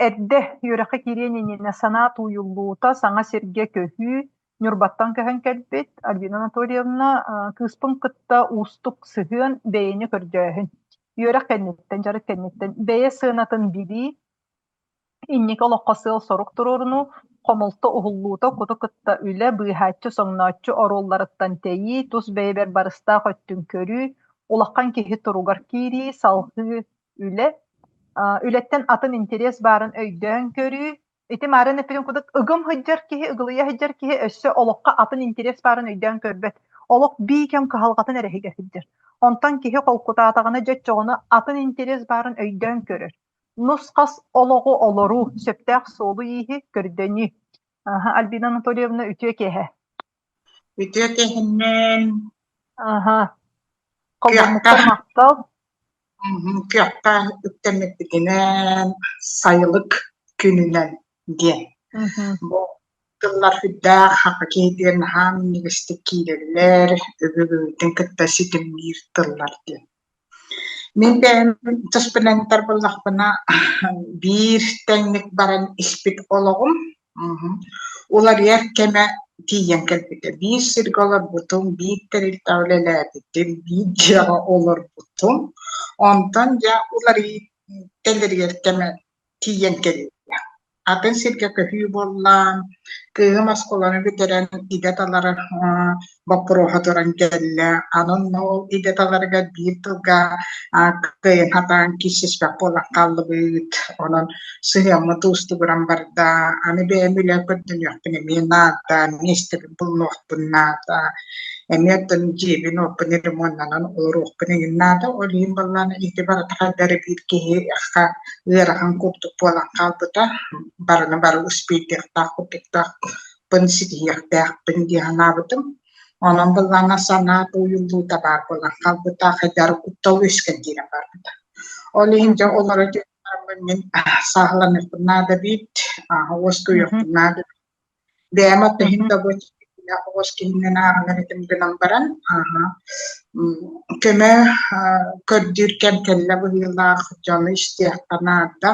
C: Эрдэ үөрэххэ киириэн иннинэ санаа тууйуллуута, саҥа сиргэ көһүү, Ньурбаттан көһөн кэлбит Альбина Анатольевна кыыспын кытта уустук сыһыан, бэйэни көрдөөһүн. Үөрэх кэнниттэн, дьарык кэнниттэн бэйэ сыанатын билии, инники олоххо сыал-сорук туруорунуу, хомолто уһуллуута, куту кытта үлэ, быыһааччы, соҥнооччу оруолларыттан тэйии, тус бэйэбэр барыстаах өттүн көрүү, улахан киһи туругар киирии, салҕыы үлэ, үлэттэн атын интэриэс баарын өйдөөн көрүү, ити маарын эппитим курдук ыгым сылдьар киһи, ыгылыйа сылдьар киһи өссө олоххо атын интэриэс баарын өйдөөн көрбөт. Олох бии кэм кыһалҕатын эрэ иһигэр сылдьар. Онтон киһи холкутаатаҕына дьэ оччоҕуна атын интэриэс баарын өйдөөн көрөр. Нус-хас олоҕу олоруу, сөптөөх суолу-ииһи көрдөнүү. Альбина Анатольевна үтүө киэһэ.
L: Үтүө киэһэннэн
C: Аха. Холбоммуккар махтал.
L: Күөххэ үктэммиппитинэн сайылык күнүнэн диэн. Бу тыллар сүрдээх саха киһитигэр наһаа минньигэстик киирэллэр, өбүгэбитин кытта ситимниир тыллар диэн. Мин бэйэм туспунан этэр буоллахпына, биир тэҥник баран испит олоҕум уларыйар кэмэ тиийэн кэлбитэ. Биир сиргэ олорбутум, биир тэрилтэҕэ үлэлээбитим, биир дьиэҕэ олорбутум. Онтон дьэ уларыйыы тэлэригэр кэмэ тиийэн кэллэ. Атын сиргэ көһүү буолла, кыыһым оскуоланы бүтэрэн идэ талар боппуруоһа туран кэллэ. Аны онно ол идэ таларыгар биир тылга кыайан сатаан киирсиспэт буолан хааллыбыт. Онон сыһыаммыт уустугуран барда. Аны бэйэм үлэ көрдөнүөхпүн эмиэ наада, миэстэбин булунуохпун наада. Эмиэ оттон дьиэбин-уоппун ремоннанан олоруохпун эҥин наада. Ол иһин буоллаҕына ити барыта хайдах эрэ биир киһиэхэ ыарахан курдук буолан хаалбыта. Барыны бары успейдыахтаах курдуктаахпын, ситиһиэхтээхпин дии санаабытым. Онон былаана санаа тууйуллуута баар буолан хаалбыта, хайдах эрэ куттал үөскээн киирэн барбыта. Ол иһин дьэ олоро түһэн мин сааһыланыахпын наада эбит, уоскуйуохпун наада Бэйэм оттоһун да бу оҕус киһинэн ааҕынар этим гынан баран, көмө көрдүүр кэм кэллэ быһыылаах, дьону истиэххэ наада,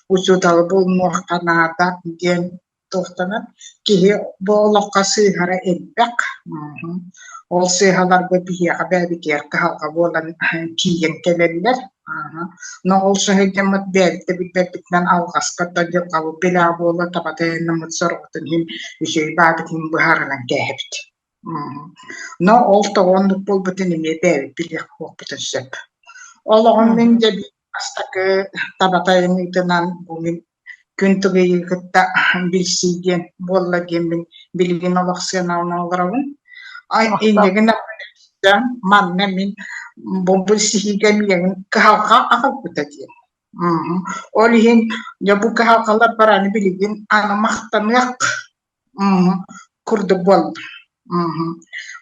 L: учууталы булунуохха наада диэн туохтанан киһи бу олоххо сыыһара элбэх. Ол сыыһаларга биһиэхэ бэйэбитигэр кыһалҕа буолан тиийэн кэлэллэр. Но ол сыһыйдаммыт бэйэбит да билбэппитинэн алҕаска да дьылҕабыт билээ буола табатыйаннаммыт сорҕотун иһин үчүгэй баабытын быһаарынан кээһэбит. Но ол тоҕо оннук буолбутун эмиэ бэйэбит билиэх буолбутун сөп. Олоҕум мин дьэ бастакы табатайыныытынан бу мин күн тугуйу кытта билсии диэн буолла диэммин билигин олох сыаналана олоробун. Инньэ гынан манна мин бу билсиһиигэ миигин кыһалҕа аҕалбыта диэн. Ол иһин дьэ бу кыһалҕалар бараны билигин аны махтаныах курдук буолла.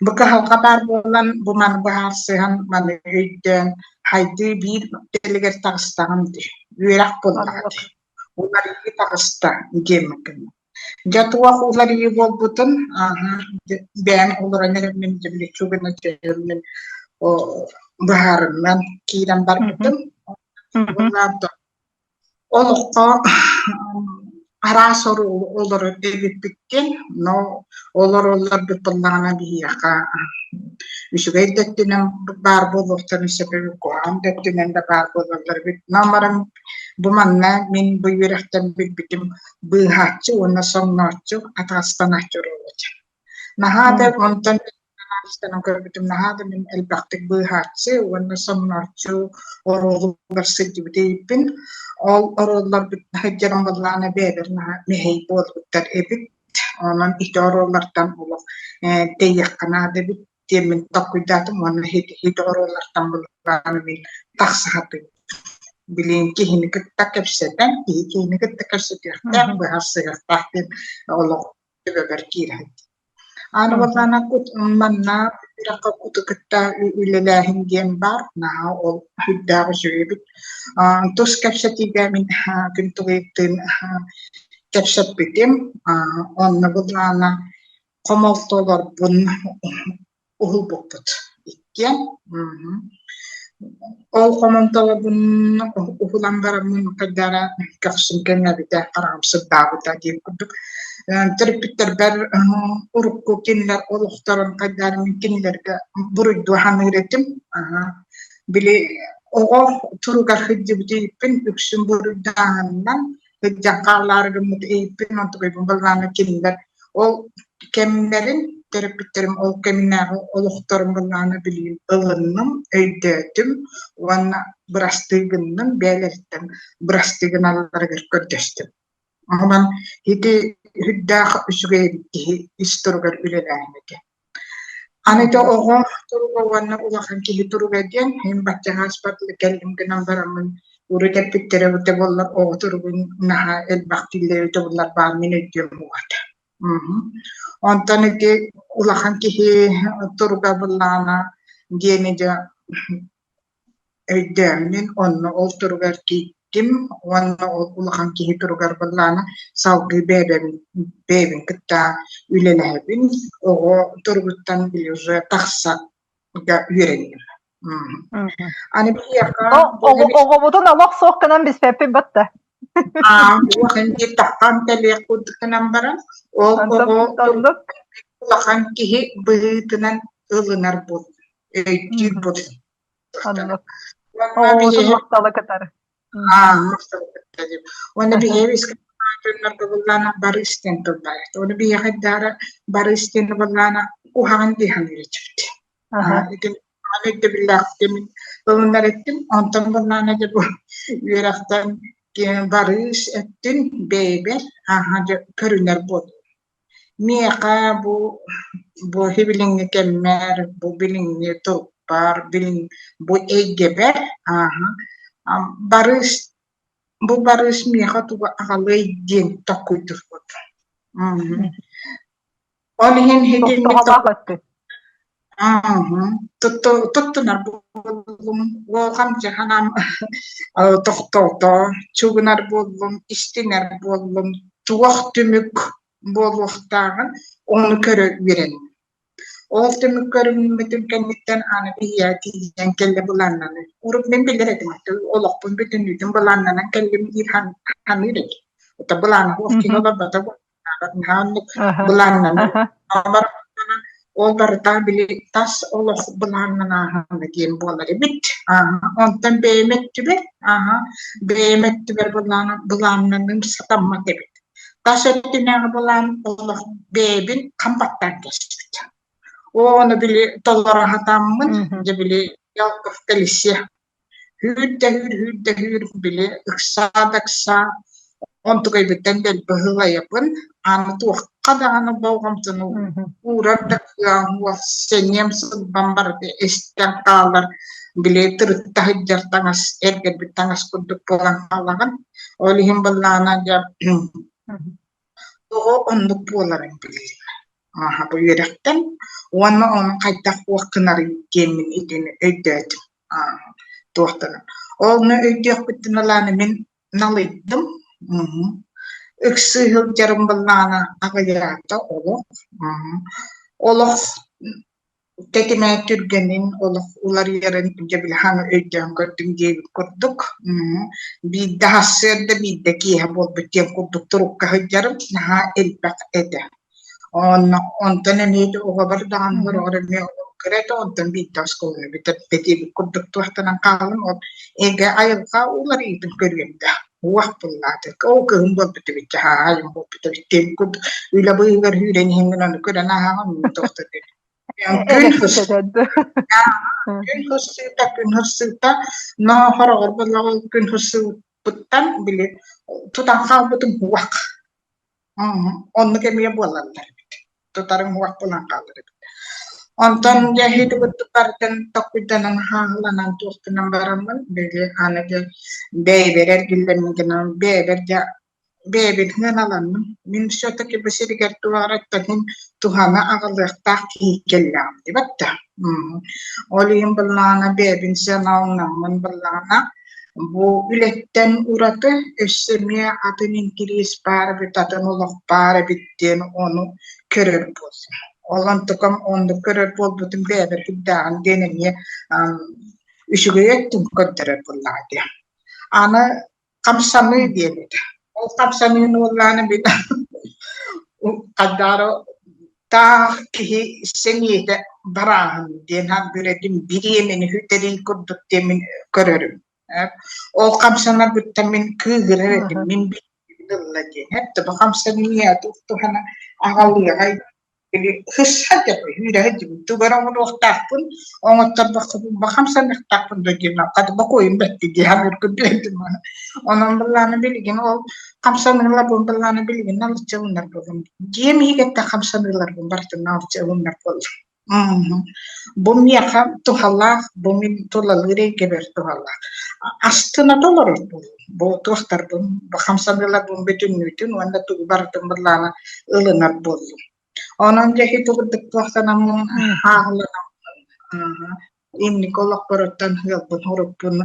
L: Бу кыһалҕа баар буолан, бу маны быһаарсыһан, маны өйдөөн, хайдыы биир кэлигэр таҕыстаҕым дии. Үөрэх буоллаҕа дии. Уларыйыы таҕыста диэммиккин. Дьэ туох уларыйыы буолбутун, бэйэм олорон эрэммин, дьэ гына түһэммин быһаарынан киирэн барбытым. Олоххо араас оруолу олорор эбиппиккин, но ол оруолларбыт буоллаҕына биһиэхэ үчүгэй да өттүнэн баар буолуохтарын сөп эбит, куһаҕан да өттүнэн да баар буолаллар эбит. Но баран бу манна мин бу үөрэхтэн билбитим быыһааччы уонна соҥнооччу, атаҕастанааччы оруола этэ. Наһаа да онтон анализтанан көрбүтүм, наһаа да мин элбэхтик быыһааччы уонна соҥнооччу оруолугар сылдьыбыт эбиппин. Ол оруолларбыт сылдьарым буоллаҕына бэйэбэр наһаа мэһэй буолбуттар эбит. Онон ити оруоллартан олох тэйиэххэ наада эбит диэммин толкуйдаатым уонна ити оруоллартан буоллаҕына мин тахса сатыыбын. Билигин киһини кытта кэпсэтэн, киһи киһини кытта кэпсэтиэхтээх, быһаарсыахтаах диэн олох төбөбөр киирэн. Аны буоллаҕына кут манна үрэххэ куту кытта үлэлээһин диэн баар, наһаа ол сүрдээх үчүгэй эбит. Тус кэпсэтиигэ мин күн тугуйуктыын кэпсэппитим. Онно буоллаҕына хомолтолорбун уһулбуппут иккиэн. Ол хомолтолорбун уһулан бараммын хайдара көхсүм кэҥээбитэ, хараҕым сырдаабыта диэн курдук. Төрөппүттэрбэр урукку кинилэр олохторун хайдары мин кинилэргэ буруйдуу саныыр этим. Били оҕо туругар сылдьыбыт ииппин үксүн буруйдааһынынан сылдьан хааллаары гыммыт ииппин онтукайбын былаана кинилэр ол кэмнэрин төрөппүттэрим ол кэминээҕи олохторун былаана билигин ылынным, өйдөөтүм уонна бырастыы гынным, бэйэлэриттэн бырастыы гыналларыгар көрдөстүм. Онон ити үрдээх үчүгэй эбит киһи ис туругар үлэлээһин этэ. Аны ити оҕо туруга уонна улахан киһи туруга диэн мин бачча ааспат кэллим гынан бараммын урут эппиттэрэ эбитэ буоллар оҕо туругун наһаа элбэх дииллэр эбитэ буоллар баар мин өйдүөм уота. Онтон ити улахан киһи туруга былаана диэни дьэ Өйдөөммүн онно ол туругар киирдим уонна ол улахан киһи туругар былаана салгыы бэйэбин бэйэбин кытта үлэлэһэбин, оҕо туругуттан били уже тахсарга үөрэнним. Аны биһиэхэ
C: Оҕобутун олох суох гынан биспэппит батта.
L: Улахан киһи таххан кэлиэх курдук гынан баран, ол оҕо улахан киһи быһыытынан ылынар буолла, өйдүүр буолла.
C: Оннук. Оҕобутун махтала кытары.
L: Уонна биһиэхэ былаана барыс диэн тыл баар. Ону биһиэхэ даара барыс диэн былаана куһаҕан дии саныыр этибит. Ити өйдөбүллээхтик мин ылынар эттим. Онтон былаана дьэ бу үөрэхтэн барыс эттин бэйэбэр ааһа дьэ көрүнэр буоллум. Миэхэ бу бу билиҥҥи кэммэр, бу билиҥҥи турукпар, билин бу эйгэбэр ааһа барыс бу барыс миэхэ тугу аҕалыай диэн толкуйдуурбут. Ол иһин итинник Туттунар буоллум, уолҕам-дьаһанам тохтоото, чугунар буоллум, истинэр буоллум, туох түмүк буолуохтааҕын ону көрө үөрэнним. Ол түмүк көрүммүтүм кэнниттэн аны биһиэхэ тиийэн кэллэ былааннаныы. Урут мин билэр этим, олохпун бүтүннүүтүн былааннанан кэллим диир саныыр этим. Это былаана суох киһи олорбото Наһаа былааннанан ол барыта били тас олох былааннанааһына диэн буолар эбит. Онтон бэйэм өттүбэр, бэйэм өттүбэр былааннаным сатаммат эбит. Тас өттүнээҕи былаан олох бэйэбин хам баттаан кэспит. Ону били толоро сатааммын, дьэ били Ялков колесе Үүр да үүр, үүр да үүр, били ыксаа да ыксаа, онтукайбыттан дэлби ыһылайабын, аны туохха даҕаны болҕомтону уурар да кыаҕым суох, сэниэм сылбам барыта эстэн хаалар, били тырытта сылдьар таҥас, эргэрбит таҥас курдук буолан хаалаҕын. Ол иһин былаана дьэ тоҕо оннук буоларын билиим. Ааһа бу үөрэхтэн уонна ону хайдах туох гынарый диэммин итини өйдөөтүм. Туохтан Онно өйдүөхпүттэн ылааны мин налыйдым. Ыксыы сылдьарым былаана аҕыйаата олох. Олох тэтимэ түргэнин, олох уларыйарын дьэ били хаҥа өйдөөн көрдүм диэбит курдук. Биирдэ сарсыарда, биирдэ киэһэ буолбут диэн курдук турукка сылдьарым наһаа элбэх этэ. Онно онтон эмиэ оҕобор даҕаны сороҕор эмиэ кыра этэ, онтон биирдэ оскуоланы бүтэрбит диэбит курдук туохтанан хааллым. Ол эгэ айылҕа уларыйыытын көрүөм да уох буллаата. Ол кыһын буолбут эбит, хаһаайын буолбут эбит диэн курдук үлэ быыһыгар сүүрэн иһэҥҥин ону көрөн ааһаҕын туохта Күн күн хырсыыта, күн хырсыыта, но хороҕор буоллаҕа ол күн хырсыыппыттан били тутан хаалбытым уох. Оннук эмиэ буолаллар эбит. Тутарым уох буолан хаалар эбит. Онтон дьэ иһити курдук барытын толкуйданан хааһыланан туохтанан бараммын били аны дьэ бэйэбэр эргиллэммин гынан бэйэбэр дьэ. бэйэбитинэн аланным. Мин все-таки бу сиригэр туораттан туһаны аҕалыахтаах киһи кэллэҕим дибэт да. Ол иһин былаана бэйэбин сыаналанаммын былаана бу үлэттэн ураты өссө эмиэ атын интэриэс баар эбит, атын олох баар эбит диэн ону көрөр буоллум. Ол онтукам оннук көрөр буолбутум бэйэбэр сүрдээҕин диэн эмиэ үчүгэй өттүн көрдөрөр буоллаҕа дии. Аны хамсаныы диэн этэ. Ол хамсаныыны уоллааны мин хайдаары таах киһи сэниэтэ барааһын диэн хаалбыт этим бириэмэни сүтэрии курдук диэн мин көрөрүм. Ол хамсанарбыттан мин кыыһырар этим, мин ылла диэн. Бу хамсаныы туһана аҕалыаҕай Били хысса деп үүрэһэ дибит тугу эрэ оҥоруохтаахпын оҥотторбоххун хамсаныахтаахпын да диэн хата бокуойум бэттэ дии саныыргын билэтим Онон былааны билигин ол хамсаныыларбын былааны билигин налыччы ылынар буоллум. Дьиэм иһигэр хамсаныыларбын барытын налыччы ылынар буоллум. Бу миэхэ туһалаах, бу мин тулалыыр эйгэбэр туһалаах. Астына толорор буоллум. Бу туохтарбын, бу хамсаныыларбын бүтүннүүтүн уонна тугу барытын былаана ылынар буоллум. Онон дьэ ити курдук туохтанаммын ааҕыланаммын инники олохпоруттан ыалбын уруппун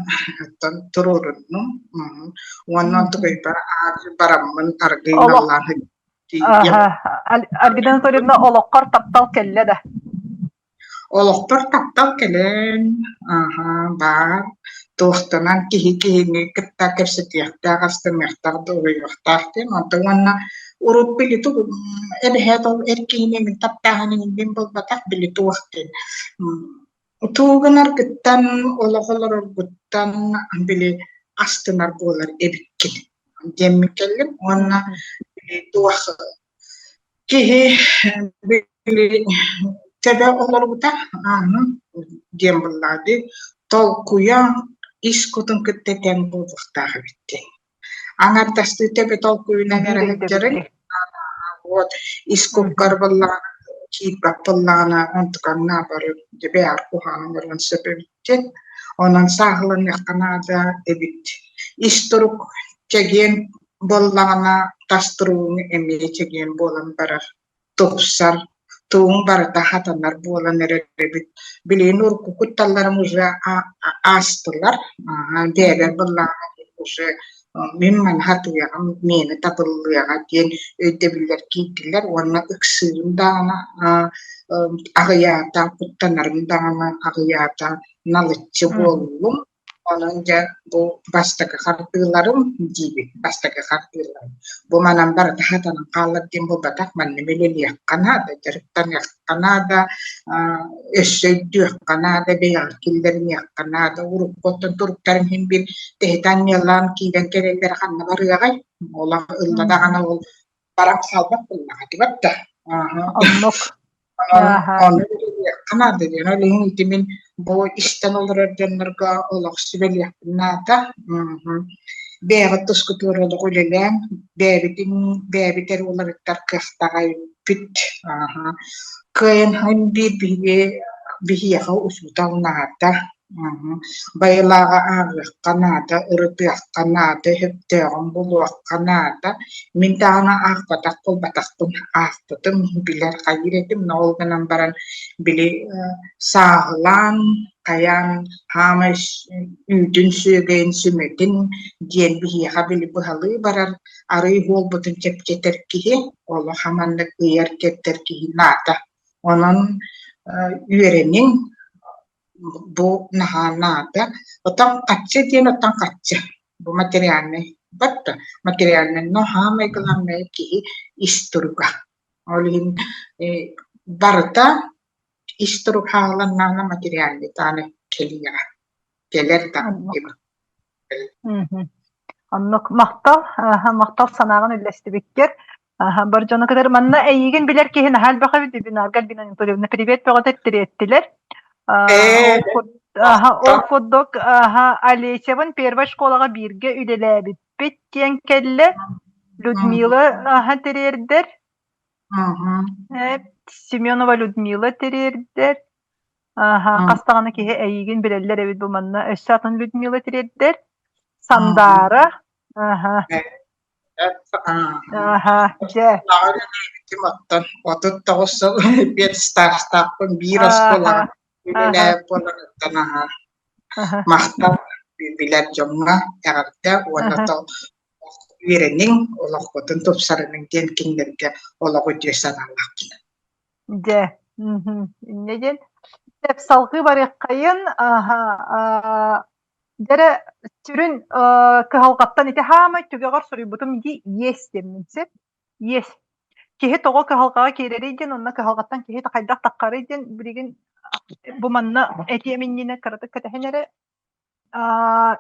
L: оттон туруоруннум. Уонна онтукайбар бараммын аргыый
C: Олох
L: наллаан тиийдим.
C: Альбина Анатольевна олоххор таптал кэллэ да?
L: Олохпор таптал кэлэн, аһа, баар, туохтанан киһи киһини кытта кэпсэтиэхтээх, астыныахтаах, дуоһуйуохтаах диэн. Онтон уонна урут били тугу эбэһээт ол эр киһини мин таптааһын иҥин буолбатах, били туох диэн Утуу гынаргыттан, олох олороргуттан били астынар буолар эбиккин диэммин кэллим уонна били туох киһи били төбө олорбута ааһын диэн буоллаҕа дии толкуйа ис кутун кытта тэҥ буолуохтаах эбит диэн. Аҥардастыы төбө толкуйунан
C: Биир
L: эрэ сылдьарыҥ
C: өйдөбүлгэ.
L: вот ис куккар буоллаҕына киирбэт буоллаҕына онтукаҥ наоборот дьэ куһаҕан оҥоруон сөп эбит диэн. Онон сааһыланыахха наада эбит. Ис турук чэгиэн буоллаҕына тас туругуҥ эмиэ чэгиэн буолан барар тупсар, тууҥ барыта хатанар буолан эрэр эбит. Билигин урукку кутталларым уже аастылар. Бэйэбэр быллаҕына уже мин маны хатыаҕым, миэнэ табыллыаҕа диэн өйдөбүллэр киирдилэр уонна ыксыырым даҕаны аҕыйаата, куттанарым даҕаны аҕыйаата, налыччы буоллум. Онон дьэ бу бастакы хардыыларым диибин, бастакы хардыыларым. Бу манан барыта хатанан хаалар диэн буолбатах, манна үлэлиэххэ наада, дьарыктаныахха наада, өссө өйдүөххэ наада, бэйэҕэр киллэриниэххэ наада. Урукку оттон туруктарым иһин биир тэһитэ анньыалаан киирэн кэлэллэрэ ханна барыаҕай? Олох ылла даҕаны ол баран хаалбат буоллаҕа дибат да.
C: Оннук.
L: Онон үлэлиэххэ наада диэн. Ол иһин ити мин бу истэн олорор дьоннорго олох сүбэлиэхпин наада. Бэйэҕит тускутугар олох үлэлээн, бэйэбитин бэйэбит эрэ уларыттар кыахтаах эбиппит. Кыайан биир биһиги биһиэхэ учуутал наада. Байылааҕы ааҕыахха наада, ырытыахха наада, сөптөөҕүн булуохха наада. Мин даҕаны аахпатах буолбатахпын, аахпытым, билэр хайыыр этим, но ол гынан баран били сааһылаан, хайаан хаамай үүтүн сүөгэйин сүмэтин диэн биһиэхэ били быһалыы барар арыый буолбутун чэпчэтэр киһи, олох маннык ыйар-кэрдэр киһи наада. Онон үөрэниҥ, Бу наһаа наада. Оттон хаччы диэн оттон хаччы. Бу материальнай батта материальнай но саамай главное киһи ис туруга. Ол иһин барыта ис турук хааланнаҕына материальный даҕаны кэлиэҕэ. Кэлэр даҕаны
C: Оннук махтал, махтал санааҕын үллэстибиккэр. Бар дьону кытары манна эйигин билэр киһи наһаа элбэх эбит Вебинарга Альбина Анатольевна привет бөҕөтө тириэттилэр. Ол курдук Олесевын первой школаҕа бииргэ үлэлээбиппит диэн кэллэ. Людмила тириэрдэр. Семенова Людмила тириэрдэр. Хас даҕаны киһи эйигин билэллэр эбит бу манна. Өссө атын Людмила тириэрдэр. Сандаара. Аха, дьэ.
L: Үлэлээбитим оттон 39 сыл педстажтаахпын биир оскуолаҕа үлэлээбит буоларыттан аһа махтал билэр дьоҥҥо эҕэрдэ уонна үөрэниҥ, олоххутун тупсарыныҥ диэн кинилэргэ олох үтүө санаалаахпын.
C: Дьэ, инньэ диэн салҕыы барыаххайын, дьэ сүрүн кыһалҕаттан ити хаамай түгэҕэр суруйбутум дии иэс диэммин сөп. Иэс. Киһи тоҕо кыһалҕаҕа киирэрий диэн уонна кыһалҕаттан киһи хайдах таххарый диэн билигин бу манна этиэм иннинэ кыратык кэтэһэн эрэ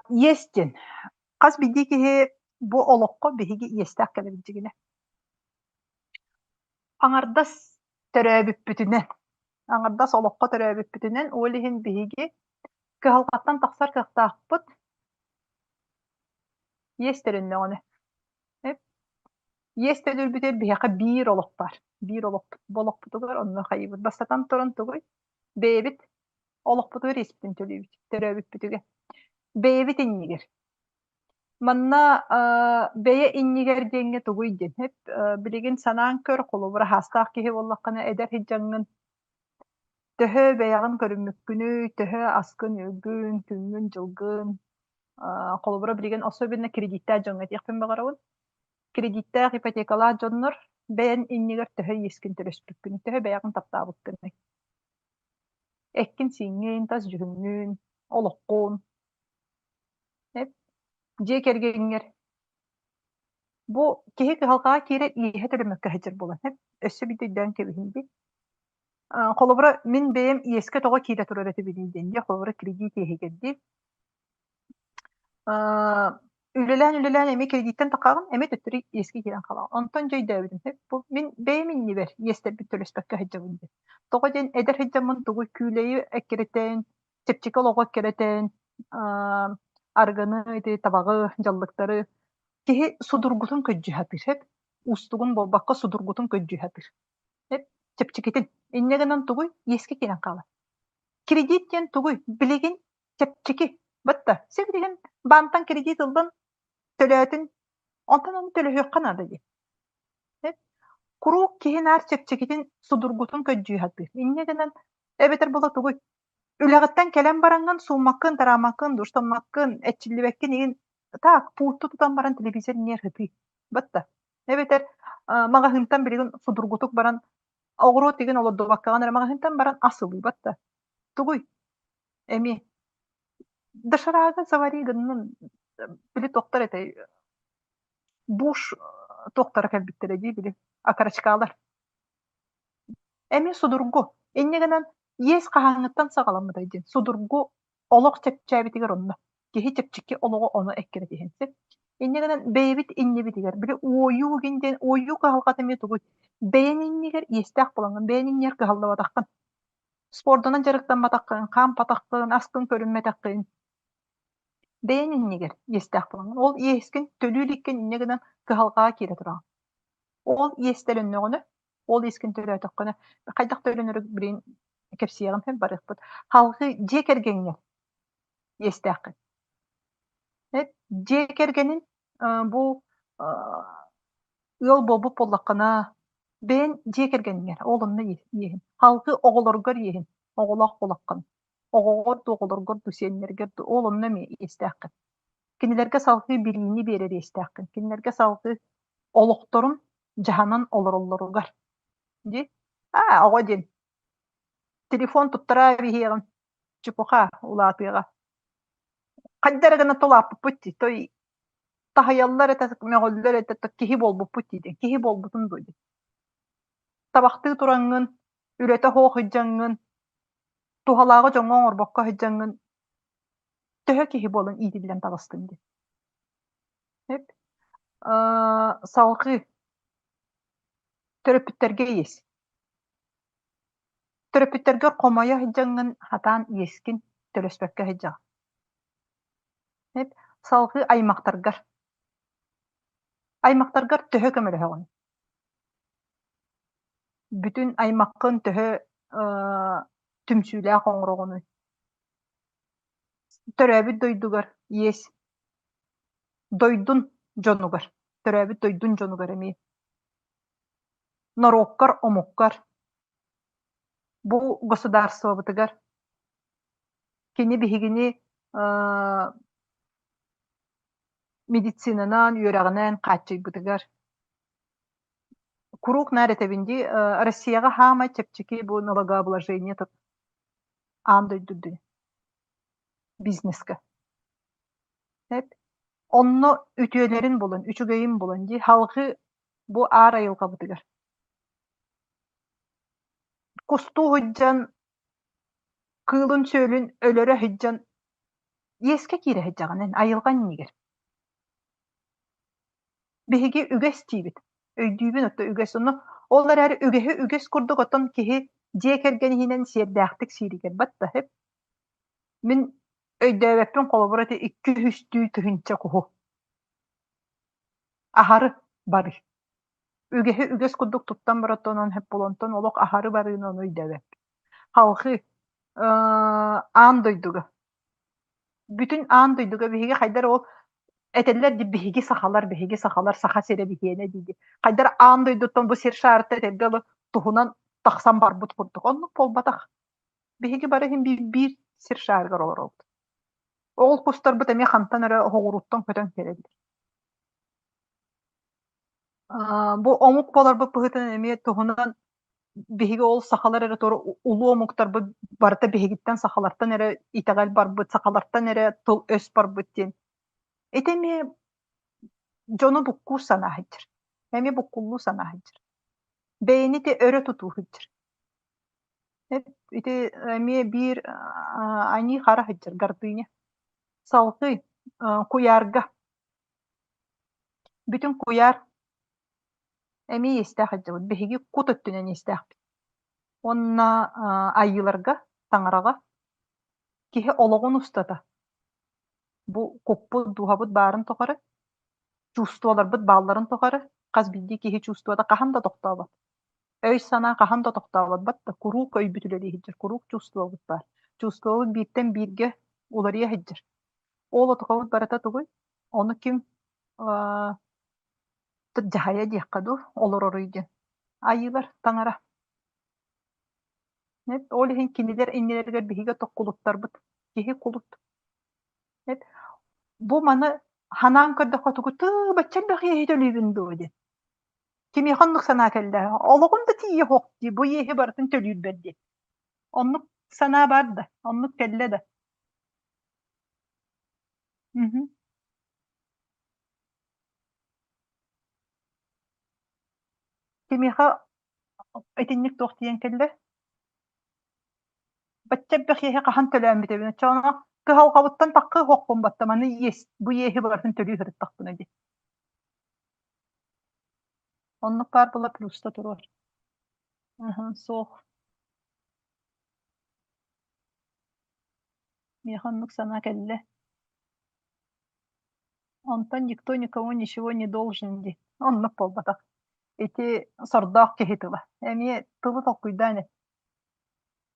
C: иэс диэн. Хас биирдии киһи бу олоххо биһиги иэстээх кэлэбит дьигинэ. Аҥардас төрөөбүппүтүнэн, аҥардас олоххо төрөөбүппүтүнэн, ол иһин биһиги кыһалҕаттан тахсар кыахтаахпыт иэс төлөннөҕүнэ. Иэс төлүүрбүтүгэр биһиэхэ биир олох баар. Биир олохпут. Бу олохпутугар онно хайыыбыт. Бастатан туран тугуй? Бэйэбит олохпутугар иэспитин төлүүбүт, төрөөбүппүтүгэр. Бэйэбит иннигэр. Манна бэйэ иннигэр диэҥҥэ тугуй диэн эп билигин санаан көр, холобура аһаастаах киһи буоллаххына эдэр сылдьаҥҥын төһө бэйэҕин көрүммүккүнүй, төһө аскын-үөлгүн, күҥҥүн-дьылгын холобура билигин особенно кредиттээх дьоҥҥо этиэхпин баҕарабын. Кредиттээх, ипотекалаах дьоннор бэйэн иннигэр төһө иэскин төлөспүккүнүй, төһө бэйэҕин таптаабыккыный? Эккин-сииҥҥин, тас дьүһүҥҥүн, олоххун Дьиэ кэргэҥҥэр бу киһи кыһалҕаҕа киирэр иэһэ төлөммөккө сылдьар буолан өссө биирдэ өйдөөн кэбиһиҥ дии. Холобура, мин бэйэм иэскэ тоҕо киирэ турар этибиний диэн дии, холобура, кредит иэһигэр дии. Үлэлээн-үлэлээн эмиэ кредиттэн таххаҕын, эмиэ төттөрү иэскэ киирэн хаалаҕын. Онтон дьэ өйдөөбүтүм, бу мин бэйэм иннибэр иэстэрбин төлөспөккө сылдьабын диэн. Тоҕо диэн эдэр сылдьаммын тугу күүлэйи эккирэтэн, чэпчэки олоҕу эккирэтэн, арыгыны, ити табаҕы, дьаллыктары киһи судургутун көрдүү сатыыр сөп. Уустугун буолбакка судургутун көрдүү сатыыр. Сөп. Чэпчэкитин. Инньэ гынан тугуй? Иэскэ киирэн хаалар. Кредит диэн тугуй? Билигин чэпчэки. Батта. Сибилигин баантан кредит ыллын, төлөөтүн, онтон ону төлөһүөххэ наада дии. Куруук киһи наар чэпчэкитин, судургутун көрдүү сатыыр. Инньэ гынан эбэтэр була тугуй? Үлэҕиттэн кэлэн бараҥҥын сууммаккын, тарааммаккын, душтаммаккын, эрчиллибэккин игин так пульту тутан баран телевизор иннигэр сытыы. Батта. Эбэтэр маҕаһыынтан билигин судургутук баран оҕуруот игин олордубаккаҕын эрэ маҕаһыынтан баран ас ылыы батта. Тугуй? Эмиэ доширагы завари гыннын били туохтар этэй буш туохтара кэлбиттэрэ дии били окорочкалар Эмиэ судургу. Инньэ гынан иэс хаһааҥҥыттан саҕаламмытай диэн судургу олох чэпчээбитигэр онно. Киһи чэпчэки олоҕу ону эккирэтиһэн сөп. Инньэ гынан бэйэбит иннибитигэр били уойуу гин диэн уойуу кыһалҕата эмиэ тугуй? Бэйэн иннигэр иэстээх буолаҥҥын, бэйэн иннигэр кыһаллыбатаххын, спордунан дьарыктамматаххын, хаампатаххын, аскын көрүммэтэххин, бэйэн иннигэр иэстээх буолаҥҥын. Ол иэскин төлүү иликкин инньэ гынан кыһалҕаҕа киирэ тураҕын. Ол иэс төлөннөҕүнэ, ол иэскин төлөөтөххүнэ, хайдах төлөнөрү билигин кэпсиэҕим иһин барыахпыт. Салгыы дьиэ кэргэҥҥэ иэстээххин. Дьиэ кэргэнин бу ыал буолбут буоллаххына, бэйэҥ дьиэ кэргэҥҥэр ол онно иэһин. Салгыы оҕолоргор иэһин, оҕолоох буолаххын. Оҕоҕор дуу, оҕолоргор дуу, сиэннэргэр дуу, ол онно эмиэ иэстээххин. Кинилэргэ салгыы билиини биэрэр иэстээххин. Кинилэргэ салгыы олохторун дьаһанан олороллоругар дии. Аа, оҕо диэн телефон туттараа биһиэҕин чепуха улаатыаҕа. Хайда эрэ гына тулааппыппыт дии, той таһыйаллар этэ, мөҕөллөр этэ, киһи буолбуппут дии диэн, киһи буолбутун дуо дии. Табахтыы тураҥҥын, үлэтэ суох сылдьаҥҥын, туһалааҕы дьоҥҥо оҥорбокко сылдьаҥҥын төһө киһи буолан иитиллэн таҕыстыҥ дии. Эп. Салҕыы төрөппүттэргэ иэс. Төрөппүттэргэр хомойо сылдьаҥҥын сатаан иэскин төлөспөккө сылдьаҕын. Эп. Салҕыы аймахтаргар. Аймахтаргар төһө көмөлөһөҕүн? Бүтүн аймаххын төһө түмсүүлээх оҥороҕунуй? Төрөөбүт дойдугар иэс дойдун дьонугар. Төрөөбүт дойдун дьонугар эмиэ. Норуоккар, омуккар. Бу государствобытыгар кини биһигини медицинанан, үөрэҕинэн хааччыйбытыгар куруук наар этэбин дии, Россияҕа хаамай чэпчэки бу налогообложение аан дойду үрдүнэн бизнеска. Онно үтүөлэрин булан, үчүгэйин булан дии, халҕыы бу аар айылҕабытыгар. Кустуу сылдьан, кыылын-сүөлүн өлөрө сылдьан иэскэ киирэ сылдьаҕын эн айылҕа иннигэр. Биһиги үгэс диибит, өйдүүбүн оттон үгэс. Ону ол эрээри үгэһи үгэс курдук оттон киһи дьиэ кэргэн иһинэн сиэрдээхтик сииригэр баттаһып. Мин өйдөөбөппүн холобура ити 203 тыһыынча куһу аһары барыы. Үгэһи үгэс курдук туттан бараттан онон сөп буолуонтан олох аһары барыыны ону өйдөөбөппүн. Халҕыы аан дойдуга бүтүн аан дойдуга биһиги хайдар ол этэллэр дии биһиги сахалар биһиги сахалар саха сирэ биһиэнэ дии хайдар аан дойдуттан бу сир шаарыта этэргэ дылы туһунан тахсан барбыт курдук оннук буолбатах биһиги бары иһин биир биир сир шаарыгар олоробут ол кустарбыт эмиэ хантан эрэ оһоҕуруттан көтөн кэлэллэр бу омук буоларбыт быһыытынан эмиэ туһунан биһиги ол сахалар эрэ туора улуу омуктарбыт барыта биһигиттэн сахалартан эрэ итэҕэл барбыт, сахалартан эрэ тыл-өс барбыт диэн. Ити эмиэ дьону буккуур санаа сылдьар. Эмиэ буккуллуу санаа сылдьар. Бэйэни ити өрө тутуу сылдьар. Ити эмиэ биир аньыы хара сылдьар гордыня. Салгыы куйаарга. Бүтүн куйаар Эмиэ иэстээх сылдьабыт. Биһиги кут өттүнэн иэстээхпит. Уонна айыыларга, таҥараҕа киһи олоҕун устата бу куппут, дууһабыт баарын тухары, чувстволарбыт баалларын тухары хас биирдии киһи чувствота хаһан да тохтообот. Өй-санаа хаһан да тохтообот батта куруук өйбүт үлэлии сылдьар, куруук чувствобут баар. Чувствобут бииртэн бииргэ уларыйа сылдьар. Ол отукабыт барыта тугуй? Ону ким дьаһайа диэххэ дуу, олороруй диэн. Айыылар, таҥара. Ол иһин кинилэр иннилэригэр биһиги кулуттарбыт. Киһи кулут. Бу маны ханаан көрдөххө тугу тыы бачча элбэх иэһи төлүүбүн дуо диэн. Кимиэхэ оннук санаа кэллэ? Олоҕум да тиийэ суох дии, бу иэһи барытын төлүүрбэр диэн. Оннук санаа баар да, оннук кэллэ да. Мгм. Кимиэхэ итинник туох тиийэн кэллэ? Бачча элбэх иэһи хаһан төлөөммүтэбин оччоҕуна кыһалҕабыттан таххыы оһохпун батта маны иэс бу иэһи барытын төлүү сырыттахпына дии. Оннук баар буола плюста туруор. Аһа, суох. Миэхэ оннук санаа кэллэ. Онтон никто никому ничего не должен дии. Оннук буолбатах. Ити сордоох киһи тыла. Эмиэ тылы толкуйдаан эт.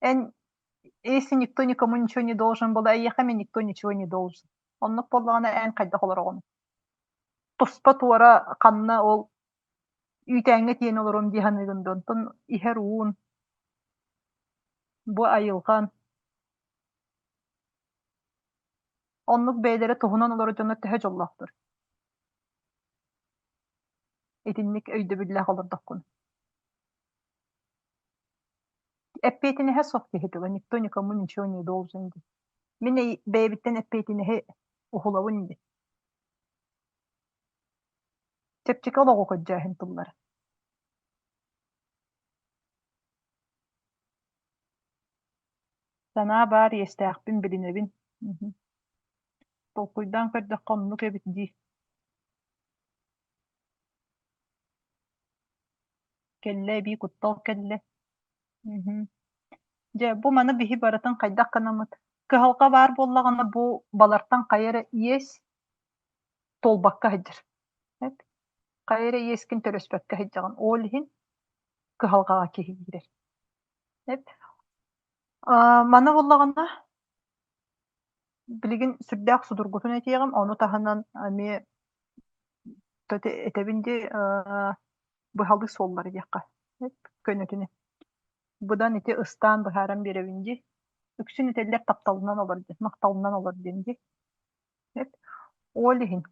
C: Эн если никто никому ничего не должен буолла, эйиэхэ эмиэ никто ничего не должен. Оннук буоллаҕына эн хайдах олороҕун? Туспа туора ханна ол үүтээҥҥэ тиийэн олоруом дии саныыгын дуо? Онтон иһэр уун, бу айылҕан Оннук бэйэлэрэ туһунан олорор дьоннор төһө дьоллоохтор? Итинник өйдөбүллээх олордоххун. Эппиэтинэһэ суох киһи тыла никто никому ничего не должен дии. Мин бэйэбиттэн эппиэтинэһи уһулабын дии. Чэпчэки олоҕу көрдөөһүн тыллара. Санаа баар иэстээхпин билинэбин Толкуйдаан көрдөххө оннук эбит дии Кэллэ эбии куттал кэллэ Дьэ, бу маны биһи барытын хайдах гынаммыт? Кыһалҕа баар буоллаҕына бу балартан хайа эрэ иэс туолбакка сылдьар. Хайа эрэ иэскин төлөспөккө сылдьаҕын. Ол иһин кыһалҕаҕа киһи киирэр. Маны буллаҕына билигин сүрдээх судургутун этиэҕим, ону таһынан эмиэ Этэбин дии быһалыы суоллары диэххэ көнөтүнэ. Быдан ити ыстаан быһааран биэрэбин дии. Үксүн этэллэр тапталынан олор диэн, махталынан олор диэн дии. Ол иһин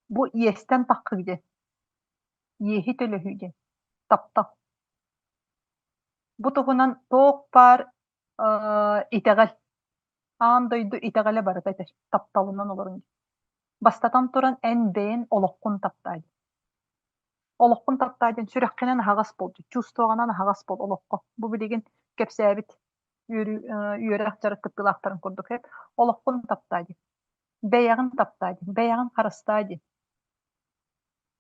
C: бу иэстэн таххыы диэн, иэһи төлөһүү диэн, таптал. Бу туһунан туох баар итэҕэл, аан дойду итэҕэлэ барыта этэр, тапталынан олорун диэн. Бастатан туран, эн бэйэн олоххун таптаа диэн. Олоххун таптаа диэн сүрэххинэн аһаҕас буол, чувствоҕынан аһаҕас буол олоххо. Бу билигин кэпсээбит үөрүү, үөрэх дьарык кыттыылаахтарын курдук эт. Олоххун таптаа диэн. Бэйэҕин таптаа диэн, бэйэҕин харыстаа диэн.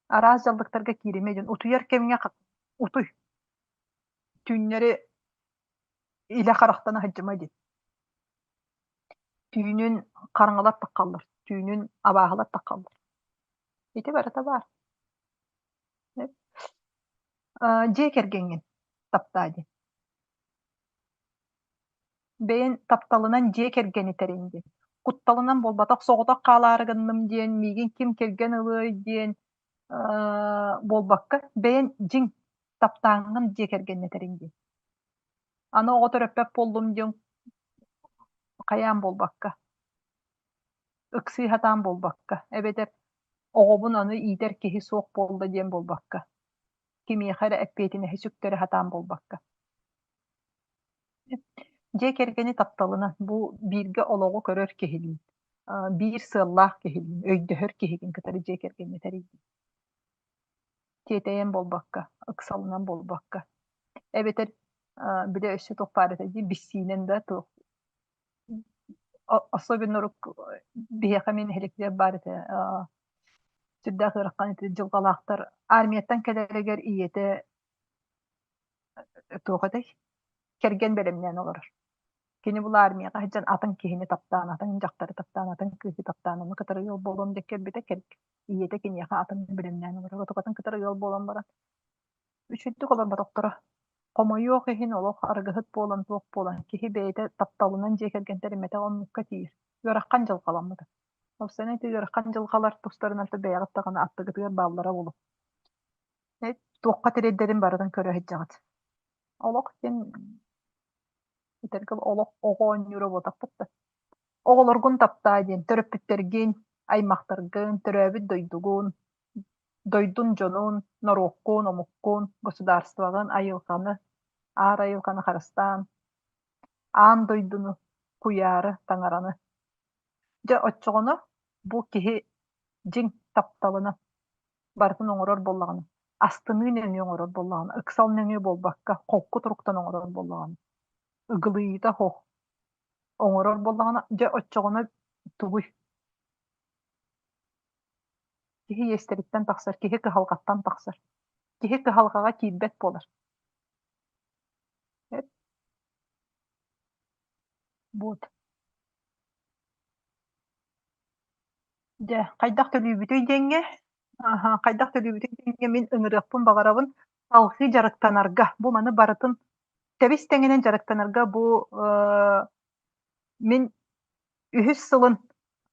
C: Араас дьаллыктарга кииримэ диэн. Утуйар кэмҥэ утуй. Түүннэри илэ харахтана сылдьыма диэн. Түүнүн хараҥалар таххаллар, түүнүн абааһылар таххаллар. Ити барыта баар. Дьиэ кэргэҥҥин таптаа диэн. Бэйэн тапталынан дьиэ кэргэни тэрин диэн. Кутталынан буолбатах, соҕотох хаалаары гынным диэн, миигин ким кэргэн ылыай диэн буолбакка, бэйэн дьиҥ таптааҥҥын дьиэ кэргэннэ тэрин диэн. Аны оҕо төрөппөт буоллум диэн хайаан буолбакка, ыксыы сатаан буолбакка, эбэтэр оҕобун аны иитэр киһи суох буолла диэн буолбакка, кимиэхэ эрэ эппиэтинэһи сүктэрэ сатаан буолбакка. Дьиэ кэргэни тапталынан, бу бииргэ олоҕу көрөр киһилиин, биир сыаллаах киһилиин, өйдөһөр киһигин кытары дьиэ кэргэҥҥэ тэрийдин. Тиэтэйэн буолбакка, ыксалынан буолбакка. Эбэтэр бile өссө туох баар этэ дии, биссиинэн да туох особенно биһиэхэ мин нэһилиэкпитигэр баар этэ сүрдээх ыарахан ити дьылҕалаахтар армияттан кэлэригэр ийэтэ туох этэй кэргэн бэлэмнээн олорор. Кини бу армияҕа сылдьан атын киһини таптаан, атын дьахтары таптаан, атын кыыһы таптаан, ону кытары ыал буолуом диэн кэлбитэ, ийэтэ киниэхэ атын бэлэмнээн олорор. Отукатын кытары ыал буолан баран үчүгдүк олорботохторо. Хомойуох иһин олох арыгыһыт буолан, туох буолан, киһи бэйэтэ тапталынан дьиэ кэргэн тэриммэтэх оннукка тиийэр. Ыарахан дьылҕаламмыта. Уопсайынан ити ыарахан дьылҕалар тустарынан бэйэҕит даҕаны аттыгытыгар бааллара буолуо. Туохха тириэрдэрин барытын көрө сылдьаҕыт. Олох диэн этэргэ олох оҕо оонньуура буолбатахпыт да. Оҕолоргун таптаа диэн төрөппүттэргин, аймахтаргын, төрөөбүт дойдугун, дойдун дьонун, норуоккун, омуккун, государствоҕын, айылҕаны, аар айылҕаны харыстаан, аан дойдуну, куйаары, таҥараны. Дьэ оччоҕуна бу киһи дьиҥ тапталынан барытын оҥорор буоллаҕына, астыныы нөҥүө оҥорор буоллаҕына, ыксал нөҥүө буолбакка, холку туруктан оҥорор буоллаҕына, ыгылыйыыта суох оҥорор буоллаҕына, дьэ оччоҕуна тугуй? Киһи иэстэриттэн тахсар, киһи кыһалҕаттан тахсар. Киһи кыһалҕаҕа киирбэт буолар. Вот. Дьэ, хайдах төлүүбүтүй диэҥҥэ, аһа, хайдах төлүүбүтүй диэҥҥэ мин ыҥырыахпын баҕарабын салҕыы дьарыктанарга. Бу маны барытын тэбис тэҥинэн дьарыктанарга бу э, мин үһүс сылын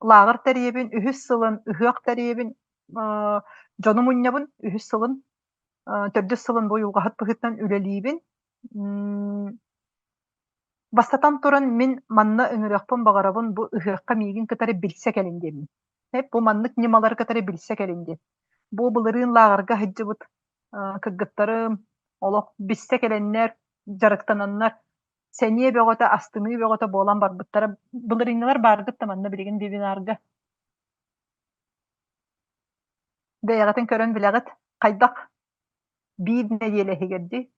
C: лааҕыр тэрийэбин, үһүс сылын ыһыах тэрийэбин, э, дьону мунньабын, үһүс сылын, э, төрдүс сылын бу уйулҕаһыт быһыытынан үлэлиибин. М, Бастатан туран, мин манна ыҥырыахпын баҕарабын бу ыһыахха миигин кытары билсэ кэлин диэммин. Бу маннык ньымалары кытары билсэ кэлин диэн. Бу былырыын лааҕырга сылдьыбыт кыргыттарым олох билсэ кэлэннэр, дьарыктананнар сэниэ бөҕөтө, астыныы бөҕөтө буолан барбыттара. Былырыыҥҥылар бааргыт да манна билигин вебинарга. Бэйэҕитин көрөн билэҕит, хайдах биир нэдиэлэ иһигэр дии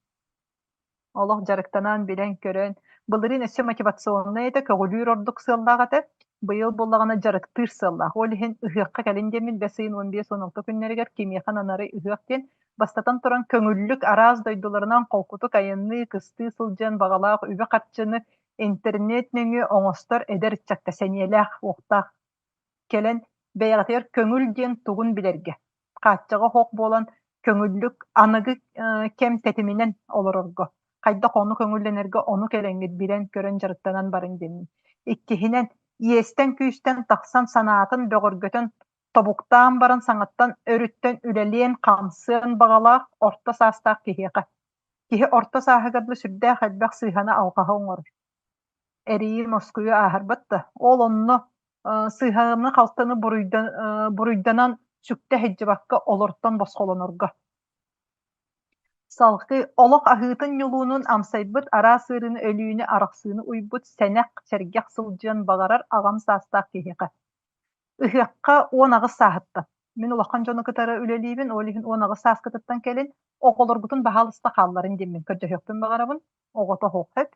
C: Олох дьарыктанан, билэн-көрөн, былырыын өссө мотивационнай этэ, көҕүлүүр ордук сыаллаах этэ. Быйыл буоллаҕына дьарыктыыр сыаллаах. Ол иһин ыһыахха кэлин диэммин бэс ыйын 15-16 күннэригэр кимиэхэ ананарый ыһыах диэн, бастатан туран көҥүллүк араас дойдуларынан холкутук айанныы, кыстыы сылдьан баҕалаах үбү-харчыны интернет нөҥүө оҥостор эдэр ыччакка сэниэлээх, уохтаах кэлэн бэйэҕитигэр көҥүл диэн тугун билэргэ, хааччаҕа суох буолан көҥүллүк аныгы кэм тэтиминэн олорорго, хайдах ону көҥүллэнэргэ ону кэлэҥҥит билэн-көрөн дьарыктанан барыҥ диэммин. Иккиһинэн, иэстэн-күүстэн тахсан санаатын бөҕөргөтөн. Тобуктаан баран саҥаттан өрүттэн үлэлиэн-хамсыан баҕалаах орто саастаах киһиэхэ. Киһи орто сааһыгар да сүрдээх элбэх сыыһаны-алҕаһы оҥорор. Эрийи-мускуйу ааһарбат да, ол онно сыыһаны-халтыны буруйданан сүктэ сылдьыбакка олортон босхолонорго. Салгыы олох аһыытын-ньулуунун амсайбыт, араас ыарыыны, өлүүнү, арахсыыны уйбут, сэнэх, сэргэх сылдьыан баҕарар аҕам саастаах киһиэхэ. Ыһыахха 18 сааһыттан. Мин улахан дьону кытары үлэлиибин, ол иһин 18 сааскытыттан кэлин оҕолоргутун баһаалыста хаалларын диэммин көрдөһүөхпүн баҕарабын. Оҕото оһох сөп.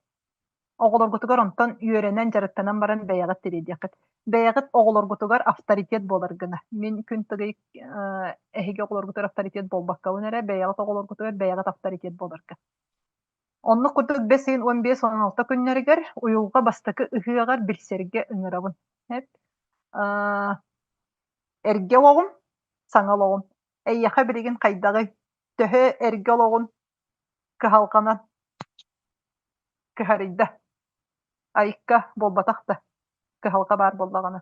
C: Оҕолоргутугар онтон үөрэнэн, дьарыктанан баран бэйэҕит тириэрдиэххит. Бэйэҕит оҕолоргутугар авторитет буолар гына. Мин күн тыгый эһиги оҕолоргутугар авторитет буолбаккабын эрэ, бэйэҕит оҕолоргутугар бэйэҕит авторитет буоларга. Оннук курдук бэс ыйын 15-16 күннэригэр уйулҕа бастакы ыһыаҕар билсэргэ ыҥырабын. Эргэ олоҕум, саҥа олоҕум. Эйиэхэ билигин хайдаҕый? Төһө эргэ олоҕун кыһалҕанан кыһарыйда? Айыкка буолбатах да, кыһалҕа баар буоллаҕына.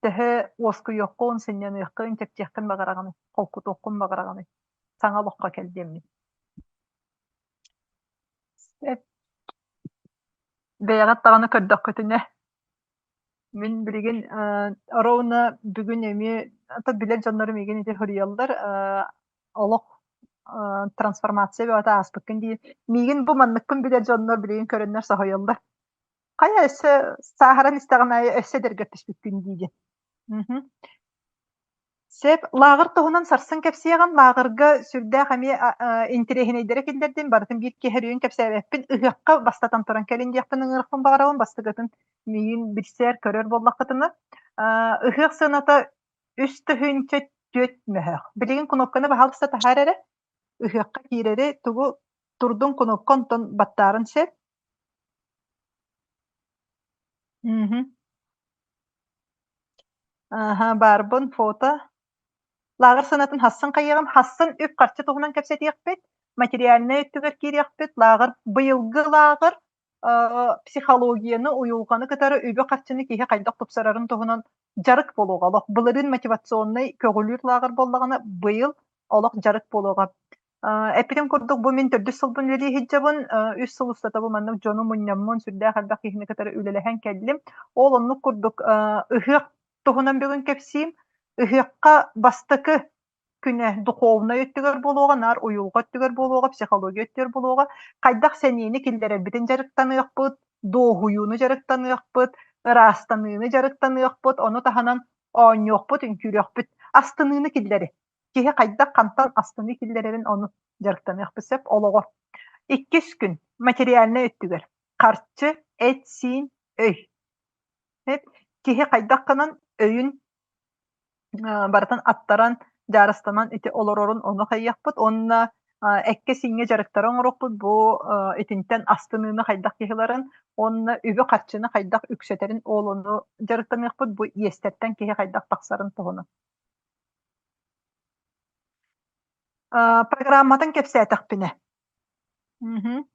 C: Төһө уоскуйуоххун, сынньаныаххын, чэпчиэххин баҕараҕыный, холкутуоххун баҕараҕыный? Саҥа олоххо кэл диэммин. Бэйэҕит даҕаны көрдөххүтүнэ, мин билигин ровно бүгүн эмиэ билэр дьоннорум миигин ити суруйаллар олох трансформация бөҕөтө ааспыккын дии. Миигин бу манныкпын билэр дьоннор билигин көрөннөр соһуйаллар. Хайа өссө сааһыран истэҕим аайы өссө эдэргэр түспүккүн дии диэн. Сөп. Лааҕыр туһунан сарсын кэпсиэҕим. Лааҕырга сүрдээх эмиэ интэриэһинэйдэри киллэрдим. Барытын биир киэһэ өрүөн кэпсээбэппин. Ыһыахха бастатан туран кэлин диэхпин ыҥырыахпын баҕарабын. Бастакытын миигин билсээр, көрөр буоллаххытына. Ыһыах сыаната 3 4 мөһөөх. Билигин кнопканы баһаалыста таһаар эрэ. Ыһыахха киирэри тугу турдун кнопка онтон баттаарын сөп. Мгм. Аһа, баарбын, фото. Лааҕыр сыанатын хассын хайыаҕым, хассын үп-харчы туһунан кэпсэтиэхпит, материальнай өттүгэр киириэхпит. Лааҕыр быйылгы лааҕыр психологияны, уйулҕаны кытары үбү-харчыны киһи хайдах тупсарарын туһунан дьарык буолуоҕа. Олох былырыын мотивационнай көҕүлүүр лааҕыр буоллаҕына, быйыл олох дьарык буолуоҕа. Эппитим курдук, бу мин төрдүс сылбын үлэлии сылдьабын. Үс сыл устата бу маннык дьону мунньаммын, сүрдээх элбэх киһини кытары үлэлэһэн кэллим. Ол оннук курдук ыһыах туһунан бүгүн кэпсиим. Ыһыахха бастакы күнэ духовнай өттүгэр буолуоҕа, наар уйулҕа өттүгэр буолуоҕа, психология өттүгэр буолуоҕа. Хайдах сэниэни киллэрэрбитин дьарыктаныахпыт, дуоһуйууну дьарыктаныахпыт, ыраастаныыны дьарыктаныахпыт, ону таһынан оонньуохпут, үҥкүүлүөхпүт. Астыныыны киллэри. Киһи хайдах хантан астыныы киллэрэрин ону дьарыктаныахпыт сөп олоҕор. Иккис күн материальнай өттүгэр харчы, эт-сиин, өй. Киһи хайдах гынан өйүн барытын аттаран, дьаарыстанан ити олорорун ону хайыахпыт уонна эккэ-сииҥҥэ дьарыктары оҥоруохпут бу итинтэн астыныыны хайдах киһи ыларын уонна үбү-харчыны хайдах үксэтэрин ол ону дьарыктаныахпыт бу иэстэртэн киһи хайдах тахсарын туһунан. Программатын кэпсээтэхпинэ. Мгм.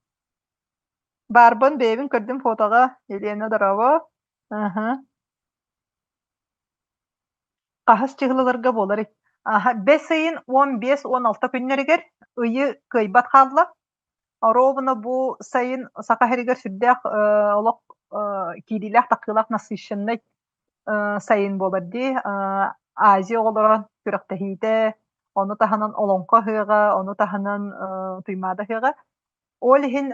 C: Баарбын бэйэбин көрдүм фотоҕа. Елена дорообо. Аһа. Хаһыс чыһылаларга буоларый? Аһа, бэс ыйын 15-16 күннэригэр ыйы кыайбат хаалла. Оруобуна бу сайын Саха сиригэр сүрдээх олох киириилээх-тахсыылаах насыщеннай сайын буолар дии. Азия оҕолоро күрэхтэһиитэ, ону таһынан Олоҥхо ыһыаҕа, ону таһынан Туймаада ыһыаҕа. Ол иһин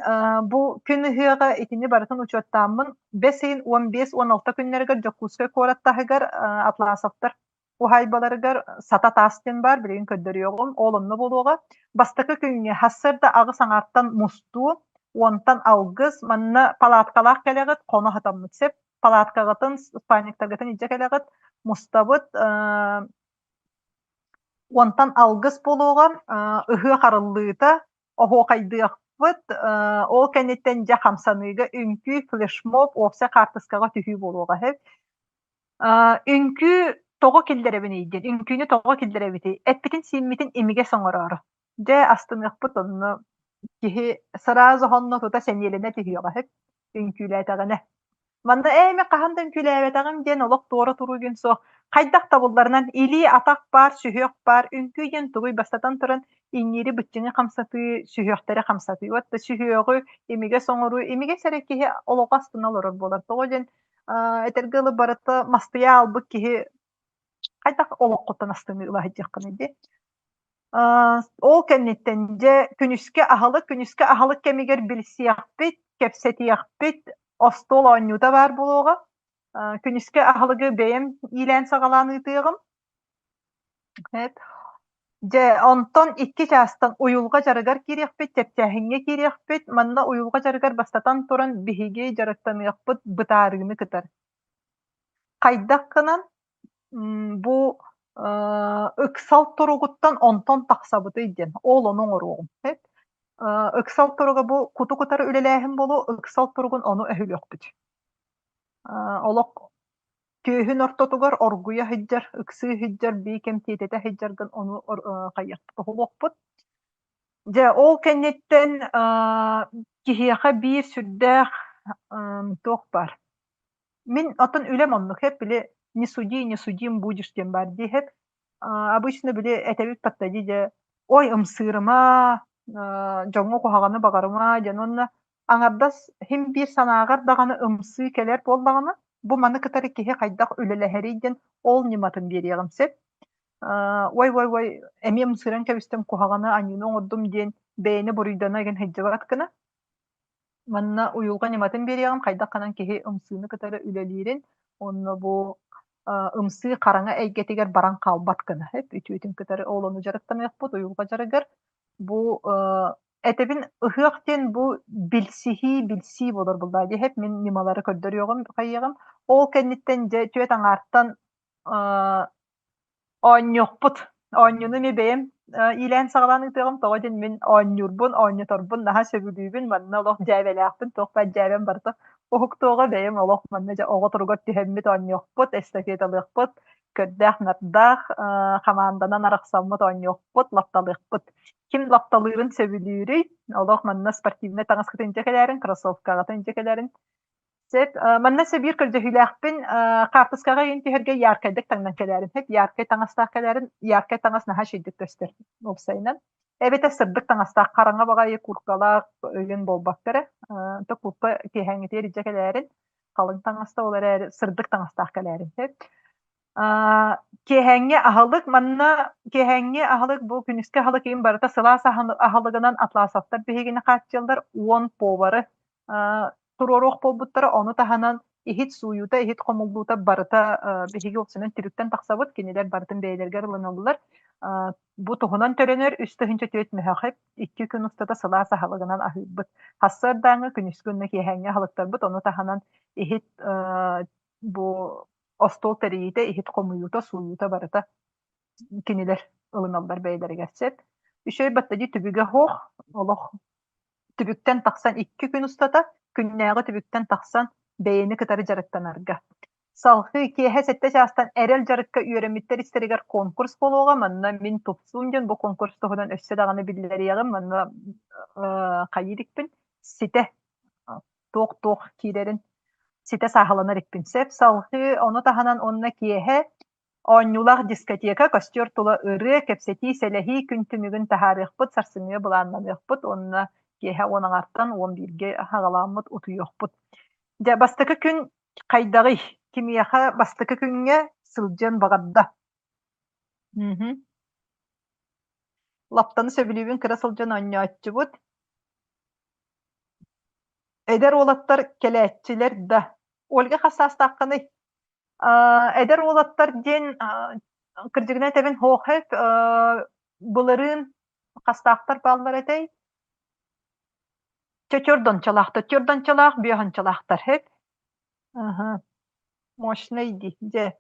C: бу күн ыһыаҕа итини барытын учуоттааммын, бэс ыйын 15-16 күннэригэр Дьокуускай куорат таһыгар Атласовтар уһаайбаларыгар Сата таас диэн баар, билигин көрдөрүөҕүм, ол онно буолуоҕа. Бастакы күҥҥэ сарсыарда аҕыс аҥаартан мустуу, уонтан алгыс, манна палаткалаах кэлэҕит, хоно сатаммыт сөп. Палаткаҕытын, спальниктаргытын илдьэ кэлэҕит, мустабыт, уонтан алгыс буолуоҕа, ыһыах арыллыыта, оһуохайдыахпыт, ол кэнниттэн дьэ хамсаныыга үҥкүү, флешмоб, уопсай хаартыскаҕа түһүү буолуоҕа үһү. Үҥкүү тоҕо киллэрэбиний диэн, үҥкүүнү тоҕо киллэрэбитий? Эппитин-сииммитин имигэс оҥороору. Дьэ, астыныахпыт онно киһи сразу онно тута сэниэлэнэ түһүөҕэ үһү үҥкүүлээтэҕинэ. Манна ээ мин хаһан да үҥкүүлээбэтэҕим диэн олох туора туруу диэн суох. Хайдах табылларынан илии-атах баар, сүһүөх баар, үҥкүү диэн тугуй бастатан туран иҥиири быччыҥы хамсатыы, сүһүөхтэри хамсатыы. Уонна сүһүөҕү имигэс оҥоруу, имигэс эрэ киһи олоҕо астына олорор буолар. Тоҕо диэн этэргэ дылы барыта мастыйа аалбыт киһи хайдах олоххуттан астыныы ыла сылдьыаххыный дии. Ол кэнниттэн дьэ күнүскэ аһылык, күнүскэ аһылык кэмигэр билсиэхпит, кэпсэтиэхпит, остуол оонньуута баар буолуоҕа. Күнүскэ аһылыгы бэйэм иилээн-саҕалаан ыытыаҕым. Дьэ, онтон икки чаастан уйулҕа дьарыгар киириэхпит, чэпчээһиҥҥэ киириэхпит. Манна уйулҕа дьарыгар бастатан туран биһиги дьарыктаныахпыт бытаарыыны кытары. Хайдах гынан бу ыксал туругуттан онтон тахсабытый диэн ол ону оҥоруоҕум. Ыксал туруга бу куту кытары үлэлээһин буолуо, ыксал туругун ону өһүлүөхпүт. Олох түөһүн ортотугар оргуйа сылдьар, ыксыы сылдьар, бии кэм тиэтэтэ сылдьаргын ону хайыахпыт, уһулуохпут. Дьэ, ол кэнниттэн киһиэхэ биир сүрдээх туох баар Мин оттон үлэм оннук эп били не суди, не судим будешь диэн баар дии эп. Обычно били этэбит подходи дьэ ой ымсыырыма, дьоҥҥо куһаҕаны баҕарыма диэн уонна аҥардас син биир санааҕар даҕаны ымсыы кэлэр буоллаҕына, бу маны кытары киһи хайдах үлэлэһэрий диэн ол ньыматын биэриэҕим сөп. Ой ой ой эмиэ ымсыыран кэбистим куһаҕаны аньыыны оҥордум диэн бэйэни буруйдана игин сылдьыбат гына Манна уйулҕа ньыматын биэриэҕим, хайдах гынан киһи ымсыыны кытары үлэлиирин уонна бу ымсыы хараҥа эйгэтигэр баран хаалбат гына үтүөтүн кытары ол ону дьарыктаныахпыт уйулҕа дьарыгар. Бу этэбин ыһыах диэн бу билсиһии, билсии буолар буоллаҕа дии мин ньымалары көрдөрүөҕүм, хайыаҕым. Ол кэнниттэн дьэ түөрт аҥаартан Оонньуохпут. Оонньууну эмиэ бэйэм иилээн-саҕалаан ыытыаҕым. Тоҕо диэн мин оонньуурбун, оонньоторбун наһаа сөбүлүүбүн. Манна олох дьээбэлээхпин, туох баар дьээбэм барыта уһуктуоҕа. Бэйэм олох манна дьэ оҕо туругар түһэммит оонньуохпут, эстафеталыахпыт, көрдөөх-нардаах хамаанданан арахсаммыт оонньуохпут, лапталыахпыт. Ким лапталыырын сөбүлүүрүй? Олох манна спортивнай таҥаскытын илдьэ кэлээрин, кроссовкаҕытын илдьэ кэлээрин Сөп. Манна өссө биир көрдөһүүлээхпин. Хаартыскаҕа ыйан түһэргэ яркайдык таҥнан кэлээрин. Сөп. Яркай таҥастаах кэлээрин. Яркай таҥас наһаа үчүгэйдик көстөр уопсайынан. Эбэтэр сырдык таҥастаах, хараҥа баҕайы курткалаах өйүн буолбакка эрэ. То куртка киэһээҥҥитигэр илдьэ кэлээрин. Халыҥ таҥаста ол эрээри сырдык таҥастаах кэлээрин. Сөп. Киэһээҥҥи аһылык манна киэһээҥҥи аһылык бу күнүскү аһылык иһин барыта сылаас аһылыгынан Атласовтар биһигини хааччыйаллар 10 повары туруоруох буолбуттара. Ону таһынан иһит сууйуута, иһит хомуллуута барыта биһиги уопсайынан түбүктэн тахсабыт. Кинилэр барытын бэйэлэригэр ылыналлар. Бу туһунан төлөнөр 3 4 мөһөөхөп икки күн устата сылаас аһылыгынан аһыырбыт. Сарсыардааҥҥы, күнүскү уонна киэһээҥҥи аһылыктарбыт. Ону таһынан иһит бу остуол тэрийиитэ, иһит хомуйуута, сууйуута барыта кинилэр ылыналлар бэйэлэригэр сөп. Үчүгэй баттадии түбүгэ суох, олох түбүктэн тахсан икки күн устата күннээҕи түбүктэн тахсан бэйэни кытары дьарыктанарга. Салгыы киэһэ сэттэ чаастан эрэл дьарыкка үөрэммиттэр истэригэр конкурс буолуоҕа. Манна мин тупсуум диэн бу конкурс туһунан өссө даҕаны биллэриэҕим. Манна хайыы иликпин ситэ туох-туох киирэрин ситэ сааһыланар икпин сөп. Салгыы ону таһынан уонна киэһэ Оонньуулаах дискотека, костер тула ырыа, кэпсэтии, сэлэһии күн түмүгүн таһаарыахпыт, сарсыҥҥыга былааннаныахпыт уонна киэһэ уон аҥаартан 11-гэ аҕалааммыт утуйуохпут. Дьэ, бастакы күн хайдаҕый? Кимиэхэ бастакы күҥҥэ сылдьыан баҕарда? Мгм. Лаптаны сөбүлүүбүн кыра сылдьан оонньооччубут. Эдэр уолаттар кэлээччилэр да. Ольга хас саастааххыный? Эдэр уолаттар диэн кырдьыгынан этэбин һоохэп былырыын хастаахтар бааллар этэй? Чочордончалаахтар, чордончалаах, бүөхончалаахтар хэп. Аха. Мощный дии, дьэ.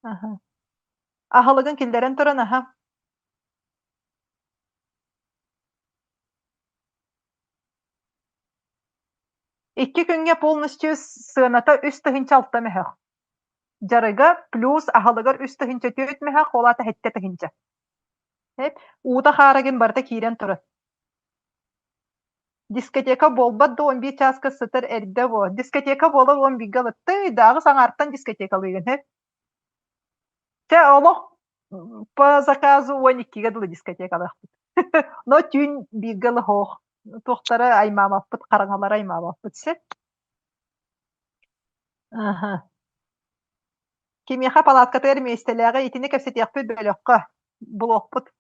C: Аха. Аһылыгын киллэрэн туран аха. Икки күҥҥэ полностью сыаната 3 600 мөһөх. Дьарыга плюс аһылыгар 3 400 мөһөх, ол аата 7 тыһыынча. Уута хаарагын барыта киирэн турар. Дискотека буолбат да 11 чааска сытар эрдэ буо. Дискотека буолар 11-гэ ылыттыы, дааҕы саҥаартан дискотекалыыгын һэ. Чэ, олох по заказу 12-гэ дылы дискотекалыахпыт. Но түүн бииргэ ылыһоох. Туохтара аймаабаппыт, хараҥалара аймаабаппыт сеп. Аха. Кимиэхэ палаткатыгар миэстэлээҕи итини кэпсэтиэхпит бөлөххө булуохпут.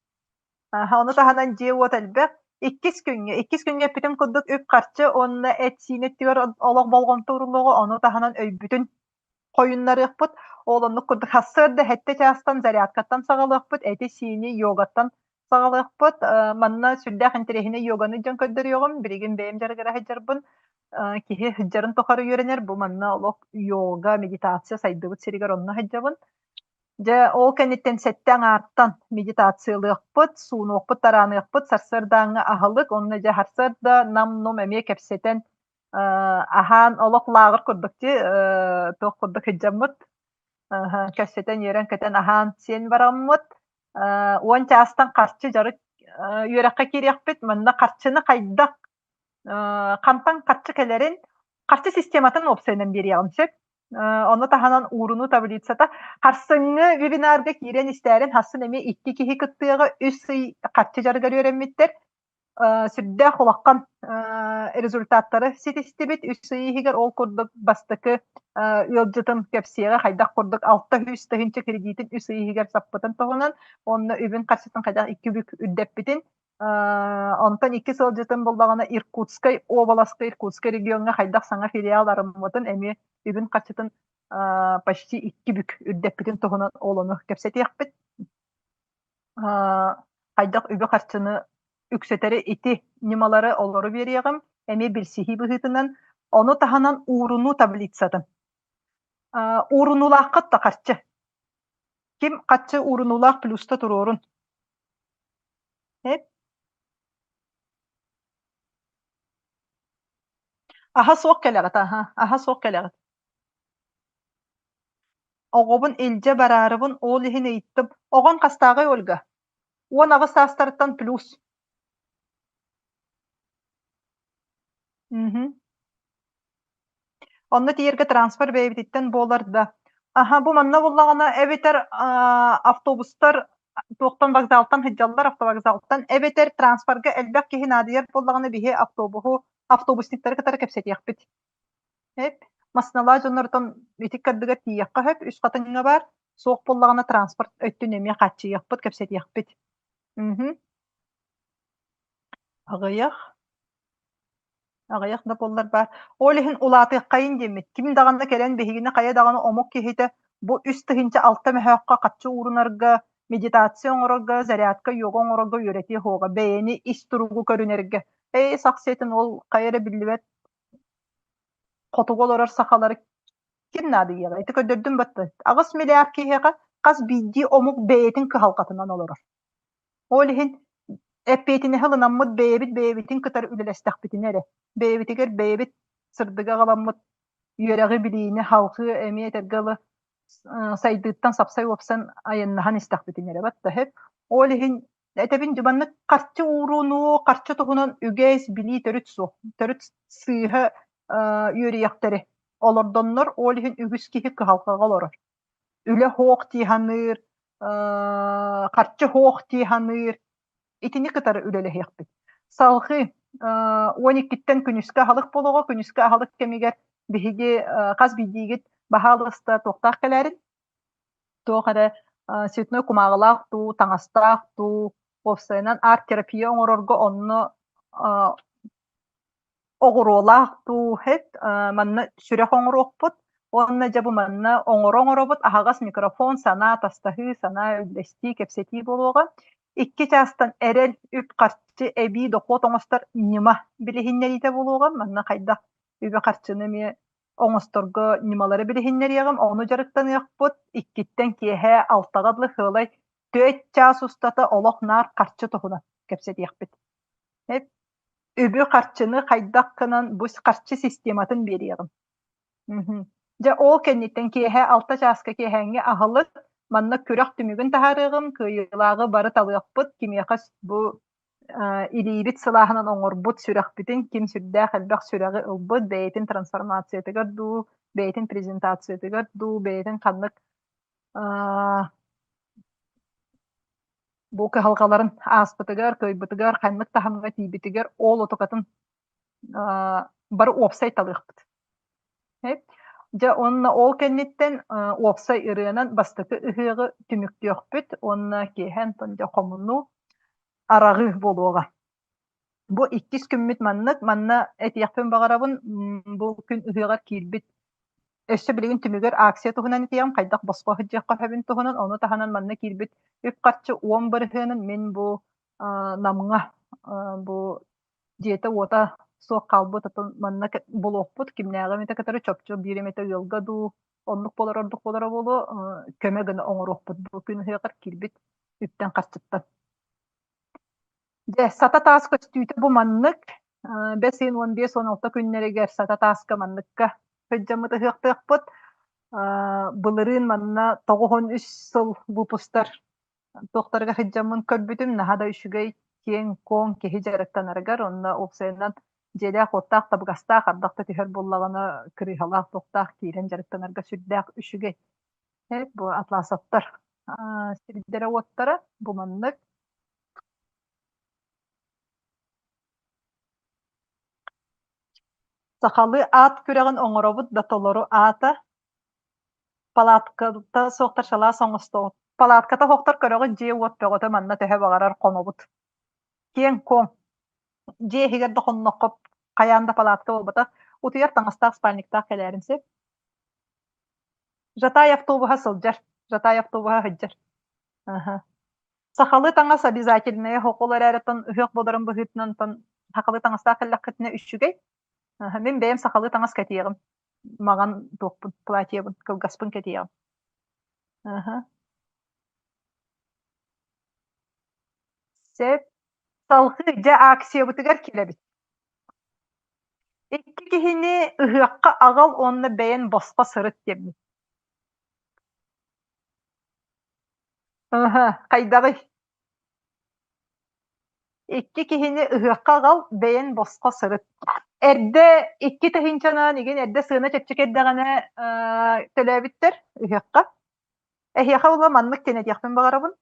C: Аха, ону таһынан дьиэ-уот элбэх. Иккис күҥҥэ, иккис күҥҥэ эппитим курдук үп-харчы уонна эт-сиин өттүгэр олох болҕомто ууруллуоҕа, ону таһынан өйбүтүн хойуннарыахпыт. Ол оннук курдук сарсыарда сэттэ чаастан зарядкаттан саҕалыахпыт, эти-сиини йогаттан саҕалыахпыт. Манна сүрдээх интэриэһинэй йоганы дьон көрдөрүөҕүм. Билигин бэйэм дьарыгыра сылдьарбын. Киһи сылдьарын тухары үөрэнэр. Бу манна олох йога, медитация сайдыбыт сиригэр онно сылдьабын. Дьэ, ол кэнниттэн сэттэ аҥаартан медитациялыахпыт, суунуохпут, тарааныахпыт, сарсыардааҥҥы аһылык, онно дьэ сарсыарда нам-нум эмиэ кэпсэтэн, аһаан олох лааҕыр курдук дии, туох курдук сылдьаммыт, кэпсэтэн үөрэн-көтөн аһаан-сиэн бараммыт, 10 чаастан харчы дьарык үөрэххэ киириэхпит, манна харчыны хайдах хантан харчы кэлэрин, харчы систематын уопсайынан биэриэҕим сөп. Ону таһынан уурунуу таблицата. Харсыҥҥы вебинарга киирэн истээрин, хассын эмиэ икки киһи кыттыаҕа, үс ый харчы дьарыгар үөрэммиттэр. Сүрдээх улахан результаттары ситистибит. Үс ый иһигэр ол курдук бастакы ыалдьытым кэпсиэҕэ хайдах курдук 600 тыһыынча кредитин үс ый иһигэр саппытын туһунан, уонна үбүн харчытын хайдах икки бүк үрдэппитин Онтон иккис ыалдьытым буоллаҕына Иркутскай уобаласка, Иркутскай региоҥҥа хайдах саҥа филиал арыммытын эмиэ үбүн-харчытын почти икки бүк үрдэппитин туһунан ол ону кэпсэтиэхпит. Хайдах үбү-харчыны үксэтэри ити ньымалары олору биэриэҕим, эмиэ билсиһии быһыытынан. Ону таһынан уурунуу таблицатын. Уурунуулааххыт да харчы. Ким харчы уурунуулаах плюста туруорун. Эп. Аһа суох кэлэҕит, аһа, аһа суох кэлэҕит. Оҕобун илдьэ бараарыбын ол иһин ыйыттым. Оҕон хастааҕый, Ольга? 18 саастарыттан плюс. Мгм. Онно тиийэргэ транспорт бэйэбититтэн буолар да. Аһа, бу манна буллаҕына эбэтэр автобустар туохтан вокзалтан сылдьаллар, автовокзалтан, эбэтэр транспорга элбэх киһи наадыйар буоллаҕына биһи автобуһу автобусниктары кытары кэпсэтиэхпит. Эп, массыыналаах дьоннортон ити кырдыгар тиийиэххэ сөп, үс хатыҥҥа баар, суох буоллаҕына транспорт өттүн эмиэ хааччыйыахпыт, кэпсэтиэхпит. Мгм. Аҕыйах. Аҕыйах да буоллар баар. Ол иһин улаатыаххайын диэммит. Ким даҕаны кэлэн биһигини хайа даҕаны омук киһитэ бу 3600 мөһөөххө харчы уурунарга, медитация оҥорорго, зарядка, йога оҥорорго үөрэтиэ суоҕа. Бэйэни ис туругу көрүнэргэ. Эй, сах сиэтин ол хайа эрэ биллибэт хотугу олорор сахалары ким наадыйыаҕа? Ити көрдөрдүм батта. 8 миллиард киһиэхэ хас биирдии омук бэйэтин кыһалҕатынан олорор. Ол иһин эппиэтинэһи ылынаммыт бэйэбит бэйэбитин кытары үлэлэстэхпитинэ эрэ, бэйэбитигэр бэйэбит сырдыгы аҕаламмыт үөрэҕи, билиини халҕыы эмиэ этэргэ дылы сайдыыттан сапсай уопсан айаннаһан истэхпитинэ эрэ батта сөп. Ол иһин этэбин маннык харчы уурунуу, харчы туһунан үгэс, билии төрүт суох. Төрүт сыыһа үөрүйэхтэри олордоннор, ол иһин үгүс киһи кыһалҕаҕа олорор. Үлэ суох дии саныыр, харчы суох дии саныыр. Итини кытары үлэлэһиэхпит. Салҕыы 12-ттэн күнүскэ аһылык буолуоҕа. Күнүскэ аһылык кэмигэр биһиги хас биирдиигит баһаалыста туохтаах кэлээрин, туох эрэ цветной кумааҕылаах дуу, таҥастаах дуу, уопсайынан арт-терапия оҥорорго онно оҕуруолаах дуу һэт манна сүрэх оҥоруохпут уонна дьэ бу манна оҥоро оҥоробут аһаҕас микрофон, санаа атастаһыы, санаа үллэстии, кэпсэтии буолуоҕа. Икки чаастан эрэл, үп-харчы, эбии дохуот оҥостор ньыма билиһиннэриитэ буолуоҕа. Манна хайдах үбү-харчыны эмиэ оҥосторго ньымалары билиһиннэриэҕим, ону дьарыктаныахпыт. Иккиттэн киэһэ алтаҕа дылы сыалай 4 чаас устата олох наар харчы туһунан кэпсэтиэхпит. Үбү-харчыны хайдах гынан бу харчы систематын биэриэҕим. Мгм. Дьэ ол кэнниттэн киэһэ 6 чааска киэһээҥҥи аһылык, манна күрэх түмүгүн таһаарыаҕым, кыайыылааҕы бары талыахпыт, кимиэхэ бу Илиибит сылааһынан оҥорбут сүрэхпитин ким сүрдээх элбэх сүрэҕи ылбыт бэйэтин трансформациятыгар дуу, бэйэтин презентациятыгар дуу, бэйэтин ханнык бу кыһалҕаларын ааспытыгар, кыайбытыгар, ханнык таһымҥа тиийбитигэр ол отукатын бары уопсай талыахпыт. Дьэ уонна ол кэнниттэн уопсай ырыанан бастакы ыһыаҕы түмүктүөхпүт уонна киэһэ онтон дьэ хомунуу, араҕыы буолуоҕа. Бу иккис күммүт маннык. Манна этиэхпин баҕарабын, бу күн ыһыаҕар киирбит өссө билигин түмүгэр акция туһунан этиэҕим, хайдах босхо сылдьыахха сөбүн туһунан, ону таһынан манна киирбит үп-харчы 10 бырыһыанын мин бу Намҥа бу дьиэтэ-уота суох хаалбыт отон манна булуохпут кимнээҕи эмитэ кытары чопчу биир эмитэ ыалга дуу оннук буолар ордук буолара буолуо көмө гына оҥоруохпут бу күн ыһыаҕар киирбит үптэн-харчыттан. Дьэ, Сата таас көстүүтэ бу маннык. Бэс ыйын 15-16 күннэригэр Сата тааска манныкка сылдьаммыт ыһыахтыахпыт. Былырыын манна 93 сыл выпустар туохтарыгар сылдьаммын көрбүтүм наһаа да үчүгэй киэҥ-куоҥ киһи дьарыктанарыгар уонна уопсайынан дьиэлээх-уоттаах табыгастаах ардах да түһэр буоллаҕына кырыыһалаах туохтаах киирэн дьарыктанарга сүрдээх үчүгэй. Бу Атласовтар сирдэрэ-уоттара бу маннык. Сахалыы аат күрэҕин оҥоробут да толору аата палатката суохтар шалаас оҥостоҕут. Палатката суохтар көрөҕүт дьиэ-уот бөҕөтө манна төһө баҕарар хонобут. Киэҥ-куоҥ. Дьиэ иһигэр да хонноххо хайаан да палатка буолбатах. Утуйар таҥастаах спальниктаах кэлээрин сөп. Жатай автобуһа сылдьар. Жатай автобуһа сылдьар. Аха. Сахалыы таҥас обязательнайа ол эрээри оттон ыһыах буоларын быһыытынан оттон сахалыы таҥастаах кэллэххитинэ үчүгэй. Мин бэйэм сахалыы таҥас кэтиэҕим. Маҕан туохпун, платьебын, кылгаспын кэтиэҕим. Аха. Сөп. Салҕыы дьэ акциябытыгар кэлэбит. Икки киһини ыһыахха аҕал уонна бэйэн босхо сырыт диэммит. Аһа, хайдаҕый? Икки киһини ыһыахха аҕал, бэйэн босхо сырыт. Эрдэ икки тыһыынчанан игин эрдэ сыана чэпчэки эрдэҕинэ төлөөбүттэр ыһыахха. Эһиэхэ була маннык диэн этиэхпин баҕарабын.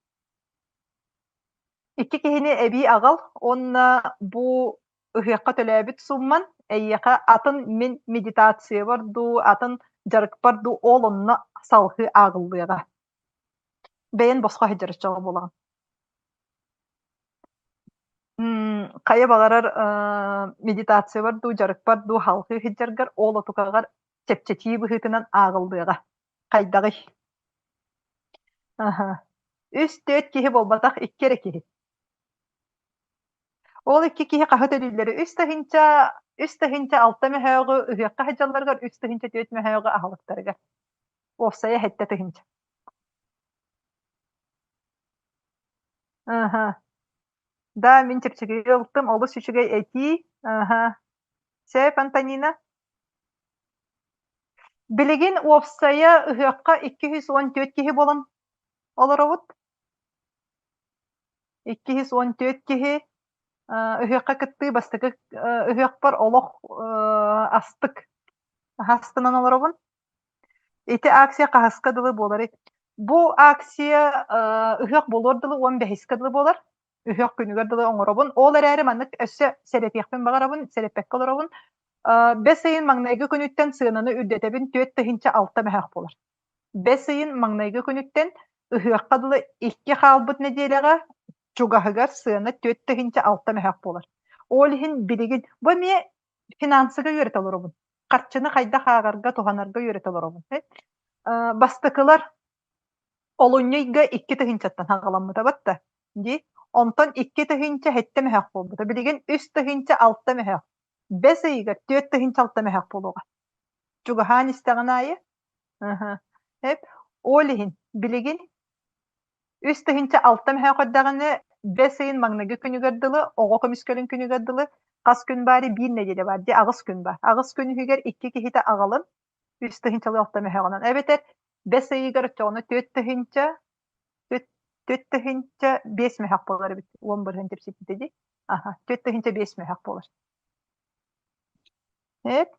C: Икки киһини эбии аҕал уонна бу ыһыахха төлөөбүт суумман эйиэхэ атын мин медитациябар дуу, атын дьарыкпар дуу ол онно салҕыы ааҕыллыаҕа. Бэйэн босхо сылдьар оччоҕо буолаҕын. Хайа баҕарар медитациябар дуу, дьарыкпар дуу салҕыы сылдьаргар ол отукаҕар чэпчэтии быһыытынан ааҕыллыаҕа. Хайдаҕый? Аһа. Үс-түөрт киһи буолбатах, икки эрэ киһи. Ол икки киһи хаһы төлүүллэрэ 3 тыһыынча, 3 6000 мөһөөҕү ыһыахха сылдьалларыгар, 3 4000 мөһөөҕү аһылыктарыгар. Уопсайа 7000. Аһа. Да, мин чэпчэкигэ ылтым, олус үчүгэй этии. Аһа. Сөп, Антонина? Билигин уопсайа ыһыахха 214 киһи буолан олоробут. 214 киһи ыһыахха кыттыы бастакы ыһыахпар олох астык астынан олоробун. Ити акция хаһыска дылы буоларый? Бу акция ыһыах буолуор дылы 15-ка дылы буолар. Ыһыах күнүгэр дылы оҥоробун. Ол эрээри маннык өссө сэрэтиэхпин баҕарабын, сэрэппэккэ олоробун. Бэс ыйын маҥнайгы күнүттэн сыананы үрдэтэбин 4006 мөһөөх буолар. Бэс ыйын маҥнайгы күнүттэн ыһыахха дылы икки хаалбыт нэдиэлэҕэ чугаһыгар сыана 4006 мөһөөх буолар. Ол иһин билигин бу эмиэ финансыга үөрэтэ олоробун. Харчыны хайдах ааҕарга, туһанарга үөрэтэ олоробун. Бастакылар олунньу ыйга икки тыһыынчаттан аҕаламмыта батта дии. Онтон 2007 мөһөөх буолбута. Билигин 3006 мөһөөх. Бэс ыйыгар 4006 мөһөөх буолуоҕа. Чугаһаан истэҕин аайы. Эп ол иһин билигин 3006 мөһөөх эрдэҕинэ бэс ыйын маҥнайгы күнүгэр дылы, оҕо көмүскэлин күнүгэр дылы хас күн баары биир нэдиэлэ баар дии аҕыс күн баар. Аҕыс күн иһигэр икки киһитэ аҕалын үс тыһыынчалыы алта мөһөөҕүнэн эбэтэр бэс ыйыгар оччоҕуна 4000 4500 мөһөөх буолар эбит 10% типсиппитэ дии. Аха, 45 мөһөх буолар. Эп.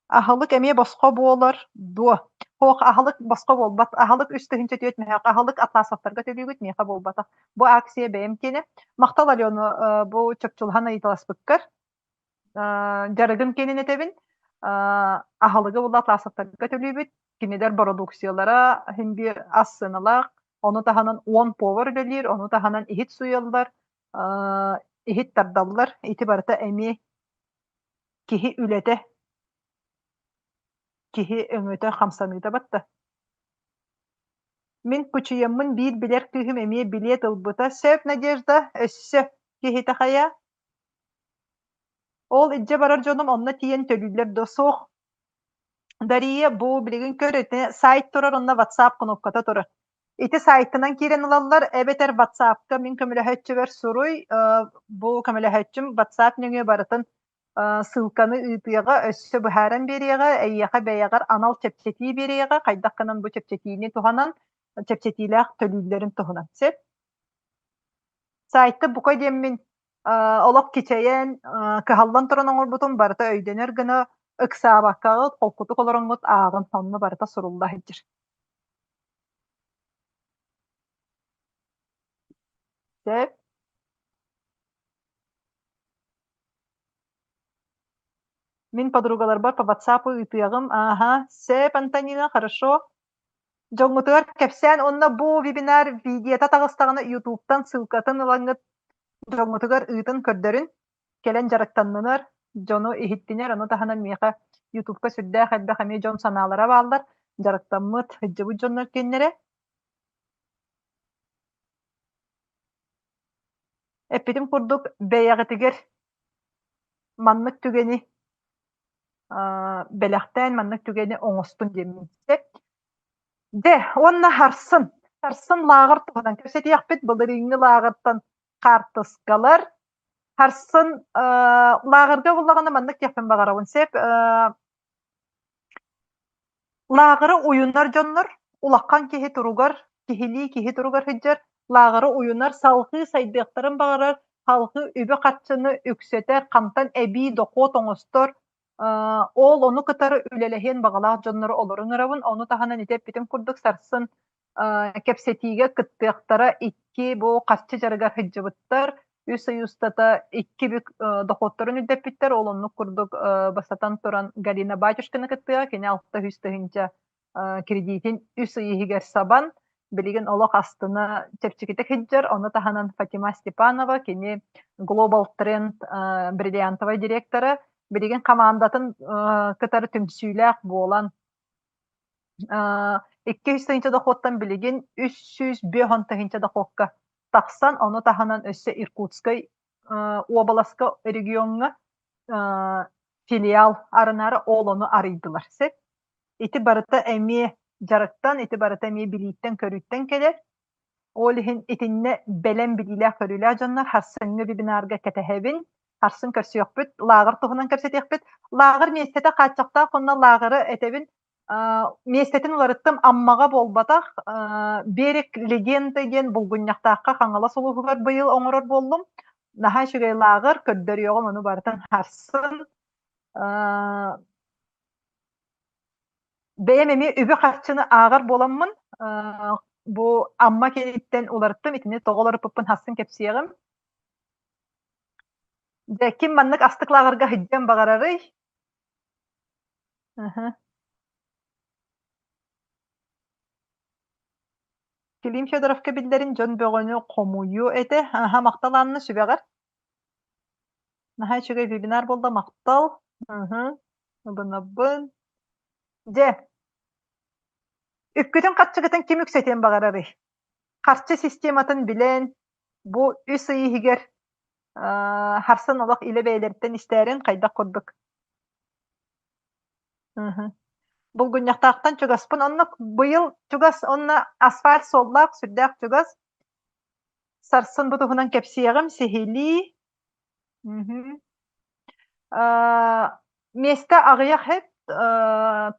C: Аһылык эмиэ босхо буолар дуо? Суох, аһылык босхо буолбат. Аһылык 3 4 мөһөөх. Аһылык Атласовтарга төлүүгүт, миэхэ буолбатах. Бу акция бэйэм киэнэ. Махтал, Алена, бу чопчулаһан ыйыталаспыккар. Дьарыгым киэнин этэбин. Аһылыгы була Атласовтарга төлүүбүт. Кинилэр бородууксуйалара иһин биир ас сыаналаах. Ону таһынан 10 повар үлэлиир, ону таһынан иһит сууйаллар, иһит тардаллар. Ити барыта эмиэ киһи үлэтэ, киһи өҥөтө хамсаныыта батта. Мин кучуйаммын биир билэр кыыһым эмиэ билиэт ылбыта. Сөп, Надежда, өссө киһитэ хайа? Ол илдьэ барар дьонум онно тиийэн төлүүллэр дуо? Суох. Дария, бу билигин көр, ити сайт турар, онно WhatsApp кнопката турар. Ити сайтынан киирэн ылаллар, эбэтэр WhatsApp-ка мин көмөлөһөөччүбэр суруй, бу көмөлөһөөччүм WhatsApp нөҥүө барытын ссылканы ыытыаҕа, өссө быһааран биэриэҕэ, эйиэхэ бэйэҕэр анал чэпчэтии биэриэҕэ, хайдах гынан бу чэпчэтиини туһанан, чэпчэтиилээх төлүүллэрин туһунан. Сөп? Сайты бука диэммин олох кичэйэн, кыһаллан туран оҥорбутум барыта өйдөнөр гына ыксаабаккаҕыт, холкутук олороҥҥут ааҕын, онно барыта сурулла сылдьар. Сөп. Мин подругаларбар по WhatsApp ыытыаҕым. Ааһа, сөп, Антонина, хорошо. Дьоҥҥутугар кэпсээн уонна бу вебинар видеота таҕыстаҕына Ютубтан ссылкатын ылаҥҥыт дьоҥҥутугар ыытын көрдөрүн, кэлэн дьарыктаннынар, дьону иһиттинэр, ону таһынан миэхэ Ютубка сүрдээх элбэх эмиэ дьон санаалара бааллар, дьарыктаммыт, сылдьыбыт дьоннор киэннэрэ. Эппитим курдук, бэйэҕитигэр маннык түгэни бэлэхтээн маннык түгэни оҥостун диэммин сөп. Дьэ, уонна Харсын. Харсын лааҕыр туһунан кэпсэтиэхпит. Былырыыҥҥы лааҕыртан хаартыскалар. Харсын лааҕырга буллаҕына маннык диэхпин баҕарабын. Сөп. Лааҕыры уйунар дьоннор улахан киһи туругар, киһилии киһи туругар сылдьар, лааҕыры уйунар, салҕыы сайдыахтарын баҕарар, салҕыы үбү-харчыны үксэтэр, хантан эбии дохуот оҥостор, ол ону кытары үлэлэһиэн баҕалаах дьоннору олору ыҥырабын. Ону таһынан ити эппитим курдук сарсын кэпсэтиигэ кыттыахтара икки бу харчы дьарыгар сылдьыбыттар, үс ый устата икки бүк дохуоттарын үрдэппиттэр. Ол оннук курдук бастатан туран Галина Батюшкина кыттыаҕа, кини 600 тыһыынча кредитин үс ый иһигэр сабан, билигин олох астына чэпчэкитик сылдьар. Ону таһынан Фатима Степанова, кини Global Trend бриллиантовай директора, билигин хамаандатын кытары түмсүүлээх буолан 200 тыһыынча дохуоттан билигин 350 тыһыынча дохуокка тахсан, ону таһынан өссө Иркутскай уобаласка региоҥҥа филиал арынаары ол ону арыйдылар. Сөп. Ити барыта эмиэ дьарыктан, ити барыта эмиэ билииттэн-көрүүттэн кэлэр. Ол иһин итиннэ бэлэм билиилээх-көрүүлээх дьоннор харсыҥҥы вебинарга кэтэһэбин. Харсын көрсүөхпүт, лааҕыр туһунан кэпсэтиэхпит. Лааҕыр миэстэтэ хааччахтаах уонна лааҕыры этэбин миэстэтин уларыттым Аммаҕа буолбатах, Берег легенды диэн Булгунньахтаахха Хаҥалас улууһугар быйыл оҥорор буоллум. Наһаа үчүгэй лааҕыр, көрдөрүөҕүм ону барытын харсын. Бэйэм эмиэ үбү-харчыны ааҕар буоламмын, бу Амма киэниттэн уларыттым, итини тоҕо уларыппыппын хассын кэпсиэҕим. Дьэ, ким маннык астык лааҕырга сылдьыан баҕарарый? Клим Федоровка биллэрин дьон бөҕөнү хомуйуо этэ. Аһа, махтал Анна сүбэҕэр. Наһаа үчүгэй вебинар буолла, махтал. Ыһы, ылынабын. Дьэ, үпкүтүн-харчыгытын ким үксэтиэн баҕарарый? Харчы систематын билэн, бу үс ый иһигэр харсан олох илэ бэйэлэриттэн истээрин хайдах курдук. Ыһы. Булгунньахтаахтан чугаспын. Онно быйыл чугас, онно асфальт суоллаах, сүрдээх чугас. Сарсын бу туһунан кэпсиэҕим, сиһилии. Мгм. Миэстэ аҕыйах эт,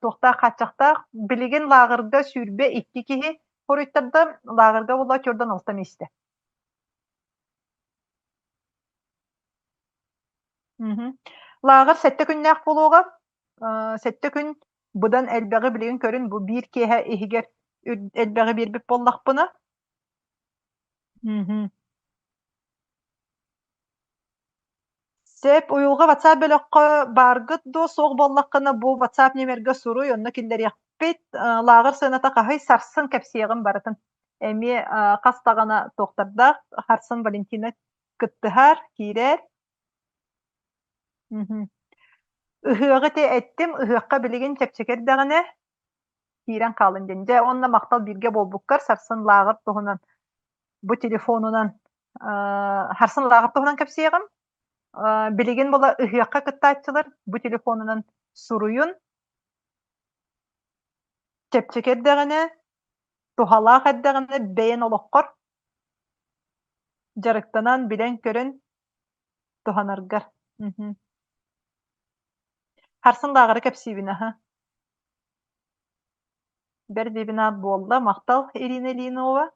C: туохтаах хааччахтаах. Билигин лааҕырга 22 киһи хоруйтарда, лааҕырга буолла 46 миэстэ. Лааҕыр сэттэ күннээх буолуоҕа. Сэттэ күн быдан элбэҕи билигин көрүн бу биир киэһэ иһигэр элбэҕи биэрбит буоллахпына. Сөп, уйулҕа WhatsApp бөлөххө бааргыт дуо, суох буоллаххына бу WhatsApp нүөмэргэ суруй, онно киллэриэхпит. Лааҕыр сыаната хаһый, сарсын кэпсиэҕим барытын. Эмиэ хас даҕаны туохтардаах, Харсын Валентина кыттыһар, киирэр. Ыһыаҕы ити эттим, ыһыахха билигин чэпчэки эрдэҕинэ киирэн хаалын диэн. Дьэ, уонна махтал бииргэ буолбуккар, сарсын лааҕыр туһунан бу телефонунан Харсын лааҕыр туһунан кэпсиэҕим. Билигин була ыһыахха кыттааччылар бу телефонунан суруйун. Чэпчэки эрдэҕинэ, туһалаах эрдэҕинэ бэйэн олоххор дьарыктанан, билэн-көрөн туһанаргар. Харсын лааҕыры кэпсиибин аһа. Бэрт вебинар буолла. Махтал, Ирина Ильинова.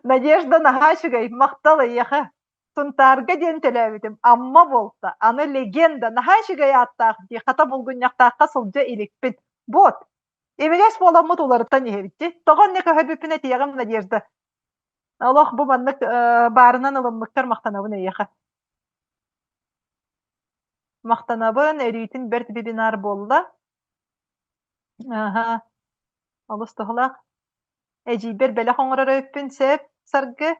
C: Надежда наһаа үчүгэй, махтал эйиэхэ. Сунтаарга диэн төлөөбүтүм, Амма буолта, аны легенда, наһаа үчүгэй ааттаах дии, хата булгунньахтаахха сылдьа иликпин. Вот, имигэс буоламмыт уларытан иһэбит дии. Тоҕо инньэ көһөрбүппүн этиэҕим, Надежда. Олох бу маннык баарынан ылыммыккар махтанабын эйиэхэ. Махтанабын, өрүүтүн бэрт вебинар буолла. Аһа, олус туһалаах. Эдьиийбэр бэлэх оҥорор эбиппин сөп, Саргы.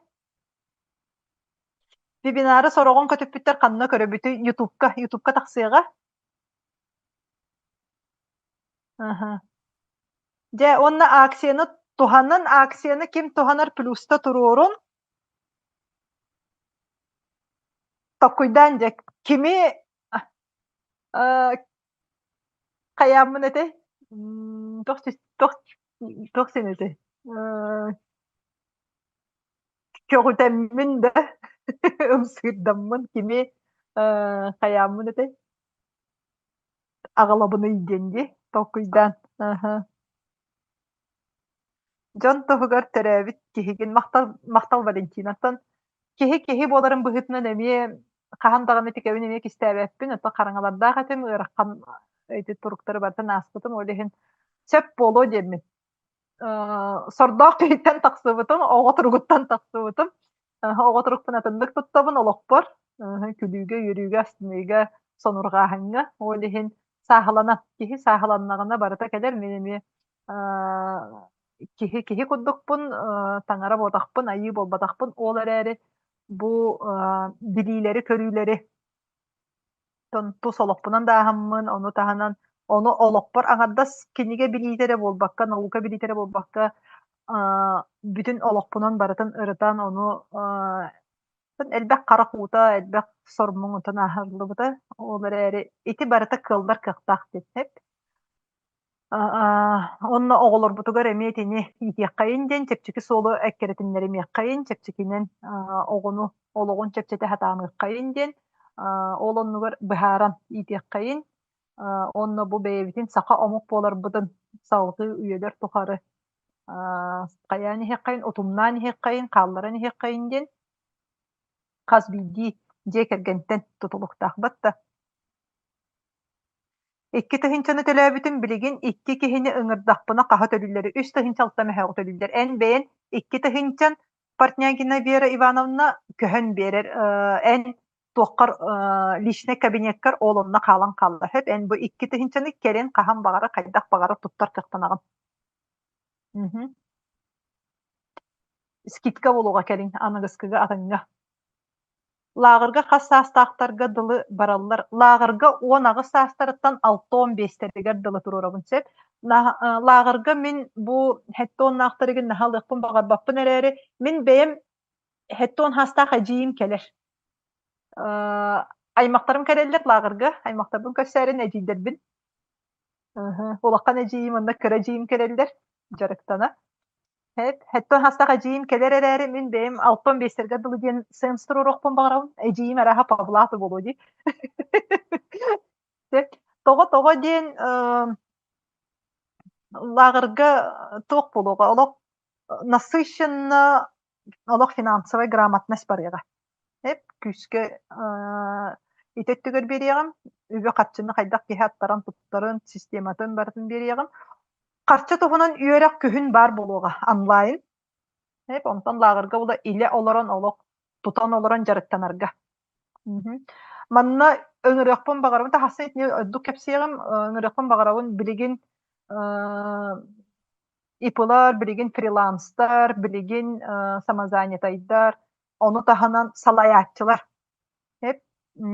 C: Вебинары сороҕун көтүппүттэр ханна көрөбүтүй? Ютубка, Ютубка тахсыаҕа. Аһа. Дьэ, уонна акцияны туһанан, акцияны ким туһанар плюста туруорун. Толкуйдаан дьэ, кими хайааммын этэй? Туох туох туох син этэй? Көҕүтэммин да ымсыырдаммын кими хайааммын этэй? Аҕалабыный диэн дии толкуйдаан. Дьон туһугар төрөөбүт киһигин махтал махтал Валентинаттан. Киһи киһи буоларын быһыытынан эмиэ хаһан даҕаны итикэбин эмиэ кистээбэппин, оттон хараҥалардаах этим, ыарахан ити туруктары барытын ааспытым, ол иһин сөп буолуо диэммин. Сордоох киһиттэн тахсыбытым, оҕо туругуттан тахсыбытым. Оҕо турукпун атыннык туттабын олохпор, күлүүгэ, үөрүүгэ, астыныыга, сонурҕааһыҥҥа. Ол иһин сааһыланан, киһи сааһыланнаҕына барыта кэлэр, мин эмиэ киһи киһи курдукпун, таҥара буолбатахпын, айыы буолбатахпын. Ол эрээри бу билиилэри-көрүүлэри тус олохпунан да ааһаммын, ону таһынан ону олохпор аҥардас кинигэ билиитэ эрэ буолбакка, наука билиитэ эрэ буолбакка, бүтүн олохпунан барытын ырытан, ону элбэх харах уута, элбэх сор-муҥ онтон ааһыллыбыта. Ол эрээри ити барыта кыаллар кыахтаах диэн Онно оҕолорбутугар эмиэ итини иитиэххэйин диэн чэпчэки суолу эккирэтиннэримиэххэйин, чэпчэкинэн оҕону олоҕун чэпчэтэ сатаамыаххайын диэн ол оннугар быһааран иитиэххэйин. Онно бу бэйэбитин саха омук буоларбытын салгыы үйэлэр тухары хайаан иһиэххэйин, утумнаан иһиэххэйин, хаалларан иһиэххэйин диэн хас биирдии дьиэ кэргэнтэн тутулуктаах батта. Икки тыһыынчаны төлөөбүтүм, билигин икки киһини ыҥырдахпына хаһа төлүүллэр, 3600 мөһөөҕү төлүүллэр. Эн бэйэн икки тыһыынчан Портнягина Вера Ивановна көһөн биэрэр, эн туоххар личнэй кабинеккар ол онно хаалан хаалла сөп. Эн бу икки тыһыынчаны кэлин хаһан баҕара, хайдах баҕара туттар кыахтанаҕын. Скидка буолуоҕа кэлин аныгыскыга атыҥҥа. Лааҕырга хас саастаахтарга дылы бараллар. Лааҕырга 18 саастарыттан 65-тэригэр дылы туруорабын сөп. Лааҕырга мин бу сэттэ уоннаахтарыгын наһаа ылыахпын баҕарбаппын эрээри, мин бэйэм 70 саастаах эдьиийим кэлэр. Аймахтарым кэлэллэр лааҕырга, аймахтарбын көрсөөрүн эдьиийдэрбин. Улахан эдьиийим уонна кыра эдьиийим кэлэллэр дьарыктана. Хэттэн хастах эдьиийим кэлэр эрээри, мин бэйэм алтан биэстэргэ дылы диэн сенс туруоруохпун баҕарабын. Эдьиийим арааһа Павлата буолуо дии. Тоҕо-тоҕо диэн лааҕырга туох буолуоҕа олох насыщенно олох финансовай грамотность барыаҕа. Эп күүскэ ити өттүгэр биэриэҕим. Үбү-харчыны хайдах киһи аттаран туттарын, систематын барытын биэриэҕим. Харчы туһунан үөрэх күһүн баар буолуоҕа онлайн. Эп онтон лааҕырга була илэ олорон олох тутан олорон дьарыктанарга. Манна ыҥырыахпын баҕарабын таһасын итини ордук кэпсиэҕим ыҥырыахпын баҕарабын билигин ИПлар, билигин фриланстар, билигин самозанятайдар, ону таһынан салайааччылар.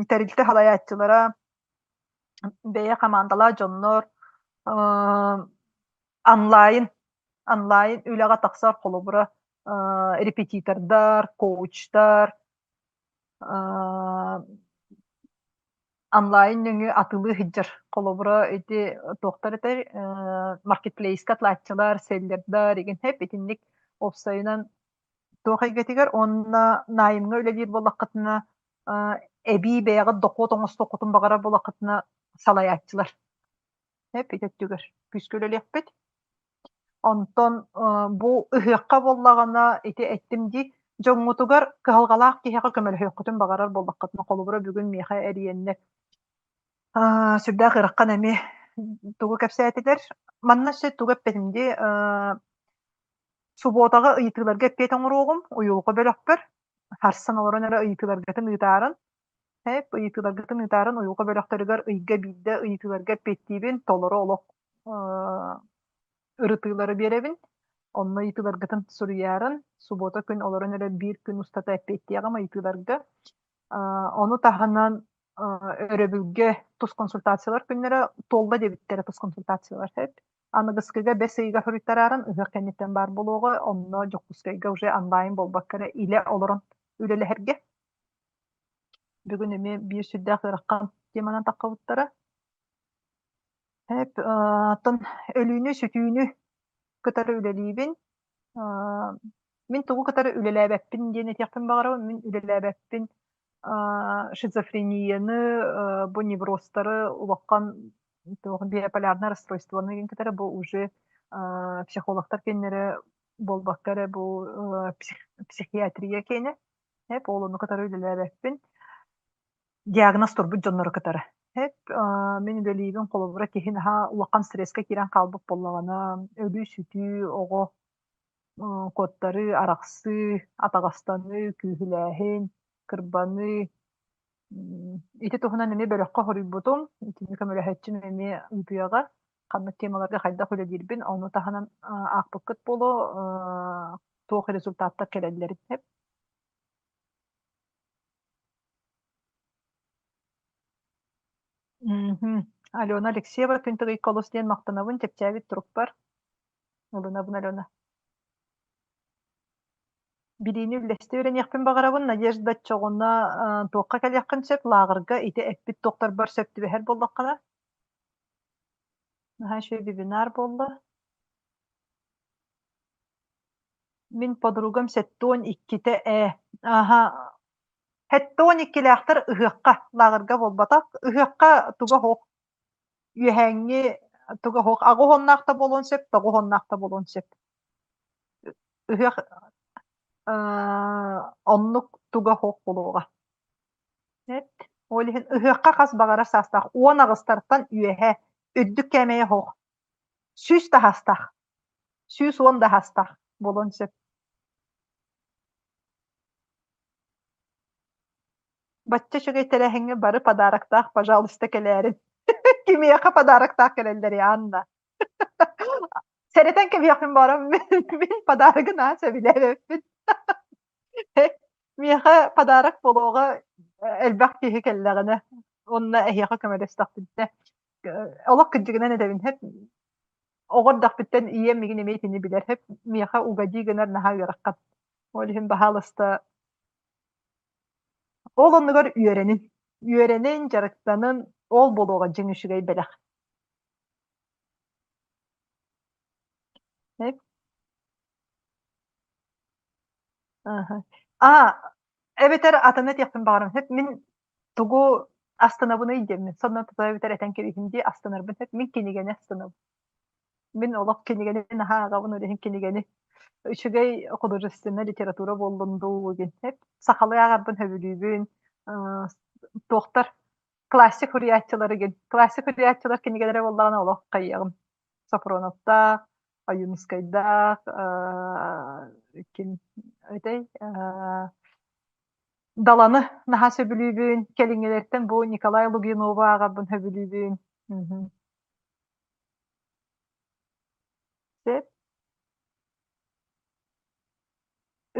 C: Тэрилтэ салайааччылара, бэйэ хамаандалаах дьоннор онлайн онлайн үлэҕэ тахсар холобура репетитордар, коучтар, онлайн нөҥүө атылыы сылдьар. Холобура, ити туохтар этэй маркетплейска атлааччылар, селлердар игин хэп итинник уопсайынан туох эйгэтигэр уонна найымҥа үлэлиир буоллаххытына эбии бэйэҕит дохуот оҥостуоххутун баҕарар буоллаххытына салайааччылар. Эп ити өттүгэр күүскэ үлэлиэхпит. Онтон бу ыһыахха буоллаҕына ити эттим дии, дьоҥҥутугар кыһалҕалаах киһиэхэ көмөлөһүөххүтүн баҕарар буоллаххытына, холобура бүгүн миэхэ эрийэннэр сүрдээх ыарахан эмиэ тугу кэпсээтилэр. Манна өссө тугу эппэтим дии, субуотаҕа ыйытыыларга эппиэт оҥоруоҕум, уйулҕа бөлөхпөр харсан олорон эрэ ыйытыыларгытын ыытаарын. Эп ыйытыыларгытын ыытаарын уйулҕа бөлөхтөрүгэр ыйга биирдэ ыйытыыларга эппиэттиибин, толору олох ырытыылары биэрэбин. Онно ыйытыыларгытын суруйаарын, субуота күн олорон эрэ биир күн устата эппиэттиэҕим ыйытыыларга. Ону таһынан өрөбүлгэ тус консультациялар күннэрэ туолла диэбиттэрэ тус консультациялар сөп. Аныгыскыга бэс ыйыгар суруйтараарын ыһыах кэнниттэн баар буолуоҕа, онно Дьокуускайга уже онлайн буолбакка эрэ илэ олорон үлэлэһэргэ. Бүгүн эмиэ биир сүрдээх ыарахан теманан таххыбыттара. Эп, оттон өлүүнү-сүтүүнү кытары үлэлиибин. Мин тугу кытары үлэлээбэппин диэн этиэхпин баҕарабын. Мин үлэлээбэппин шизофренияны, бу неврозтары улахан туох биополярное расстройствоны диэн кытары бу уже психологтар кэннэрэ буолбакка эрэ бу психиатрия киэнэ. Эп ол ону кытары үлэлээбэппин. Диагноз турбут дьоннору кытары. Эп мин үлэлиибин холобура киһи наһаа улахан стресскэ киирэн хаалбыт буоллаҕына, өлүү-сүтүү, оҕо куоттарыы, арахсыы, атаҕастаныы, күүһүлээһин, кырбаныы ити туһунан эмиэ бөлөххө хоруйбутум. Итини көмөлөһөөччүм эмиэ ыытыаҕа. Ханнык темаларга хайдах үлэлиирбин, ону таһынан аахпыккыт буолуо, туох результаттар кэлэллэрин. Мгм. Алена Алексеева күн тыгыйка олус диэн махтанабын чэпчээбит турукпар. Ылынабын Алена. Билиини үллэстэ үөрэниэхпин баҕарабын. Надежда оччоҕуна туохха кэлиэххин сөп? Лааҕырга ити эппит туохтарбар сөп түбэһэр буоллаххына? Наһаа үчүгэй вебинар буолла. Мин подругам 72-тэ ээ. Аһа. 72-лээхтэр ыһыахха, лааҕырга буолбатах. Ыһыахха туга суох. Үөһээҥҥи туга суох. Аҕыс уоннаах да буолуон сөп, тоҕус уоннаах да буолуон сөп. Ыһыах оннук туга суох буолуоҕа. Эт. Ол иһин ыһыахха хас баҕарар саастаах 18-тартан үөһэ үрдүк кээмэйэ суох. 100 таһаастаах. 110 да аһастах буолуон сөп. Бачча үчүгэй тэрээһиҥҥэ бары подароктаах, пожалуйста, кэлээрин. Кимиэхэ подароктаах кэлэллэрий, Анна? Сэрэтэн кэбиһиэхпин баҕарабын, мин подарогы наһаа сөбүлээбэппин. Миэхэ подарок буолуоҕа элбэх киһи кэллэҕинэ уонна эһиэхэ көмөлөстөхпүнэ. Олох кырдьыгынан этэбин, Оҕо эрдэхпиттэн ийэм миигин эмиэ итини билэр, миэхэ угадии гынар наһаа ыарахан. Ол иһин баһаалыста ол оннугар үөрэнин. Үөрэнин, дьарыктанын, ол буолуоҕа дьиҥ үчүгэй бэлэх. Аха. Аа, эбэтэр атыны этиэхпин баҕарабын. Сөп мин тугу астынабыный диэммин. Сонно тута эбэтэр этэн кэбиһин дии астынарбын сөп. Мин кинигэни астынабын. Мин олох кинигэни наһаа ааҕабын, ол иһин кинигэни. Үчүгэй художественнай литература буоллун дуу диэн. Сахалыы ааҕарбын сөбүлүүбүн. Туохтар классик суруйааччылар игин. Классик суруйааччылар кинигэлэрэ буоллаҕына олох хайыаҕым. Софроновтаах, Ойуунускайдаах, ким этэй Даланы наһаа сөбүлүүбүн. Кэлиҥҥилэртэн бу Николай Лугинову ааҕарбын сөбүлүүбүн. Сөп.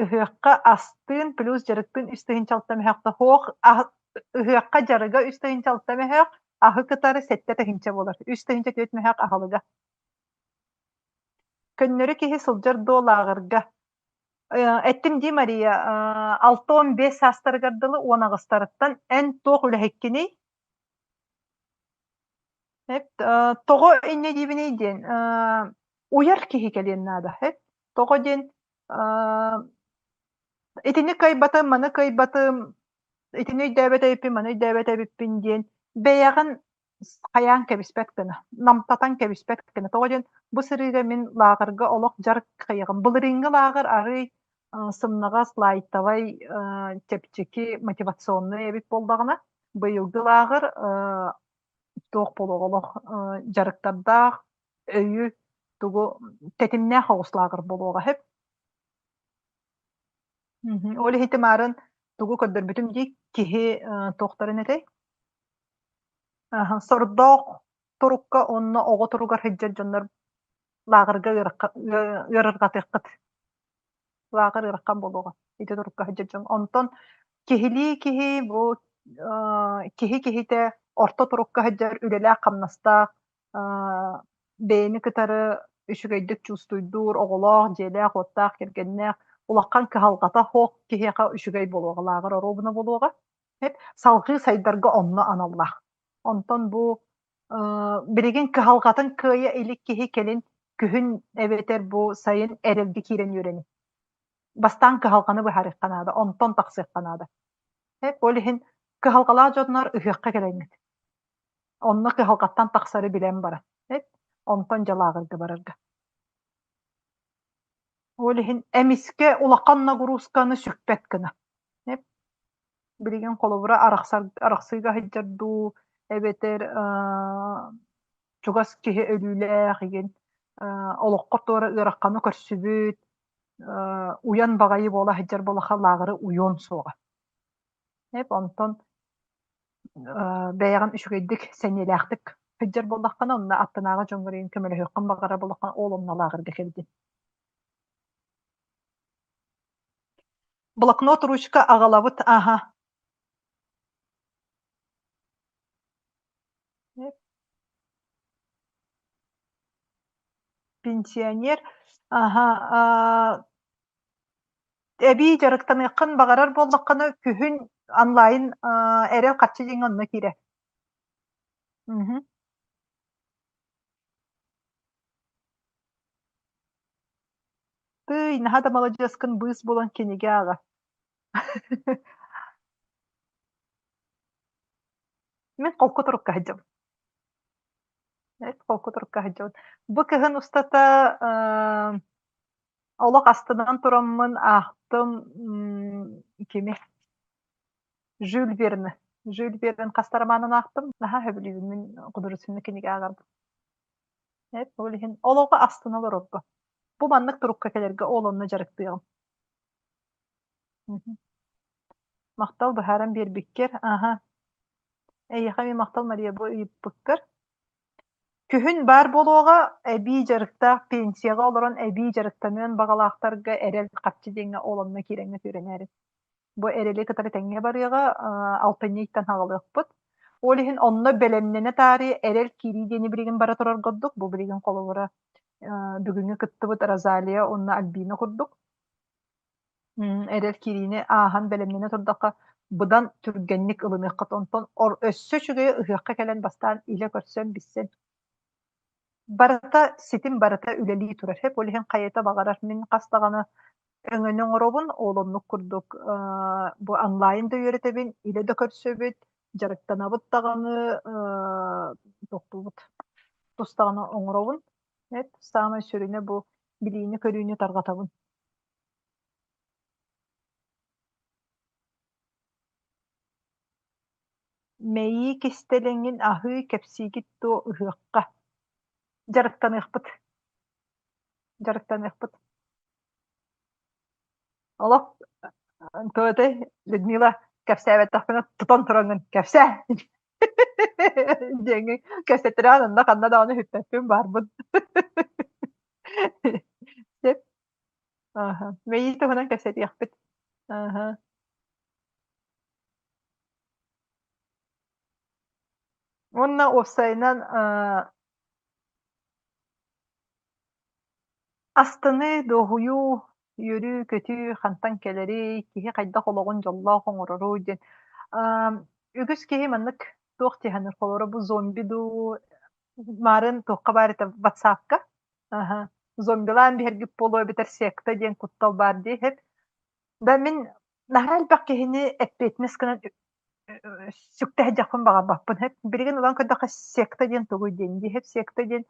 C: Ыһыахха астыын плюс дьарыктыын үс тыһыынчалта мөһөөхтө суох ыһыахха дьарыга үс тыһыынчалта мөһөөх, аһы кытары сэттэ тыһыынча буолар. 3 4 мөһөөх аһылыга. Көннөрү киһи сылдьар дуо лааҕырга? Эттим дии Мария, 65 саастарыгар дылы 18-тарыттан эн туох үлэһиккиний? Тоҕо инньэ диибиний диэн, уйар киһи кэлиэн наада. Тоҕо диэн итини кыайбатым, маны кыайбатым, итини өйдөөбөт эбиппин, маны өйдөөбөт эбиппин диэн бэйэҕин хайаан кэбиспэт гына, намтатан кэбиспэт гына. Тоҕо диэн бу сырыыга мин лааҕырга олох дьарык хайыҕым. Былырыыҥҥы лааҕыр арыый сымнаҕас, лайтовай, чэпчэки, мотивационнай эбит буоллаҕына, быйылгы лааҕыр туох буолуоҕа олох дьарыктардаах, өйү тугу тэтимнээх оҕус лааҕыр буолуоҕа сөп. Ол иһити маарын тугу көрдөрбүтүм дии киһи туохтарын этэй? Сордоох турукка уонна оҕо туругар сылдьар дьоннор лааҕырга ыарырҕатыаххыт. Лааҕыр ыарахан буолуоҕа ити турукка сылдьар дьон. Онтон киһилии киһи бу киһи киһитэ орто турукка сылдьар үлэлээх-хамнастаах бэйэни кытары үчүгэйдик чувствуйдуур, оҕолоох, дьиэлээх-уоттаах, кэргэннээх, улахан кыһалҕата суох киһиэхэ үчүгэй буолуоҕа, лааҕыр оруобуна буолуоҕа. Салҕыы сайдарга онно аналлаах. Онтон бу билигин кыһалҕатын кыайа илик киһи кэлин күһүн эбэтэр бу сайын эрэлгэ киирэн үөрэни. Бастаан кыһалҕаны быһаарыахха наада, онтон тахсыахха наада. Ол иһин кыһалҕалаах дьоннор ыһыахха кэлэҥҥит. Онно кыһалҕаттан тахсары билэн баран. Онтон дьэ лааҕырга барарга. Ол иһин эмискэ улахан нагрузканы сүкпэт гына. Билигин холобура арахсар арахсыыга сылдьар дуу, эбэтэр чугас киһи өлүүлээх игин олоххо туора ыараханы көрсүбүт, уйан баҕайы буола сылдьар буоллахха лааҕыры уйуон суоҕа. Онтон бэйэҕин үчүгэйдик, сэниэлээхтик сылдьар буоллаххына, онно аттынааҕы дьоҥҥор игин көмөлөһүөххүн баҕарар буоллаххына, ол онно лааҕырга кэлдин. Блокнот, ручка аҕалабыт, аһа. Пенсионер, аһа, эбии дьарыктаныаххын баҕарар буоллаххына, күһүн онлайн эрэл харчы диэҥҥэ онно киирэ. Мгм. Тыый, наһаа да маладьыаскын быыс булан кинигэ ааҕа. Мин холку турукка сылдьабын. Холку турукка сылдьабын. Бу кыһын устата олох астынан тураммын аахтым кими? Жюль Верны. Жюль Верн хас да романын аахтым. Наһаа сөбүлүүбүн мин художественнай кинигэ ааҕарбын. Эп, ол иһин олоҕу астына олорорго. Бу маннык турукка кэлэргэ ол онно дьарыктыаҕым. Махтал быһааран биэрбиккэр. Аһа. Эйиэхэ эмиэ махтал Мария бу ыйыппыккар. Күһүн баар буолуоҕа эбии дьарыктаах пенсияҕа олорон эбии дьарыктаныан баҕалаахтарга эрэл харчы диэҥҥэ ол онно киирэҥҥэ үөрэнээри. Бу эрэли кытары тэҥҥэ барыаҕа, алтынньы ыйтан аҕалыахпыт. Ол иһин онно бэлэмнэнэ таарыйа эрэл киирии диэни билигин бара турар курдук. Бу билигин холобура бүгүҥҥү кыттыбыт Розалия уонна Альбина курдук. Эрэл киириини ааһан бэлэмнэнэ турдахха быдан түргэнник ылыныаххыт. Онтон өссө үчүгэйэ ыһыахха кэлэн бастаан илэ көрсөн билсэн Барыта ситим барыта үлэлии турар. Сөп, ол иһин хайата баҕарар мин хас даҕаны өҥөнү оҥоробун, ол оннук курдук бу онлайн да үөрэтэбин, илэ да көрсөбүт, дьарыктанабыт даҕаны, тохтуубут, тус даҕаны оҥоробун. Эт, саамай сүрүнэ бу. Билиини-көрүүнү тарҕатабын. Мэйии кистэлэҥин аһыы кэпсиигит дуо ыһыахха? Дьарыктаныахпыт. Дьарыктаныахпыт. Олох туотай Людмила кэпсээбэтэхпинэ тутан тураҥҥын кэпсээ диэҥҥин кэпсэттэрэҕин онно ханна даҕаны сүппэппин баарбын. Сөп. Ааһа. Мэйии туһунан кэпсэтиэхпит. Ааһа. Уонна уопсайынан аа Астыныы, дуоһуйуу, үөрүү-көтүү хантан кэлэрий, киһи хайдах олоҕун дьоллоох оҥороруй диэн. Аа, үгүс киһи маннык туох дии саныыр, холобура бу зомби дуу, маарыын туохха баар этэ ватсапка аһа, зомбилаан биһэргит буолуо эбэтэр секта диэн куттал баар дии иһит. Да мин наһаа элбэх киһини эппиэтинэс гынан сүктэ сылдьыахпын баҕарбаппын. Билигин ылан көрдөххө секта диэн тугуй диэн дии секта диэн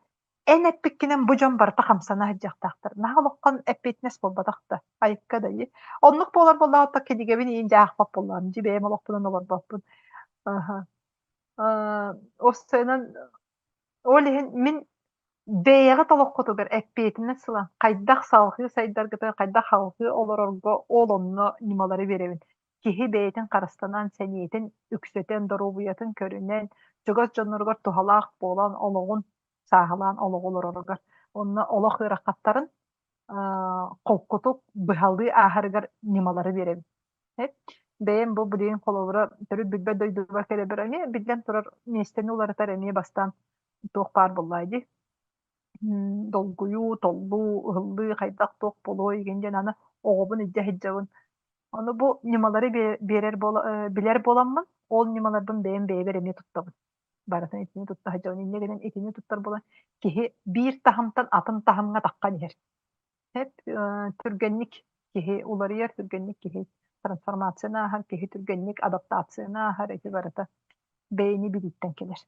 C: эн эппиккинэн бу дьон барыта хамсана сылдьыахтаахтар. Наһаа олоххон эппиэтинэс буолбатах да, айыкка да дии. Оннук буолар буоллаҕа кинигэбин иин дьэ аахпат буоллаҕым дии, бэйэм олохпунан олорбоппун. Аха. Аа, уопсайынан ол иһин мин бэйэҕит олоххутугар эппиэтинэс ылан хайдах салҕыы сайдаргытыгар, хайдах салҕыы олорорго ол онно ньымалары биэрэбин. Киһи бэйэтин харыстанан, сэниэтин үксэтэн, доруобуйатын көрүнэн, чугас дьонноругар туһалаах буолан олоҕун сааһылаан олоҕу олороругар. Онно олох ыарахаттарын аа, холкутук быһалыы ааһарыгар ньымалары биэрэбин. Бэйэм бу билигин холобура төрүт билбэт дойдубар кэлэбэр эмиэ биллэн турар миэстэни уларытар эмиэ бастаан туох баар буоллаа дии. Долгуйуу, толлуу, ыһыллыы хайдах туох буолуой игин диэн аны оҕобун илдьэ сылдьабын. Ону бу ньымалары биэрэр буола билэр буоламмын, ол ньымаларбын бэйэм бэйэбэр эмиэ туттабын. Барытын итини тутта сылдьабын. Инньэ гынан итини туттар буолан киһи биир таһымтан атын таһымҥа таххан иһэр. Эп түргэнник киһи уларыйар, түргэнник киһи трансформацияны ааһар, киһи түргэнник адаптацияны ааһар, ити барыта бэйэни билииттэн кэлэр.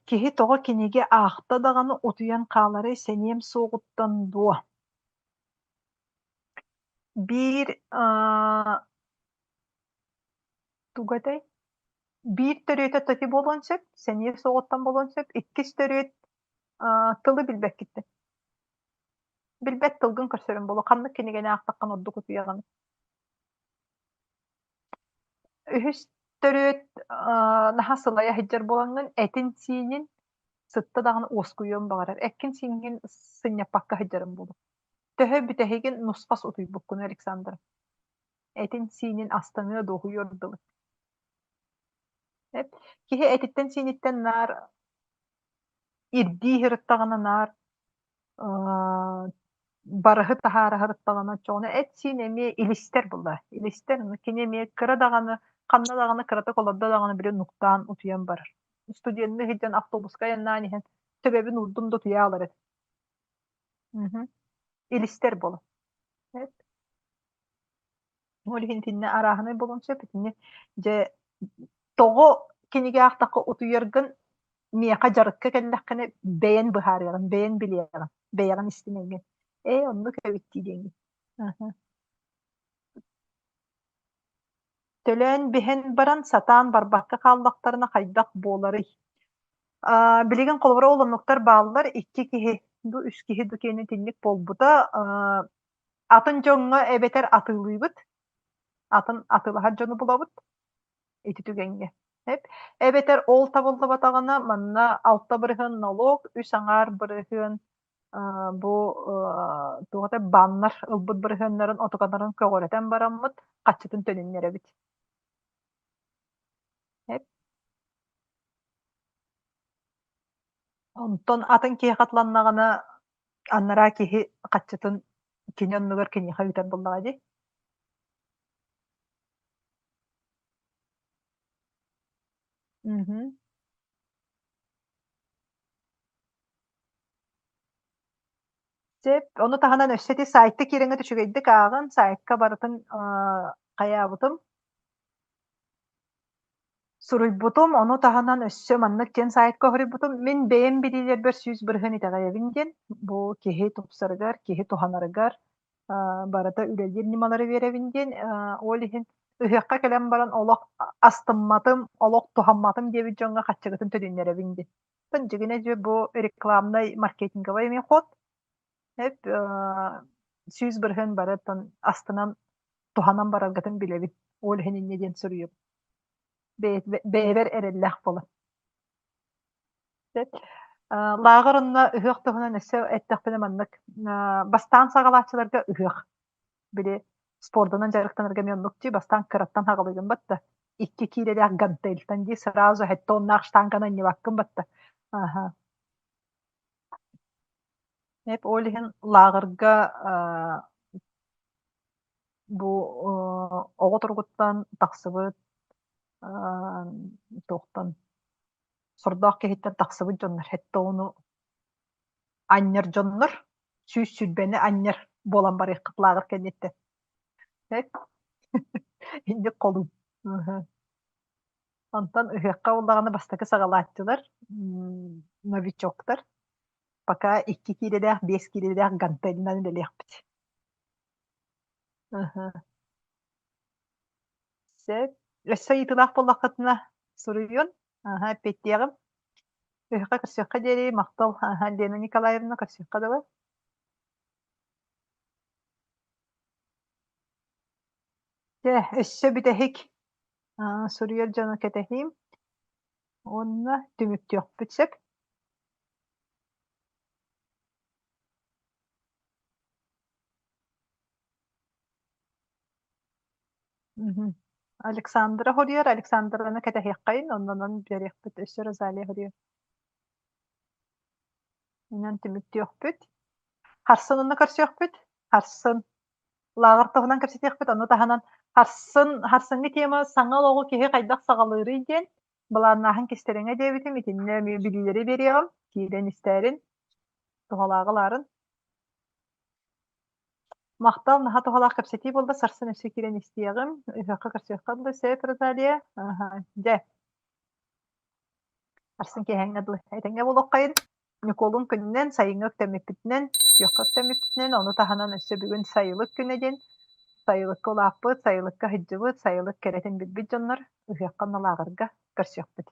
C: Киһи тоҕо кинигэ аахта даҕаны утуйан хааларый сэниэм суоҕуттан дуо? Биир тугу этэй? Биир төрүөтэ тоти буолуон сөп, сэниэ суоҕуттан буолуон сөп. Иккис төрүөт тылы билбэккиттэн. Билбэт тылгын көрсөрүн буолуо. Ханнык кинигэни аахтаххына ордук утуйаҕын? Үһүс төрүөт наһаа сылайа сылдьар буолаҥҥын этин-сиинин сытта даҕаны уоскуйуон баҕарар. Эккин-сииҥҥин сынньаппакка сылдьарыҥ буолуо. Төһө бүтэһигин нусхас утуйбуккун Александра? Этин-сиинин астаныа дуоһуйуор дылы. Эт киһи этиттэн-сииниттэн наар ирдии сырыттаҕына наар барыһы таһаара сырыттаҕына оччоҕуна эт-сиин эмиэ илистэр буоллаҕа. Илистэр, кини эмиэ кыра даҕаны, ханна даҕаны кыратык олордо даҕаны били нуктаан утуйан барар. Студенныы сылдьан автобуска айаннаан иһэн төбөбүн уурдум да утуйа хаалар этим. Мгм. Илистэр буолан. Эт. Ол иһин итиннэ арааһынай буолуон сөп. Итини дьэ тоҕо кинигэ аахтахха утуйаргын миэхэ дьарыкка кэллэххинэ бэйэн быһаарыаҕын, бэйэн билиэҕин, бэйэҕин истинэҥҥин. Ээ, оннук эбит дии диэҥҥин. Аһа. Төлөөн биһэн баран сатаан барбакка хааллахтарына хайдах буоларый? Аа, билигин холобура ол оннуктар бааллар. Икки киһи, бу үс киһи ду киэнэ итинник буолбута. Аа, атын дьоҥҥо эбэтэр атыылыыбыт, атын атыылаһар дьону булабыт ити түгэҥҥэ. Эп. Эбэтэр ол табыллыбатаҕына манна 6% налог, 3,5% бу туох этэ баннар ылбыт бырыһыаннарын отукаларын көҕүрэтэн бараммыт хаччытын төнүннэрэбит. Эп. Онтон атын киһи хатыланнаҕына анараа киһи хаччытын кини оннугар киниэхэ ыытар буоллаҕа дии. Мгм. Сөп. Ону таһынан өссө ити сайтка киирэҥҥит үчүгэйдик ааҕын, сайтка барытын хайаабытым. Суруйбутум, ону таһынан өссө маннык диэн сайтка суруйбутум. Мин бэйэм билиилэрбэр 100% итэҕэйэбин диэн. Бу киһи тупсарыгар, киһи туһанарыгар барыта үлэлиир ньымалары биэрэбин диэн. Ол иһин ыһыахха кэлэн баран олох астымматым, олох туһамматым диэбит дьоҥҥо хаччыгытын төлүннэрэбин диэн. Дьигинэ дьэ бу рекламнай маркетинговай эмиэ ход. Эп 100% барыттан астынан туһанан бараргытын билэбин. Ол иһин инньэ диэн суруйабын. Бэйэбэр эрэллээх буолан. Лааҕыр онно ыһыах туһунан өссө эттэхпинэ маннык бастаан саҕалааччыларга ыһыах. Били спордунан дьарыктанарга эмиэ оннук дии бастаан кыраттан саҕалыыгын батта. Икки киилэлээх гантельтан дии сразу тоннаах штанганы анньыбаккын батта. Аха. Эп ол иһин лааҕырга бу оҕо туругуттан тахсыбыт туохтан сордоох киһиттэн тахсыбыт дьоннор хэттэ ону анньар дьоннор 120-ни анньар буолан барыаххыт лааҕыр кэнниттэн. Инник холун. Онтон ыһыахха буоллаҕына бастакы саҕалааччылар новичоктар пока икки киилэлээх, биэс киилэлээх гантелинан үлэлиэхпит. Сөп. Өссө ыйытыылаах буоллаххытына суруйун. Аһа, эппиэттиэҕим. Ыһыахха көрсүөххэ диэри махтал. Аһа, Лена Николаевна көрсүөххэ дылы. Дьэ, өссө бүтэһик суруйар дьону кэтэһиим. Уонна түмүктүөхпүт сөп. Мгм. Александра хоруйар, Александраны кэтэһиэххэйин, оннунан биэриэхпит өссө Розалия хоруйар. Инэн түмүктүөхпүт. Харсын онно көрсүөхпүт. Харсын лааҕыр туһунан кэпсэтиэхпит, ону таһынан харсын харсыҥҥы тема саҥа олоҕу киһи хайдах саҕалыырый диэн былааннааһын кистэлэҥэ диэбитим, итиннэ эмиэ билиилэри биэриэҕим, киирэн истээрин, туһалааҕы ылаарын. Махтал, наһаа туһалаах кэпсэтии буолла, сарсын өссө киирэн истиэҕим, ыһыахха көрсүөххэ дылы, сөп, Розалия? Аһа, дьэ. Сарсын киэһээҥҥэ дылы этэҥҥэ буолуоххайын. Ньукуолун күнүнэн, сайыҥҥы үктэммиппитинэн, күөххэ үктэммиппитинэн, ону таһынан өссө бүгүн сайылык күнэ диэн сайылыкка улааппыт, сайылыкка сылдьыбыт, сайылык кэрэтин билбит дьоннор ыһыахха уонна лааҕырга көрсүөхпүт.